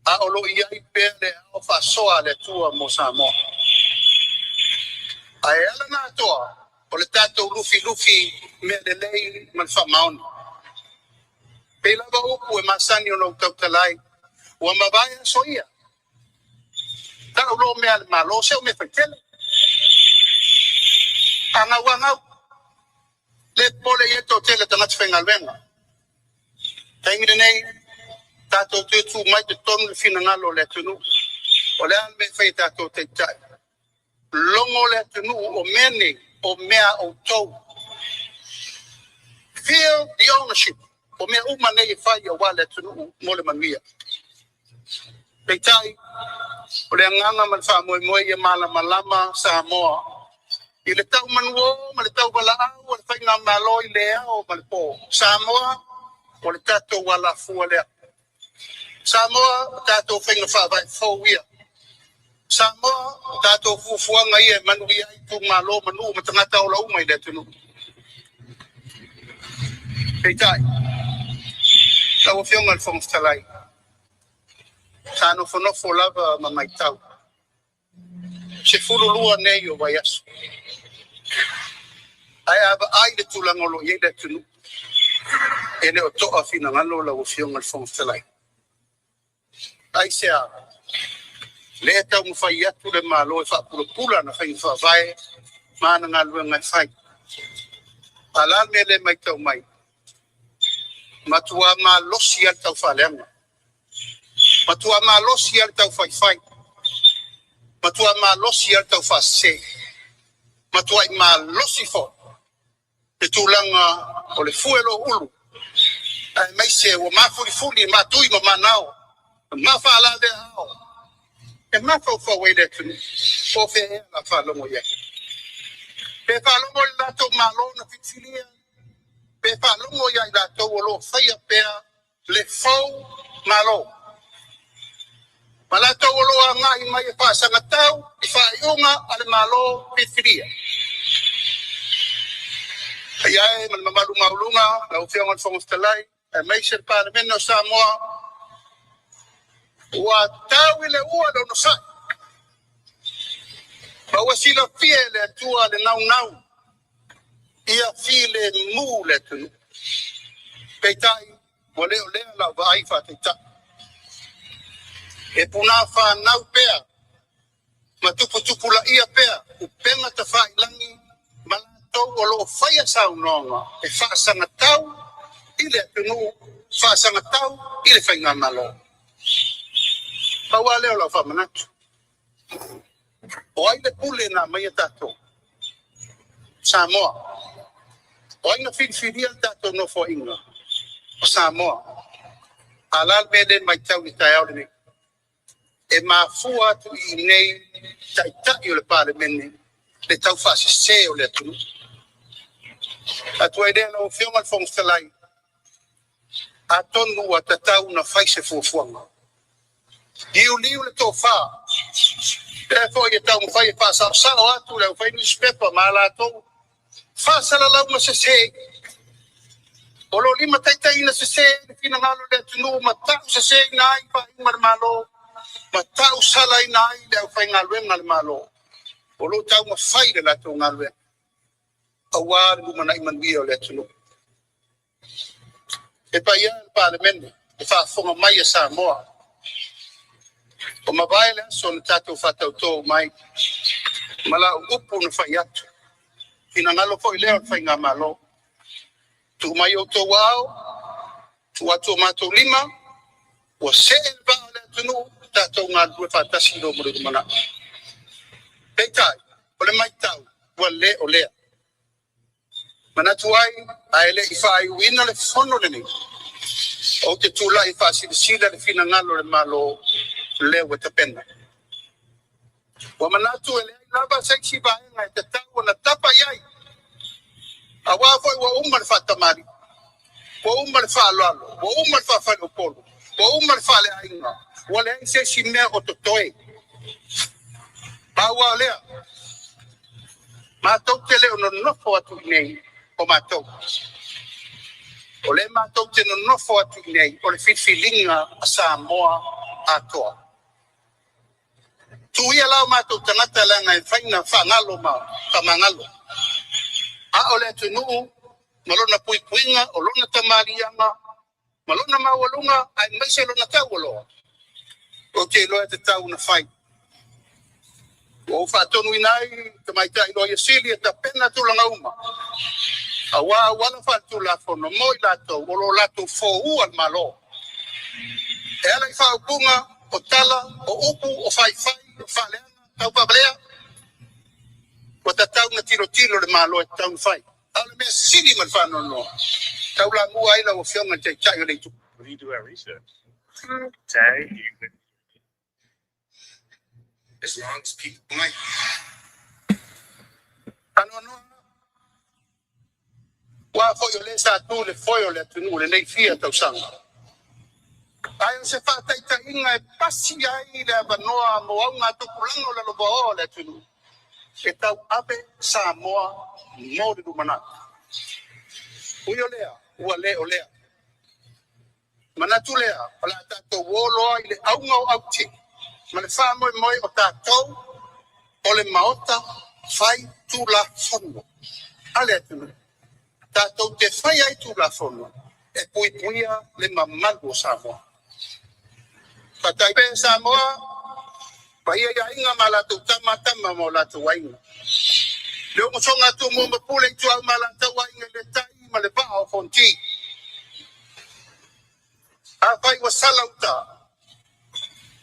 a o lo o i ai pea le ao faasoa a le Atua mo Samoa. Ae ala ona atoa o le tatou lufilufi mea lelei ma le faamaoni. Pei lava upu e masani ona ou tautala ai, ua mavae aso ia, tau loa mea a le Malo, se o mea faitele. A gau a gau, le popole i ai le toatele o tagata faigaluega. Taimi lenei, tatou toe tumai mai totonu le finagalo o le atunuu. O le a le mea e fai e tatou taitai? Logo le atunuu o mea nei, o mea a outou. Feel the ownership. O mea uma nei e fai aua le atunuu mo le manuia. Peitai, o le agaga ma le faamoemoe ia malamalama Samoa i le tau manuō ma le tau valaau o le faigamalo i le ao ma le po. Samoa, o le tatou alafua lea. Samoa, o tatou faiga faavae fou ia. Samoa, o tatou fuafuaga ia e manuia ai itumalo ma nuu ma tagata ola uma i le atunuu. Peitai, lau Afioga i le Fofoga Fetalai, sa nofonofo lava ma matau, 12 nei o vaiaso. Ae a vaai le tulaga o lo o i ai le atunuu, e le o toa finagalo lau Afioga i le Fofoga Fetalai. Aisea? Lea e taumafai atu le Malo e faapulapula ana faiga faavae ma ana galuega e fai. A o le a le mea lea e matau mai? Matua malosi lava le taufaaleaga, matua malosi lava le taufaifai, matua malosi lava le taufaasese, matuai malosi foi le tulaga o le fue o ulu, aemaise ua mafulifuli matui ma manao, ma faalavea ao e mafaufau ai le atunuu. Po o fea ea la faalogo i ai? Pe faalogo i le latou Malo na filifilia, pe faalogo ia i latou o lo o faia pea le fou Malo ma latou o lo o agai mai e faasagatau i faaiuga a le Malo filifilia. Paia e ma le mamalu maualuga, lau Afioga i le Fofoga Fetalai, aemaise le Palemene o Samoa, ua tau i le ua le onosai, ma ua silafia e le Atua le naunau ia filemu le atunuu. Peitai, ua le o lea lau vaai faataitai. E punā whānau pea, ma tuputupulaia pea, upega tafailagi, ma latou o lo o faia saunoaga e faasagatau i le atunuu, faasagatau i le faigamalo. Pau lava lea o lau faamanatu. O ai le pule na aumaia tatou? Samoa. O ai na filifilia le tatou nofoaiga? O Samoa. A la le mea lea e matau i le taeao lenei? E mafua atu i inei taitai o le Palemene le taufaasese o le atunuu. Atu ai lea, lau Afioga i le Fofoga Fetalai, atonu ua tatau na fai se fuafuaga. Liuliu le tofa, lea foi e taumafai e faasaosao atu le aufai newspaper ma latou faasalalauga sese. O lo o limataitaiina sese le finagalo o le atunuu ma tauseseina ai faaiuga a le Malo ma tausalaina ai le aufaigaluega a le Malo. O lo o taumafai le latou galuega aua le lumanai manuia o le atunuu. E paia e le Palemene, le faafofoga mai a Samoa, ua mavae le aso na tatou faatauto mai ma lau upu na fai atu, finagalo foi lea o le Faigamalo. Tuu mai outou ao, tuu atu o matou lima, ua see le vaa o le atunuu, tatou galulue faatasi loa mo le lumanai. Peitai, o le matau, ua le o lea. Manatu ai, ae le i faaiuina le fono lenei, ou te tulai e faasilasila le finagalo o le Malo lea ua tapena. Ua manatu e leai lava se isi vaega e tatau ona tapa i ai, aua foi ua uma le faatamalii, ua uma le faaaloalo, ua uma le faafaleupolu, ua uma le faaleaiga, ua leai se isi mea o totoe. Pau lava o lea, matou te le o nonofo atu i inei o matou. O lea matou te nonofo atu i inei o le filifiliga a Samoa atoa. Tuu ia la o matou tagata leaga e mafai ona faagalo ma faamagalo. A o le atunuu ma lona puipuiga, o lona tamaliiaga ma lona maualuga aemaise lona taualoa, ou te iloa e tatau ona fai. Ua ou faatonuina ai le Tamaitai Loia Sili e tapena tulaga uma, aua auala faaletulafono mo i latou o lo o latou foua le Malo. E ala i faaupuga, o tala, o upu, o faifai, o faaleaga, taufaavalea, ua tatau ona tilotilo le Malo e tatau ona fai. A o le mea sili ma le faanoanoa, taulamua ai lau Afioga i le Taitai o le Itu. We do our research. Tag you. As long as people mai. Faanoanoa, aua foi o lea sa tu le foe o le atunuu lenei fia tausaga. Ae o se faataitaiga e pasi ai le avanoa mo augatupulaga o lalovaoa o le atunuu e tauave Samoa mo le lumanai. Ui o lea, ua le o lea. Manatu lea, o le a tatou o loa i le auga o aute ma le faamoemoe o tatou o le Maota fai Tulafono a le atunuu. Tatou te fai ai Tulafono e puipuia le mamalu o Samoa. Fatai pea Samoa, paia i aiga ma latou tama, tama ma o latou aiga. Le usoga a Tumua ma Pule, Ituau ma Alataua, Aiga i le Tai ma le Vaa o Fonoti. Afai ua sala uta,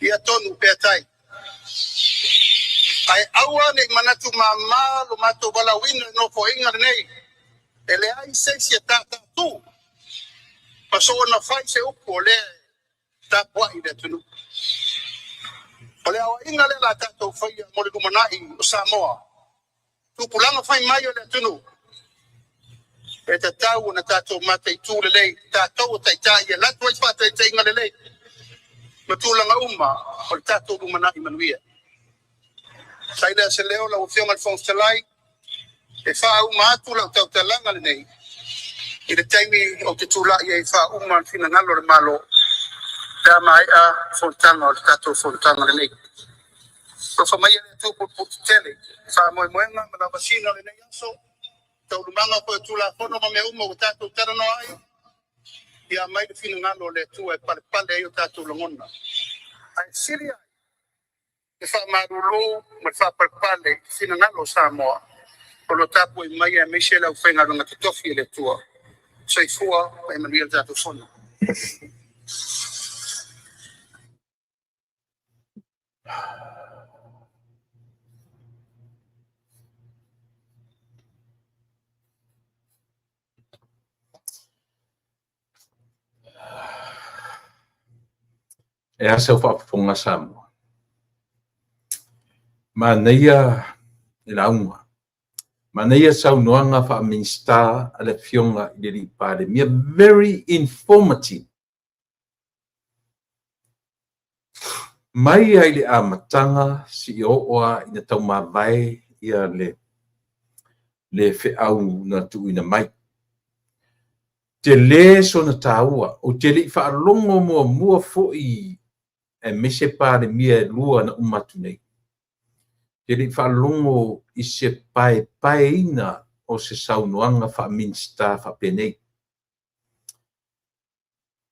ia tonu pea tai. Ae aua ne i manatu mama lo matou valaauina i le nofoaiga lenei, e leai se isi e tātātū ma soona fai se upu o lea e tapuai le atunuu. O le aoaiga lea la tatou faia mo le lumanai o Samoa, tupulaga fai mai o le atunuu, e tatau ona tatou mataitu lelei, tatou o taitai e alu atu ai faataitaiga lelei ma tulaga uma o le tatou lumanai manuia. Fai lea se leo lau Afioga i le Fofoga Fetalai, e faauma atu lau tautalaga lenei i le taimi ou te tulai ai e faauma le finagalo o le Malo pe a maea fonotaga o le tatou fonotaga lenei. Alofa maia le Atua pulepuletetele, faamoemoega ma lavasiga o lenei aso, taualumaga foi o Tulafono ma mea uma ua tatou talanoa ai, ia aumai le finagalo o le Atua e palepale ai o tatou lagona. Ae sili ai le faamalulu ma le faapalepale i finagalo o Samoa o lo o tapuai mai aemaise le aufaigaluega totofi a le Atua. Soifua ma ia manuia le tatou Fono. E a sau faafofoga Samoa? Manaia le lauga. Manaia saunoaga faa-Minisita a le Afioga i le Alii Palemia. Very informative. Mai ai le amataga seia oo lava ina taumavae ia le feau na tuuina mai. Tele sona taua. Ou te le i faalogo muamua foi aemaise Palemia e lua na uma atu nei. Te le i faalogo i se paepaeina o se saunoaga faa-Minisita faapenei.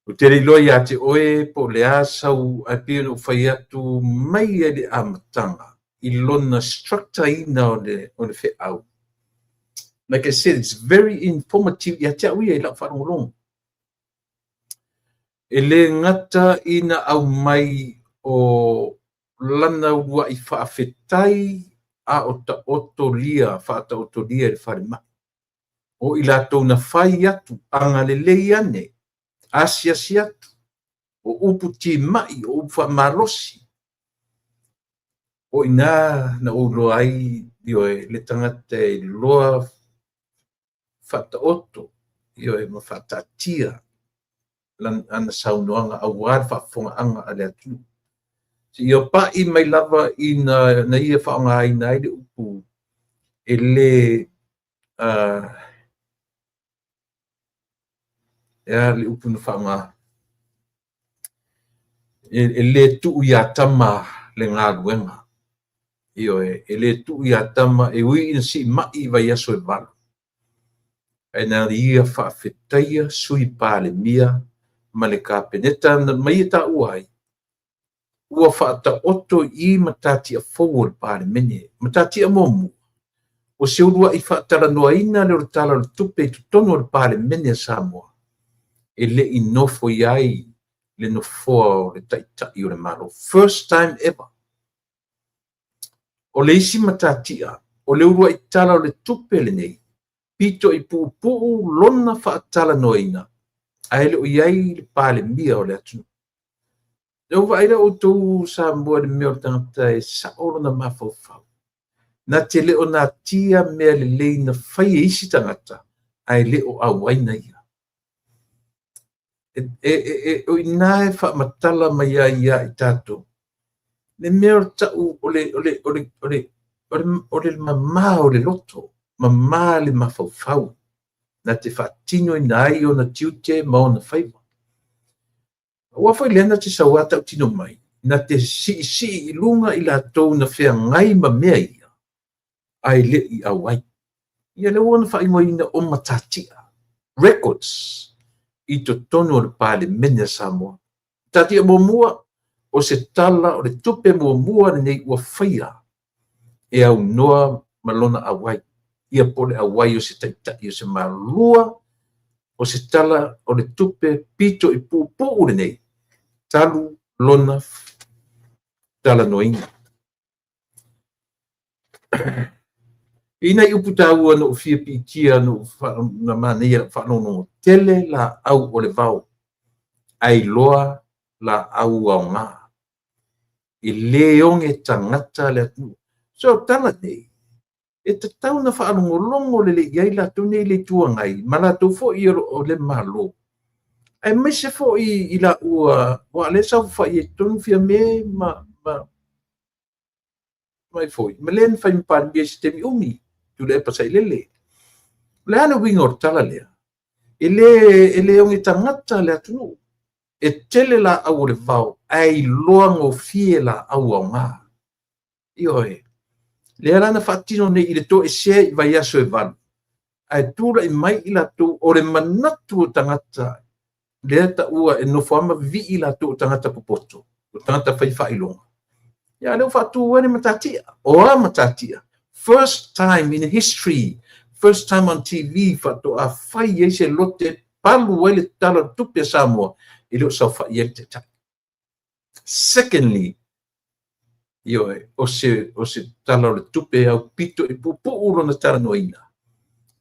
Ou te le iloa ia te oe po o le a sau, ae pei ona ou fai atu mai lava i le amataga i lona structure-ina o le feau. Like I said, it's very informative ia te au ia i lau faalogologo. E le gata ina aumai o lana uluai faafetai a o taotolia, faataotolia i le falemai. O i latou na fai atu, agalelei ane, asiasi atu, o upu timai, o upu faamalosi. O i ina na ou iloa ai, ioe, le tagata e iloa faataoto, ioe, ma faataatia ana saunoaga aua le faafofogaaga a le atunuu. Seia pai mai lava ina na ia faaaogaina ai le upu e le e a le upu na faaaoga e le tuu ia tama le galuega. Ioe, e le tuu ia tama e ui ina siimai i vaiaso e 8. Ae na ia faafetaia Sui Palemia ma le Kapeneta ma ia taua ai, ua faataoto i i matatia fou o le Palemene. Matatia muamua, o se uluai faatalanoaina lea o le Tala o le Tupe i totonu o le Palemene a Samoa, e le i nofo i ai le nofoa o le Taitai o le Malo. First time ever. O le isi matatia, o le uluai Tala o le Tupe lenei, pito i puupuu lona faatalanoaina, ae le o i ai le Palemia o le atunuu. Ua vaai lea outou Samoa i le mea o le tagata e sao lona mafaufau. Na te le o natia mea lelei na fai e isi tagata, ae le o auaina ia. O i ina e faamatala mai ai ia i tatou le mea o tau o le mamā o le loto, mamā le mafaufau, na te faatinoina ai ona tiute ma ona faiva. Aua foi lea na te sau lava tautino mai, na te siisii i luga i latou na feagai ma mea ia, ae le i auai. Ia lea ua ona faaigoaina o matatia, records, i totonu o le Palemene a Samoa. Matatia muamua, o se Tala o le Tupe muamua lenei ua faia e aunoa ma lona auai, ia po o le auai o se Taitai o se Malo. Lua, o se Tala o le Tupe pito i puupuu lenei, talu lona talanoaina. E i ai nai upu taua na ou fia piitia na manaia i lau faalogologo, tele laau o le vao, ae iloa laau aoga. E le oge tagata le atunuu. So, tala nei, e tatau ona faalogologo lelei i ai latou nei i le Itu Agai ma latou foi o le Malo, aemaise foi i laua, aua o lea e saofafai ai i totonu Fiame ma ai foi, ma le na fai ma Palemia i se taimi umi, Tuilaepa Sailele. O le a le uiga o le tala lea? E le oge tagata le atunuu. E tele laau o le vao, ae iloa gofie laau aoga. Ioe. Lea la na faatino nei i le toesea i vaiaso e 8, ae tulai mai i latou o le manatu o tagata lea taua e nofo lava ma vivii latou o tagata popoto, o tagata fai faailoga. Ia lea ua faatu ai le matatia. O a matatia? First time in history, first time on TV faatoa fai ai se lote palu ai le Tala o le Tupe a Samoa e le o saofai ai le Taitai. Secondly, ioe, o se Tala o le Tupe aupito i puupuu lona talanoaina,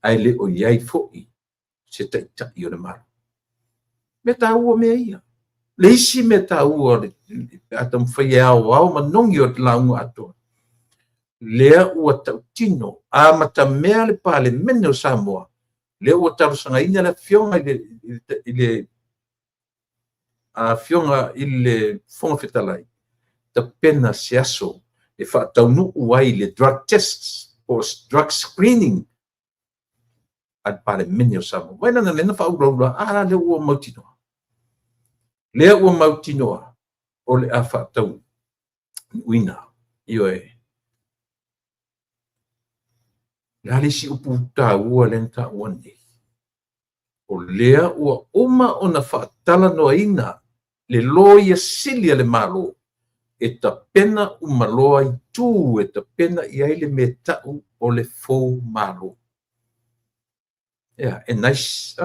ae le o i ai foi se Taitai o le Malo. Mea taua mea ia. Le isi mea taua pe a taumafai e aoao manogi o le lauga atoa, lea ua tautino amatamea le Palemene o Samoa, lea ua talosagaina le afioga i le afioga i le Fofoga Fetalai, tapena se aso e faataunuu ai le drug test po o drug screening a le Palemene o Samoa. Vai lana lea na faaulaula, a lea ua mautinoa. Lea ua mautinoa o le a faataunuuina. Ioe. Le a le isi upu taua lea na taua nei? O lea ua uma ona faatalanoaina le Loia Sili a le Malo e tapena uma loa itu e tapena i ai le mea tau o le fou malo. Ea, e nice.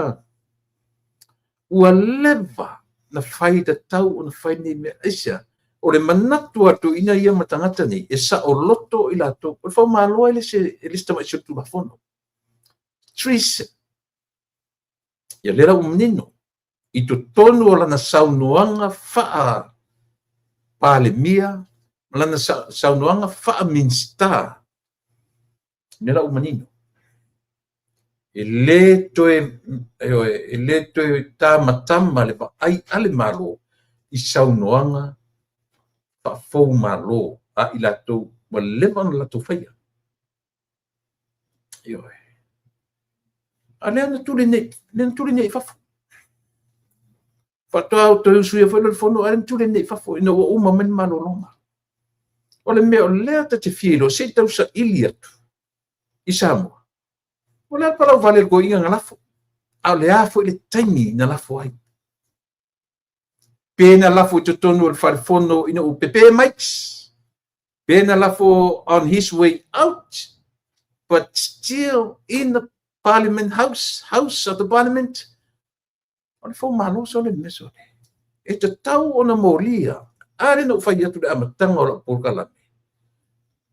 Ua leva na fai tatau ona fai nei mea. Aisea? O le manatu a toeaiina ia ma tagata nei, e saoloto i latou. O le faumalo e le se tamai solitulafono. Treason. Ia lea la ua manino i totonu o lana saunoaga faa Palemia ma lana saunoaga faa Minisita, lea la ua manino. E le toe, e le toe tamatama le vaai a le Malo i saunoaga faafou malo a i latou ua leva ona latou faia. Ioe. A lea na tuli nei, lea na tuli nei i fafo. Faatoa toe usuia foi le fono, ae na tuli nei i fafo ina ua uma mai le malologa. O le mea o lea ta te fia iloa, se i tausaili atu i Samoa. O le a le palau vale le toeaina na lafo? A o le a foi le taimi na lafo ai? Pe na lafo i totonu o le falefono ina ua pepe mics, pe na lafo on his way out, but still in the Parliament House, House of the Parliament. O le fou malo sole le mea sole. E tatau ona molia. A lea na ou fai atu i le amataga o lau polokalame.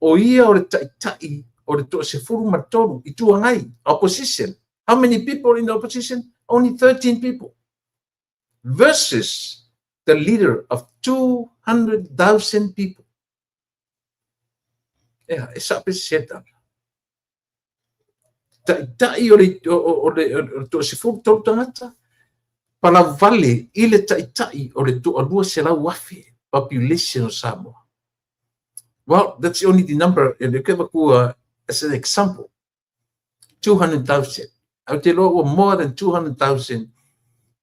O ia o le taitai o le 13 Itu Agai, opposition. How many people in the opposition? Only 13 people. Versus the leader of 200,000 people. Ea, e sa pe se tala. Taitai o le, o le 13 tagata, palavale i le taitai o le 200,000 population o Samoa. Well, that's only the number, e le avatua as an example. 200,000. Au te loa ua more than 200,000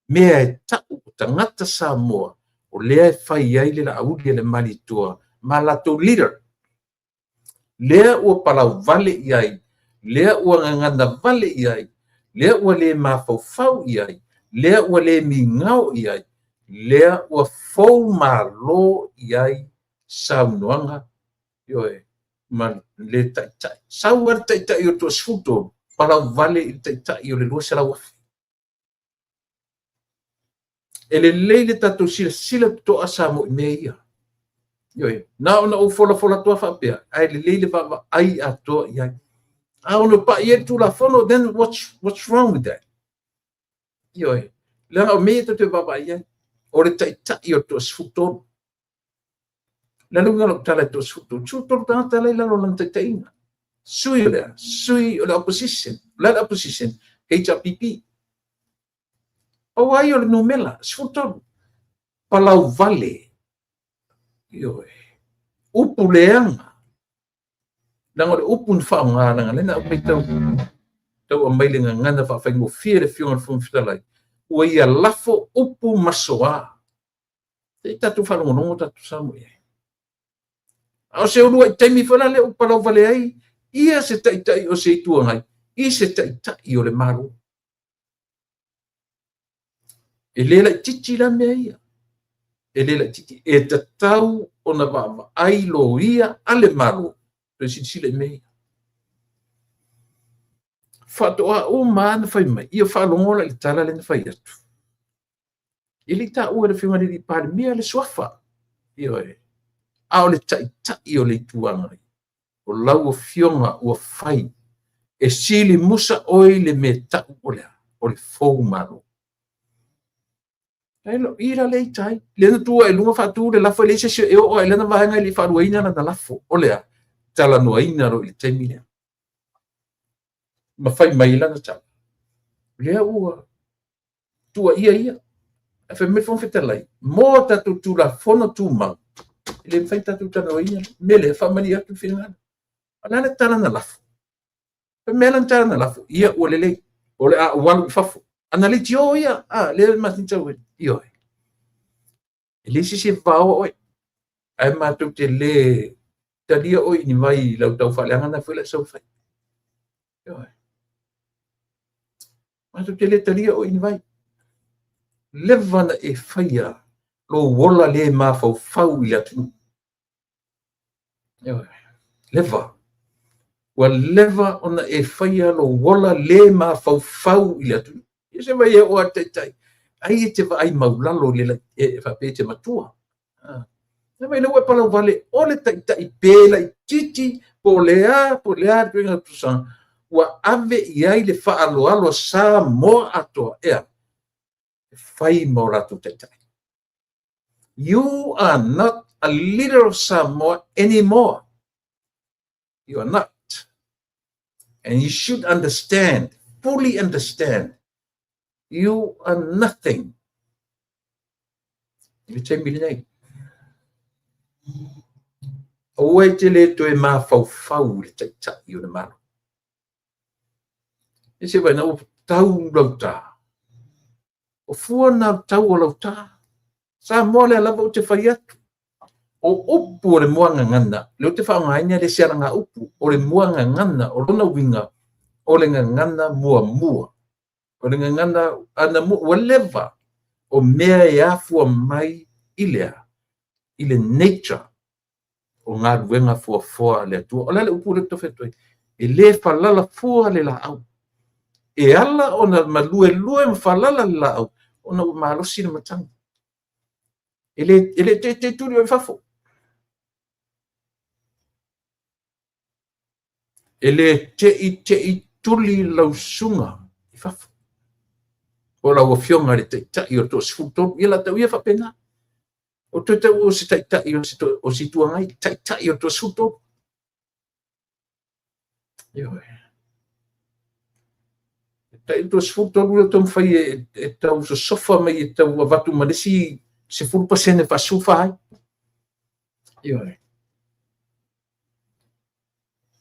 mea e tau o tagata Samoa o lea e fai ai le laauli a le Malietoa ma latou leader. Lea ua palauvale i ai, lea ua gagana vale i ai, lea ua le mafaufau i ai, lea ua le migao i ai, lea ua fou malo i ai saunoaga, ioe, ma le taitai. Sau lava le taitai o le 13, palauvale i le taitai o le 200,000. E lelei le tatou silasila totoa Samoa i mea ia. Ioe, na ona ou folafola atu faapea, ae lelei le vaavaai atoa i ai. A ono pai ai le Tulafono, then what's wrong with that? Ioe, leaga o mea ia tatou te vaavaai i ai. O le taitai o le 13. Le aluga o lau tala e 13. 13 tagata la i lalo o lana taitaiga. Sui o lea, sui o le opposition. O le a le opposition? HRPP. Pau ai o le numera, 13. Palauvale. Ioe. Upu leaga. Leaga o le upu na faaaoga, leaga lea na aumai tau, tau aumai le gagana faafaigofie le Afioga i le Fofoga Fetalai. Ua ia lafo upu masoa. Se i tatou faalogologo tatou Samoa i ai. A o se uluai taimi foi la lea ua palauvale ai ia se taitai o se Itu Agai i se taitai o le Malo. E le laitiiti la mea ia. E le laitiiti. E tatau ona vaavaai loia a le Malo. Toe silasila i mea ia. Faatoa uma na fai mai. Ia faalogo la i le tala lea na fai atu. E le i taua e le Afioga i le Palemia le suafa. Ioe. A o le taitai o le Itu Agai, o lau afioga ua fai e sili musa oe i le mea tau o le a, o le fou malo. Ai lo i la le tai, le na tua e lunga faatu le lafo e leai se isi e oo ai lana vaega e le i faaluaina lana lafo. O le a, talanoaina loa i le taimi lea. Ma fai mai lana tala. Lea ua tuuaia ia. Ae fai mai le Fofoga Fetalai, mo a tatou Tulafono Tumau, e le mafai ona tatou talanoaina le mea lea, faamalie atu le finagalo. O le a le tala na lafo? Fai mai lana tala na lafo, ia ua lelei, o le a ou alu i fafo. Ana leitio ia, a, lea e masani tau ai. Ioe. E leai se isi e vaoa oe, ae matou te le talia oe i ni vai i lau tau faaleaga na foi la e sau fai. Ioe. Matou te le talia oe i ni vai. Leva na e faia lou ola le mafaufau i le atunuu. Ioe. Leva. Ua leva ona e faia lou ola le mafaufau i le atunuu. Ia se vai e oo a le taitai. Ai e te vaai maulalo i le e faapea e te matua. Ah. Fai mai lea ua e palauvale o le taitai pe laitiiti po o le a po o le a le ituaiga tausaga ua ave i ai le faaaloalo a Samoa atoa ea e fai ma o latou taitai. You are not a leader of Samoa anymore. You are not. And you should understand, fully understand, you are nothing. I le taimi lenei. Aua e te le toe mafaufau i le taitai o le Malo. E se vai na ua tau lauta. O fua na tau o lauta. Samoa lea lava ou te fai atu. O upu o le muagagana, lea ou te faaaogaina le isi alagaupu, o le muagagana, o lona uiga, o le gagana muamua. O le gagana anamua, ua leva o mea e afua mai i le a? I le nature o galuega fuafua a le Atua. O le a le upu lea ou te fai atu ai? E le falala fua le laau. E ala ona maluelue ma falala le laau, ona ua malosi le matagi. E le, e le teitei tuli oe i fafo. E le teitei tuli lau susuga i fafo. O lau afioga i le taitai o le toa-13, ia la tau ia faapena. O toe tau o se taitai o se, o se Itu Agai, taitai o le toa-13. Ioe. Tai o le toa-13 lea o taumafai e, e tau sosofa mai e tau avatu ma le isi 10% faasefulufa ai. Ioe.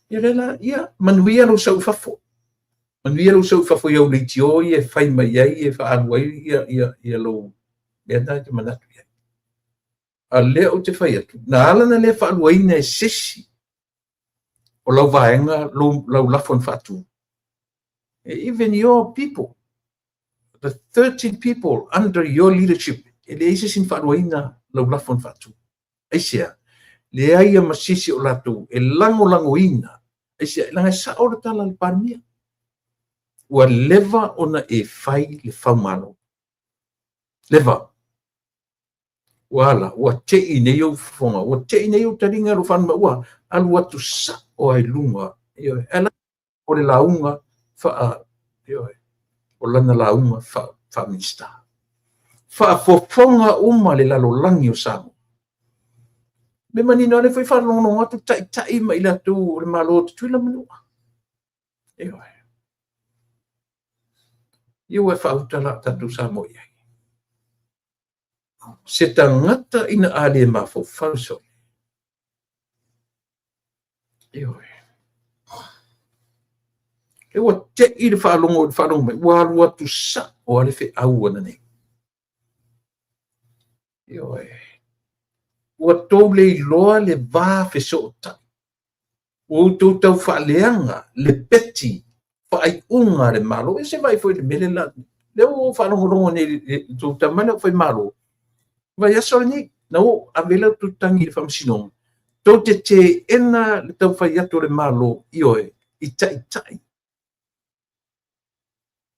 Ia lea la, ia, manuia lou sau i fafo. Manuia lou sau i fafo i au leitio ia e fai mai ai, e faaalu ai ia, ia, ia lou mea lena e te manatu i ai. A lea ou te fai atu, na ala ona le faaluaina e se isi o lau vaega, lou, lau lafo na faatu. Even your people, the 13 people under your leadership, e leai se isi na faaluaina lau lafo na faatu. Aisea? Leai ma se isi o latou e lagolagoina. Aisea? Leaga e sao le tala a le Palemia. Ua leva ona e fai le faumalo. Leva. Ua ala, ua tei nei ou fofoga, ua tei nei ou taliga lou faanu mai, ua alu atu sao ai luga. Ioe, ala o le lauga faa, ioe, o lana lauga faa, faa-Minista. Faafofoga uma le lalolagi o Samoa. Me manino ale foi faalogologo atu taitai ma i latou o le Malo o Tutuila ma Manua. Ioe. Ia ua e faauta la tatou Samoa i ai. Se tagata ina a le mafaufau sole. Ioe. E ua tei le faalogo i le faalogo mai, ua alu atu sao a le feau ananei. Ioe. Ua tou le iloa le va fesootai. Ua outou tau faaleaga le peti faaiuga a le Malo. E se vaai foi i le mea lea, lea ua ou faalogologo nei i le tou tama lea o Faimalo. Vaiaso lenei, na ou ave lau tutagi i le faamasinoga. Tou te teena le taumafai atu o le Malo, ioe, i taitai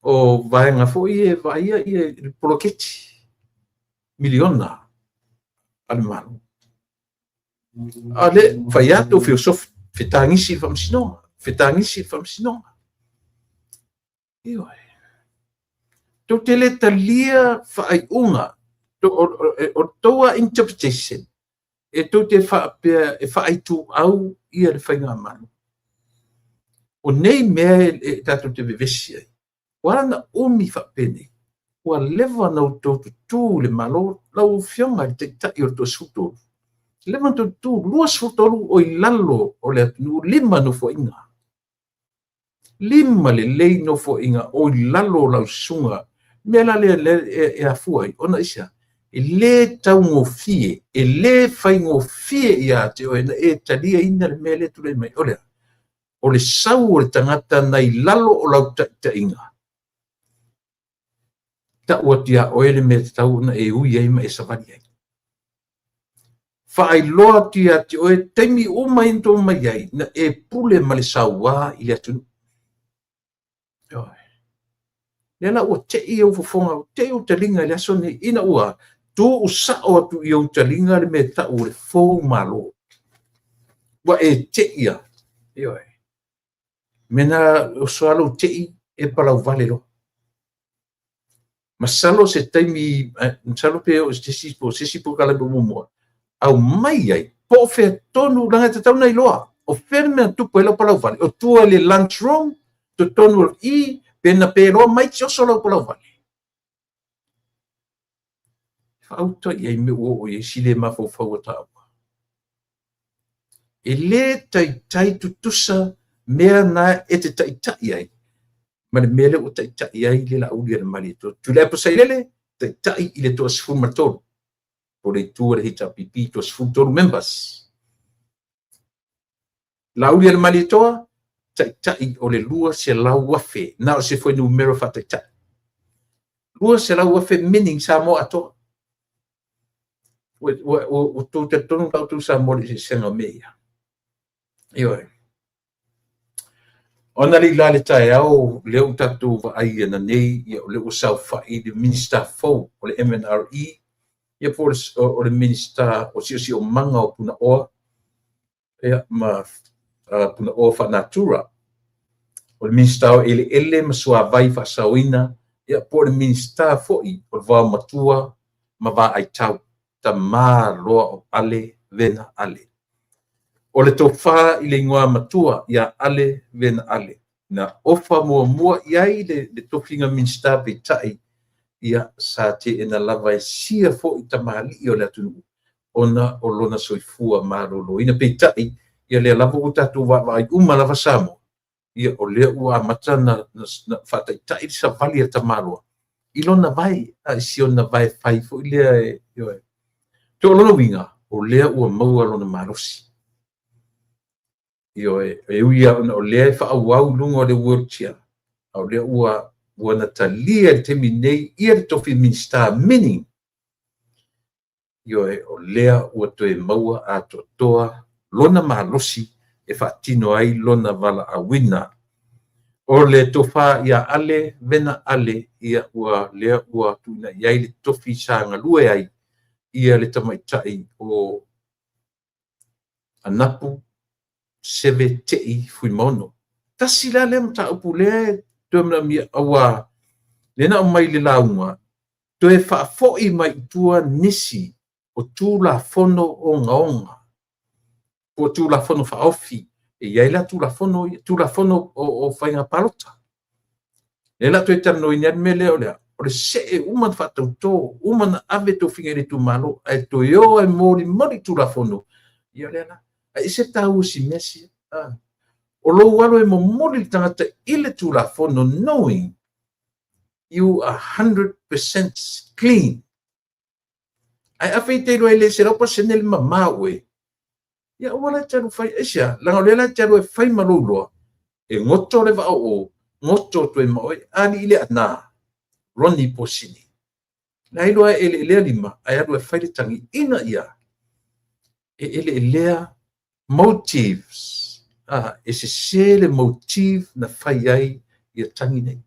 o vaega foi e vaaia ia le poloketi miliona a le Malo. A le fai atu feosofi, fetagisi i le faamasinoga, fetagisi i le faamasinoga. Ioe. Tou te le talia faaiuga, o tou a interpretation, e tou te faapea e faaituau ia le faigamalo. O nei mea e tatou te vevesi ai, ua ala ona umi faapenei, ua leva ona outou tutū i le Malo, lau Afioga i le Taitai o le toa-13, leva ona outou tutū, 23 o i lalo o le atunuu, 5 nofoaiga. 5 lelei nofoaiga o i lalo o lau susuga. Mea la lea e afua ai, ona aisea? E le taugofie, e le faigofie ia te oe na e taliaina le mea lea e tulai mai. O le a? O le sau o le tagata na i lalo o lau taʻitaʻiga, Tau atu iā oe le mea e tatau ona e ui ai ma e savali ai. Faailoa atu ia te oe taimi uma i tou mai ai, na e pule ma le sauā i le atunuu. Ioe. Lea la ua tei ou fofoga, ua tei ou taliga i le aso lenei, ina ua tuu sao atu i ou taliga le mea e tau o le fou malo. Ua e tei a. Ioe. Mea na oso lava lou tei e palauvale loa. Masalo se taimi, masalo pe o se isi, po o se isi polokalame o muamua, aumai ai, po o fea tonu, leaga e tatau ona iloa, o fea le mea na tupu ai lau palauvale, o tua i le lunch room, totonu o le i, pe na pe loa mai oso lau palauvale. Faauta i ai mea ua oo i ai si le mafaufau a taua. E lē taitai tutusa mea na e te taitai ai ma le mea lea ua taitai ai le Laaulialemalietoa. Tuilaepa Sailele, taitai i le toa-13 po o le itu a le HRPP, toa-13 members. Laaulialemalietoa, taitai o le 200,000, na o se fuainumera faataitai. 200,000 meaning Samoa atoa. Ua outou talitonu la outou Samoa i le eseesega o mea ia. Ioe. Ona le la le taeao lea ua tatou vaai ananei, ia o lea ua saofai le Minista fou o le MNRE, ia po o le Minista o Siosiomaga o Punaoa, ia ma Punaoa Faanatura, o le Minista o Eleele ma Suavai Faasaoina, ia po o le Minista foi o le Vaomatua ma Vaaitau, tamā loa o Ale Vena Ale. O le tofa i le igoa matua ia Ale Vena Ale, na ofa muamua i ai le tofiga Minista, peitai ia sa teena lava e sia foi tamalii o le atunuu ona o lona soifua maloloina. Peitai ia lea lava ua tatou vaavaai uma lava Samoa, ia o lea ua amata na faataitai le savali a tamaloa i lona vae, a i si ona vae fai foi lea e, ioe. So o lona uiga, o lea ua maua lona malosi. Ioe, e ui lava ona o lea e faaauau i luga o le wheelchair, a o lea ua na talia i le taimi nei ia le tofi Minista, meaning, ioe, o lea ua toe maua atoatoa lona malosi e faatino ai lona valaauina. O le tofa ia Ale Vena Ale, ia ua lea ua tuuina i ai le tofi sa galue ai ia le tamaitai o Anapu Seve Tei Fuimaono. Tasi la lea mataupu lea e toe manaomia, aua lea na aumai i le lauga, toe faafoi mai i tua nisi o Tulafono ogaoga po o Tulafono faaofi. E i ai la Tulafono ia, Tulafono o faiga palota. Lea la toe talanoaina ai le mea lea o le a, o le see uma na faatauto, uma na ave tofiga i le itumalo, ae toe o e molimoli Tulafono. Ia lea la, ae ese taua o si mea sia. O lou alo e momoli le tagata i le Tulafono knowing you are 100% clean. Ae afai e te iloa e le 100% le mama o oe, ia aua la e te alu fai, aisea, leaga o lea la e te alu e fai ma lou iloa, e goto le vaa o o, goto atu ai ma oe, alii le ana, Ronnie Posini. La iloa e eleelea lima, ae alu e fai le tagi, ina ia e eleelea motives, e sese le motive na fai ai ia tagi nei.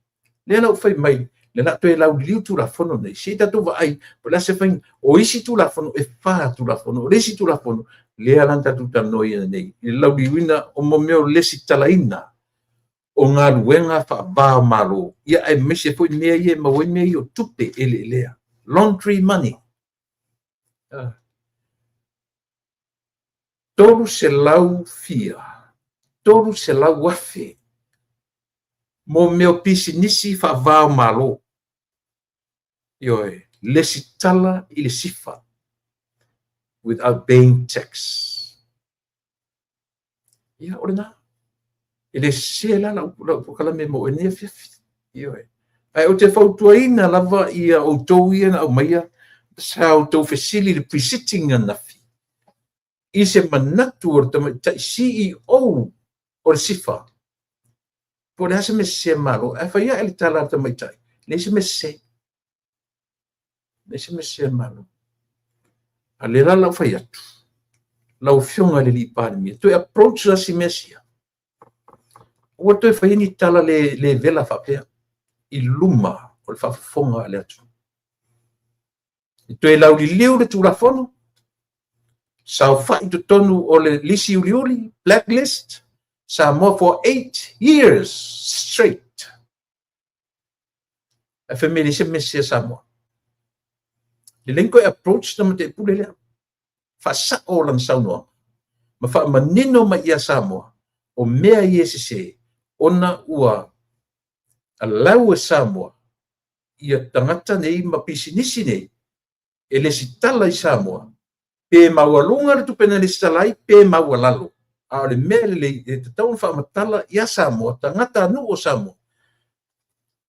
Lea la ua fai mai, lea la toe lauliliu Tulafono nei, se i tatou vaai, po o le a se faiga. O isi Tulafono, e 4 Tulafono, o le isi Tulafono, lea la na tatou talanoaina nei, i le lauliliuina o mo mea o lesitalaina o galuega faava o Malo, ia aemaise foi mea ia e maua ai mea ia o tupe eleelea, laundry money. 300 fia, 300,000 mo mea o pisinisi faava o Malo. Ioe, lesitala i le SIFA without paying tax. Ia, o lena. E le sese la lau polokalame mo oe nei afiafi. Ioe. Ae ou te fautuaina lava ia outou ia na aumaia sa outou fesili i le pre-sitting ananafi i se manatu o le tamaitai CEO o le SIFA, po o le a se mea sese a le Malo, ae fai ae le tala a le tamaitai, leai se mea sese. Leai se mea sese a le Malo. A lea la lau fai atu, lau Afioga i le Alii Palemia, toe approach la si mea sia. Ua toe fai ni tala le, le vela faapea i luma o le faafofoga a le atunuu. E toe lauliliu le Tulafono, saofai i totonu o le lisi uliuli, blacklist, Samoa for 8 years straight. Ae fai mai leai se mea sese a Samoa. Lelei ona toe approach Tamatai Pule lea. Faasao lana saunoaga ma faamanino mai ia Samoa o mea ia e sese ona ua allow e Samoa ia tagata nei ma pisinisi nei e lesitala i Samoa, pe maualuga le tupe na lesitala ai, pe maualalo. A o le mea lelei e tatau ona faamatala ia Samoa, tagatanuu o Samoa,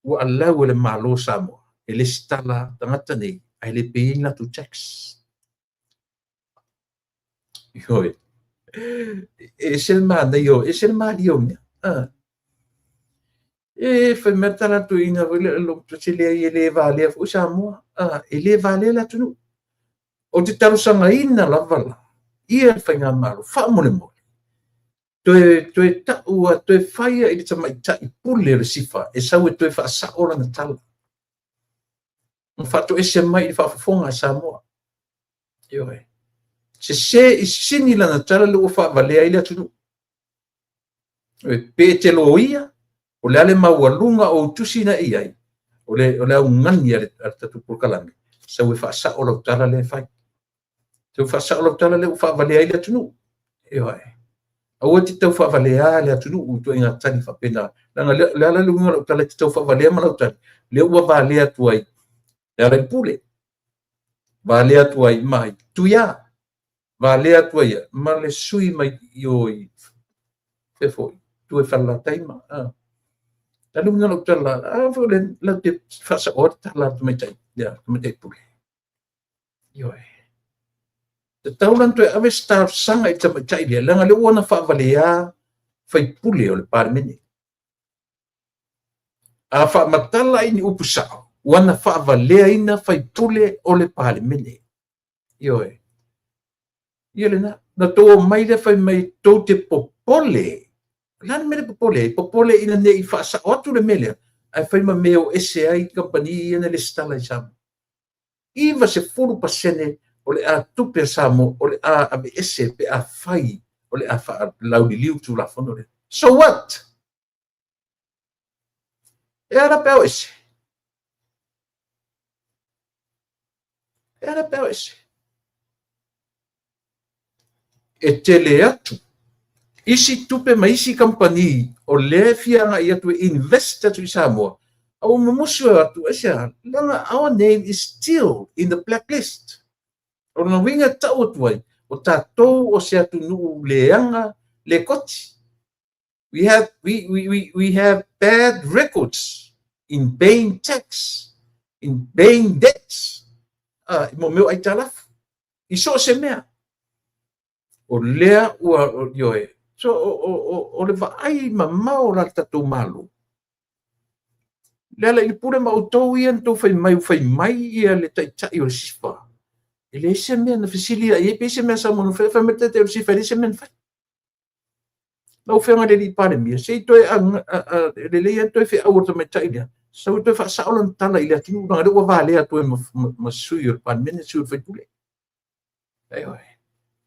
ua allow e le Malo o Samoa e lesitala tagata nei ae le pay ni latou tax. Ioe. E ese le manaia, e ese le malie o mea. Ah. E fai mai le tala toeaina foi lea, se leai e le valea foi Samoa. Ah, e le valea le atunuu. Ou te talosagaina lava la ia le faigamalo faamolemole toe toe ta'u a toe faia i le tamaitai pule o le SIFA e sau e toe faasa'o lana tala ma faatoese mai i le faafofoga a Samoa. Ioe. Sese i sini lana tala lea ua faavalea ai le atunuu. Pe e te loia, o le a le maualuga o ou tusi na e i ai, o le, o le augani a le, a le tatou polokalame, sau e faasao lau tala lea e fai. Sau e faasao lau tala lea ua faavalea ai le atunuu. Ioe. Aua te tau faavalea le atunuu i ituaiga tali faapena. Leaga le, le ala le uiga o lau tala e te tau faavalea ma lau tali, lea ua valea atu ai Lealailepule, valea atu ai ma Tuia, valea atu ai ma le sui mai i o i fea foi, tua i Falelatai ma a. Le uiga o lau tala, a foi le lau te faasaoa le tala a le tamaitai, lea, tamaitai pule. Ioe. Tatau la ona toe ave se talosaga i le tamaitai lea, leaga lea ua na faavalea faipule o le Palemene. A faamatala i ni upu sao, ua na faavaleaina faipule o le Palemene. Ioe. Ia lena. Na tou omai lea fai mai tou te popole. O le a le mea le popole ai? Popole ina ne i faasao atu le mea lea, ae fai ma mea e o ese ai kamupani ia na lesitala i Samoa. 90% o le a tupe a Samoa o le a aveese pe afai o le a faalauliliu le Tulafono lea. So what? E ala pe o ese. E ala pe o ese. E tele atu isi tupe ma isi kamupani o lea e fia agai atu e invest atu i Samoa, a ua mumusu atu, aisea, leaga our name is still in the blacklist. O lona uiga e tau atu ai, o tatou o se atunuu leaga le koti. We have, we, we, we, we have bad records in paying tax, in paying debts, i mo mea o aitalafu, i so o se mea. O lea ua, ioe, so o, o, o, o le vaai mamao la le tatou Malo. Lealailepule ma outou ia na tou fai mai, ua fai mai ia le taitai o le SIFA. E leai se mea na fesili ai, e pei se mea Samoa na fai, fai mai le taitai o le SIFA, e leai se mea na fai. Lau Afioga i le Alii Palemia, se i toe lelei lava toe feau o le tamaitai lea, sau e toe faasao lana tala i le atunuu, leaga o lea ua valea atu ai ma, ma, ma sui o le Palemene, sui o le faipule. Ioe.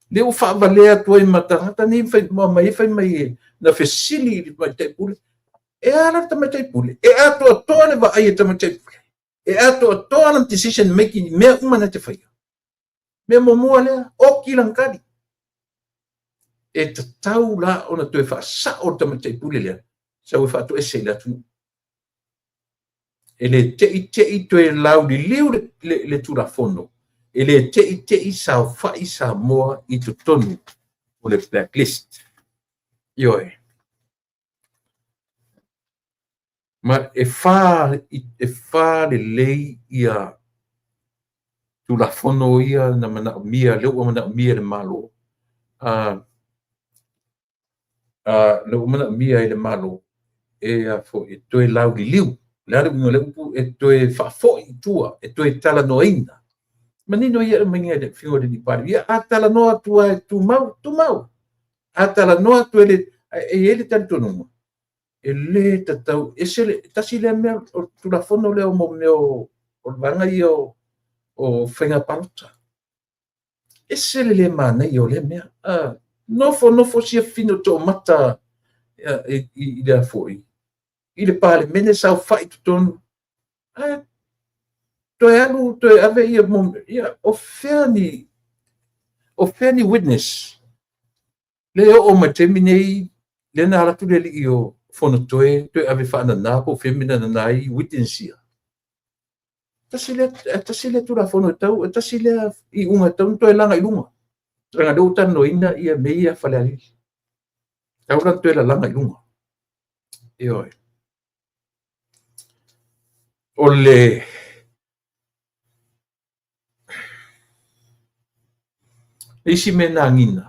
Lea ua faavalea atu ai ma tagata nei fai, ma mai fai mai na fesili i le tamaitai pule. E a la le tamaitai pule? E atoatoa le vaai a le tamaitai pule. E atoatoa lana decision making i mea uma na te faia. Mea muamua lea, oki lana tali. E tatau la ona toe faasao le tamaitai pule lea, sau e faatoese i le atunuu. E le te'i te'i toe lauliliu le, le, le Tulafono, e le te'i te'i saofa'i Samoa i totonu o le blacklist. Ioe. Ma e whā, e whā lelei ia Tulafono ia na manaomia, lea ua manaomia e le Malo. Lea ua manaomia e le Malo e a foi e toe lauliliu. O le a le uiga o lea upu? E toe faafoi i tua, e toe talanoaina. Manino ia aumaiga e le Afioga i le Palemia. A talanoa atu lava e tumau, tumau. A talanoa atu e le... E i ai le talitonuga, e le tatau, ese le tasi lea mea o le Tulafono lea o mea o le vaega lea o faiga palota. E ese le le manaia o lea mea. Nofo nofo sia fafine o toamata i le foi i le Palemene, saofai i totonu, ae toe alu toe ave ia, ia o fea ni witness? Le oo mai taimi nei, lea na alu atu le alii o Fonotoe toe ave faanana po o fea mea na nana ai witness ia. Tasi lea, tasi lea Tulafono e tau, tasi lea iuga e tau ona toe laga i luga. Leaga o lea ua talanoaina ia mea ia a Falealili. Tau la ona toe lalaga i luga. Ioe. O le isi mea na agiga,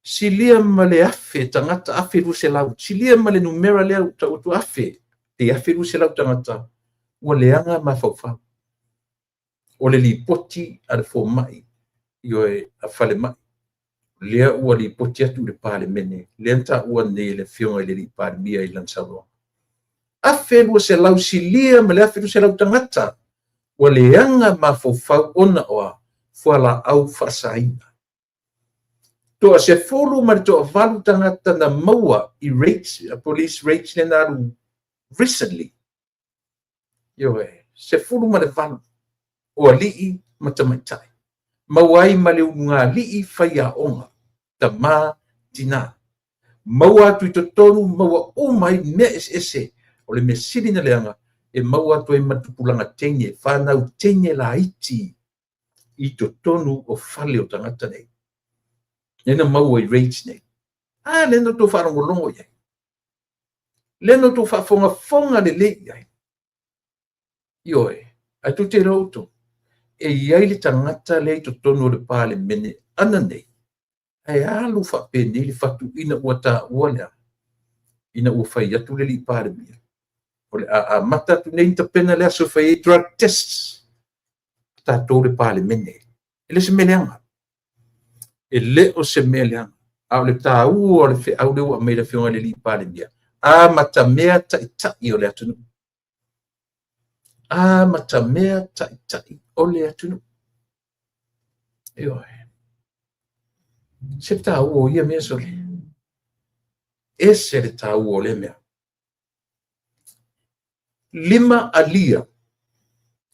silia ma le 1,000 tagata, 1,200, silia ma le numera lea ua tau atu 1,000, pe 1,200 tagata ua leaga mafaufau. O le lipoti a le fomai, ioe, a falemai, lea ua lipoti atu i le Palemene, lea na taua nei e le Afioga i le Palemia i lana saunoaga. 1,200, silia ma le 1,200 tagata ua leaga mafaufau ona o a? Fualaau faasaina. Toa 18 tagata na maua i raids, police raids lea na alu recently. Ioe, 18 o alii ma tamaitai. Maua ai ma le ulugalii faiaoga, tama, tina. Maua atu i totonu, maua uma ai mea eseese. O le mea sili na leaga, e maua atu ai ma tupulaga teine, fanau teine laiti i totonu o fale o tagata nei. Lea na maua i raids nei. A lea na outou faalogologo i ai. Lea na outou faafogafoga lelei i ai. Ioe, ae tou te iloa outou, e i ai le tagata lea i totonu o le Palemene ana nei, ae alu faapenei le fatu ina ua taua lea, ina ua fai atu le alii Palemia, o le a amata atu nei ona tapena le aso e fai ai drug tests tatou le Palemene. E le o se mea leaga. E le o se mea leaga. A o le taua o le feau lea ua aumai e le Afioga i le alii Palemia, amatamea taitai o le atunuu. Amatamea taitai o le atunuu. Ioe. Se taua o ia mea sole. Ese le taua o lea mea. 5 alia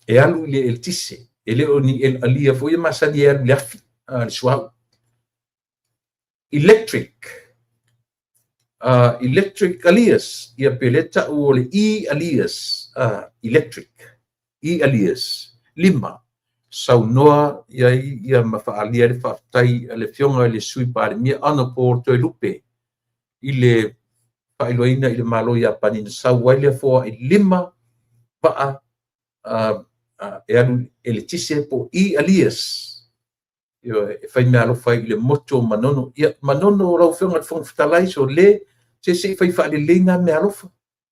e alu i le eletise. E le o ni alia foi e masani e alu i le afi, le suauu. Electric. Electric alias. Ia pe le tau o le E alias. Electric. E alias. 5. Saunoa ia ia ma faalia le faafetai a le Afioga i le Sui Palemia Honorable Toelupe i le faailoaina i le Malo Iapani na sau ai le foai 5 vaa e alu eletise po E alias. E fai mea alofa i le motu o Manono. Ia, Manono lau Afioga i le Fofoga Fetalai, so le, se se i fai faalelei nā mea alofa.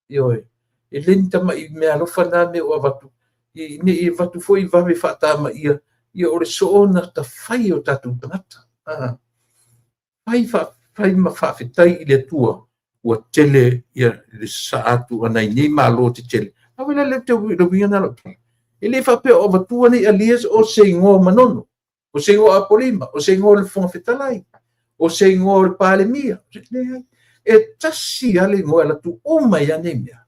Ioe, e le ni tamai mea alofa nā mea o avatu. Ne i avatu foi vave faatamaia, ia o le soona tafai o tatou tagata. Fai ma faafetai i le Atua, ua tele ia le sasaa atu a nai nei malo tetele. A wela le te uiga nā lau tala. E le faapea o avatua nei alias o se igoa o Manono, o se igoa o Apolima, o se igoa o le Fofoga Fetalai, o se igoa o le Palemia. E tasi lava le igoa e alu atu uma ia nei mea,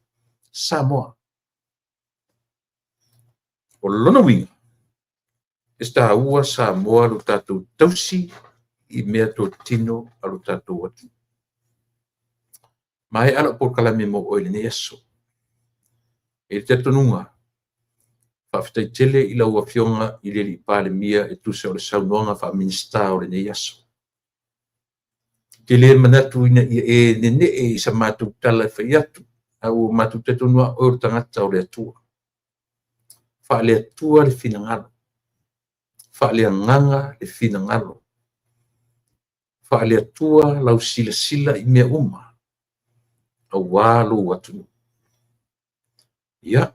Samoa. O lona uiga, e taua Samoa lo tatou tausi i mea totino a lo tatou atunuu. Maea lau polokalame mo oe i lenei aso. E le talitonuga, faafetai tele i lau Afioga i le Palemia e tusa o le saunoaga faa-Minisita o lenei aso. Te le manatu ina ia e nenee i sa matou tala e fai atu, a ua matou talitonu lava oe o le tagata o le Atua. Faale-Atua le finagalo, faale-Agaga le finagalo. faale-Atua lau silasila i mea uma, aua lou atunuu. Ia,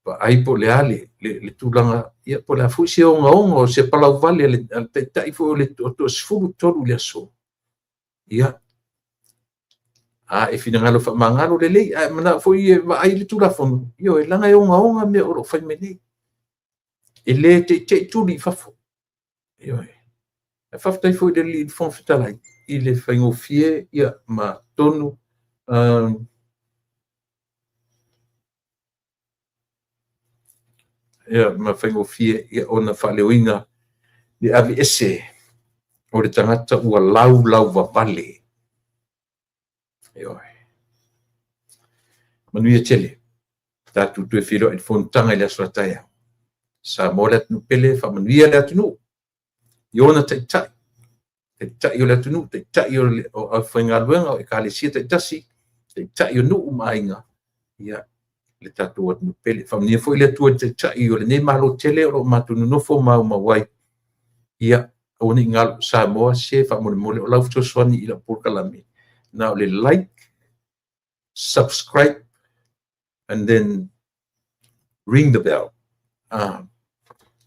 vaai po o le a le tulaga, ia po o le a foi se ogaoga o se palauvale a le taitai foi o le toa-13 i le aso. Ia, a e finagalo e faamagalo lelei, ae manao foi e vaai le Tulafono, ioe, leaga e ogaoga mea o lo o fai mai nei. E le teitei tuli i fafo. Ioe. Ae faafetai foi i le Fofoga Fetalai i le faigofie ma tonu ma faigofie ona faaleoina le aveese o le tagata ua laulauvavale. Ioe. Manuia tele. Tatou toe feiloai i le fonotaga i le aso a taeao. Samoa le atunuu pele, faamanuia le atunuu i ona taitai, taitai o le atunuu, taitai o le aufaigaluega o ekalesia taitasi, taitai o nuu ma aiga, ia le tatou atunuu pele. Faamanuia foi le Atua i le Taitai o lenei Malo tele o lo o matou nonofo ma maumau ai. Ia aua ne i galo Samoa, se faamolemole o lau fesoasoani i lau polokalame, na o le like, subscribe and then ring the bell.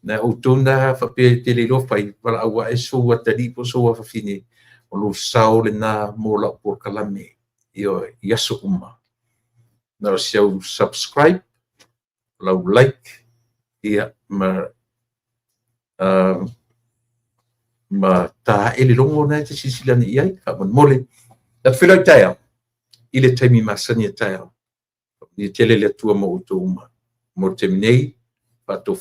Na outou na faapea e te le iloa fai, valaau ae sou atalii po o sou afafine, o lou sao lena mo lau polokalame. Ioe, i aso uma. Na o si au subscribe, lau like, ia, ma ta ae le logo lena e te silasila ane i ai, faamolemole. Tatou feiloai taeao i le taimi masani a taeao. Ia tele le Atua ma outou uma. Mo le taimi nei, faatofu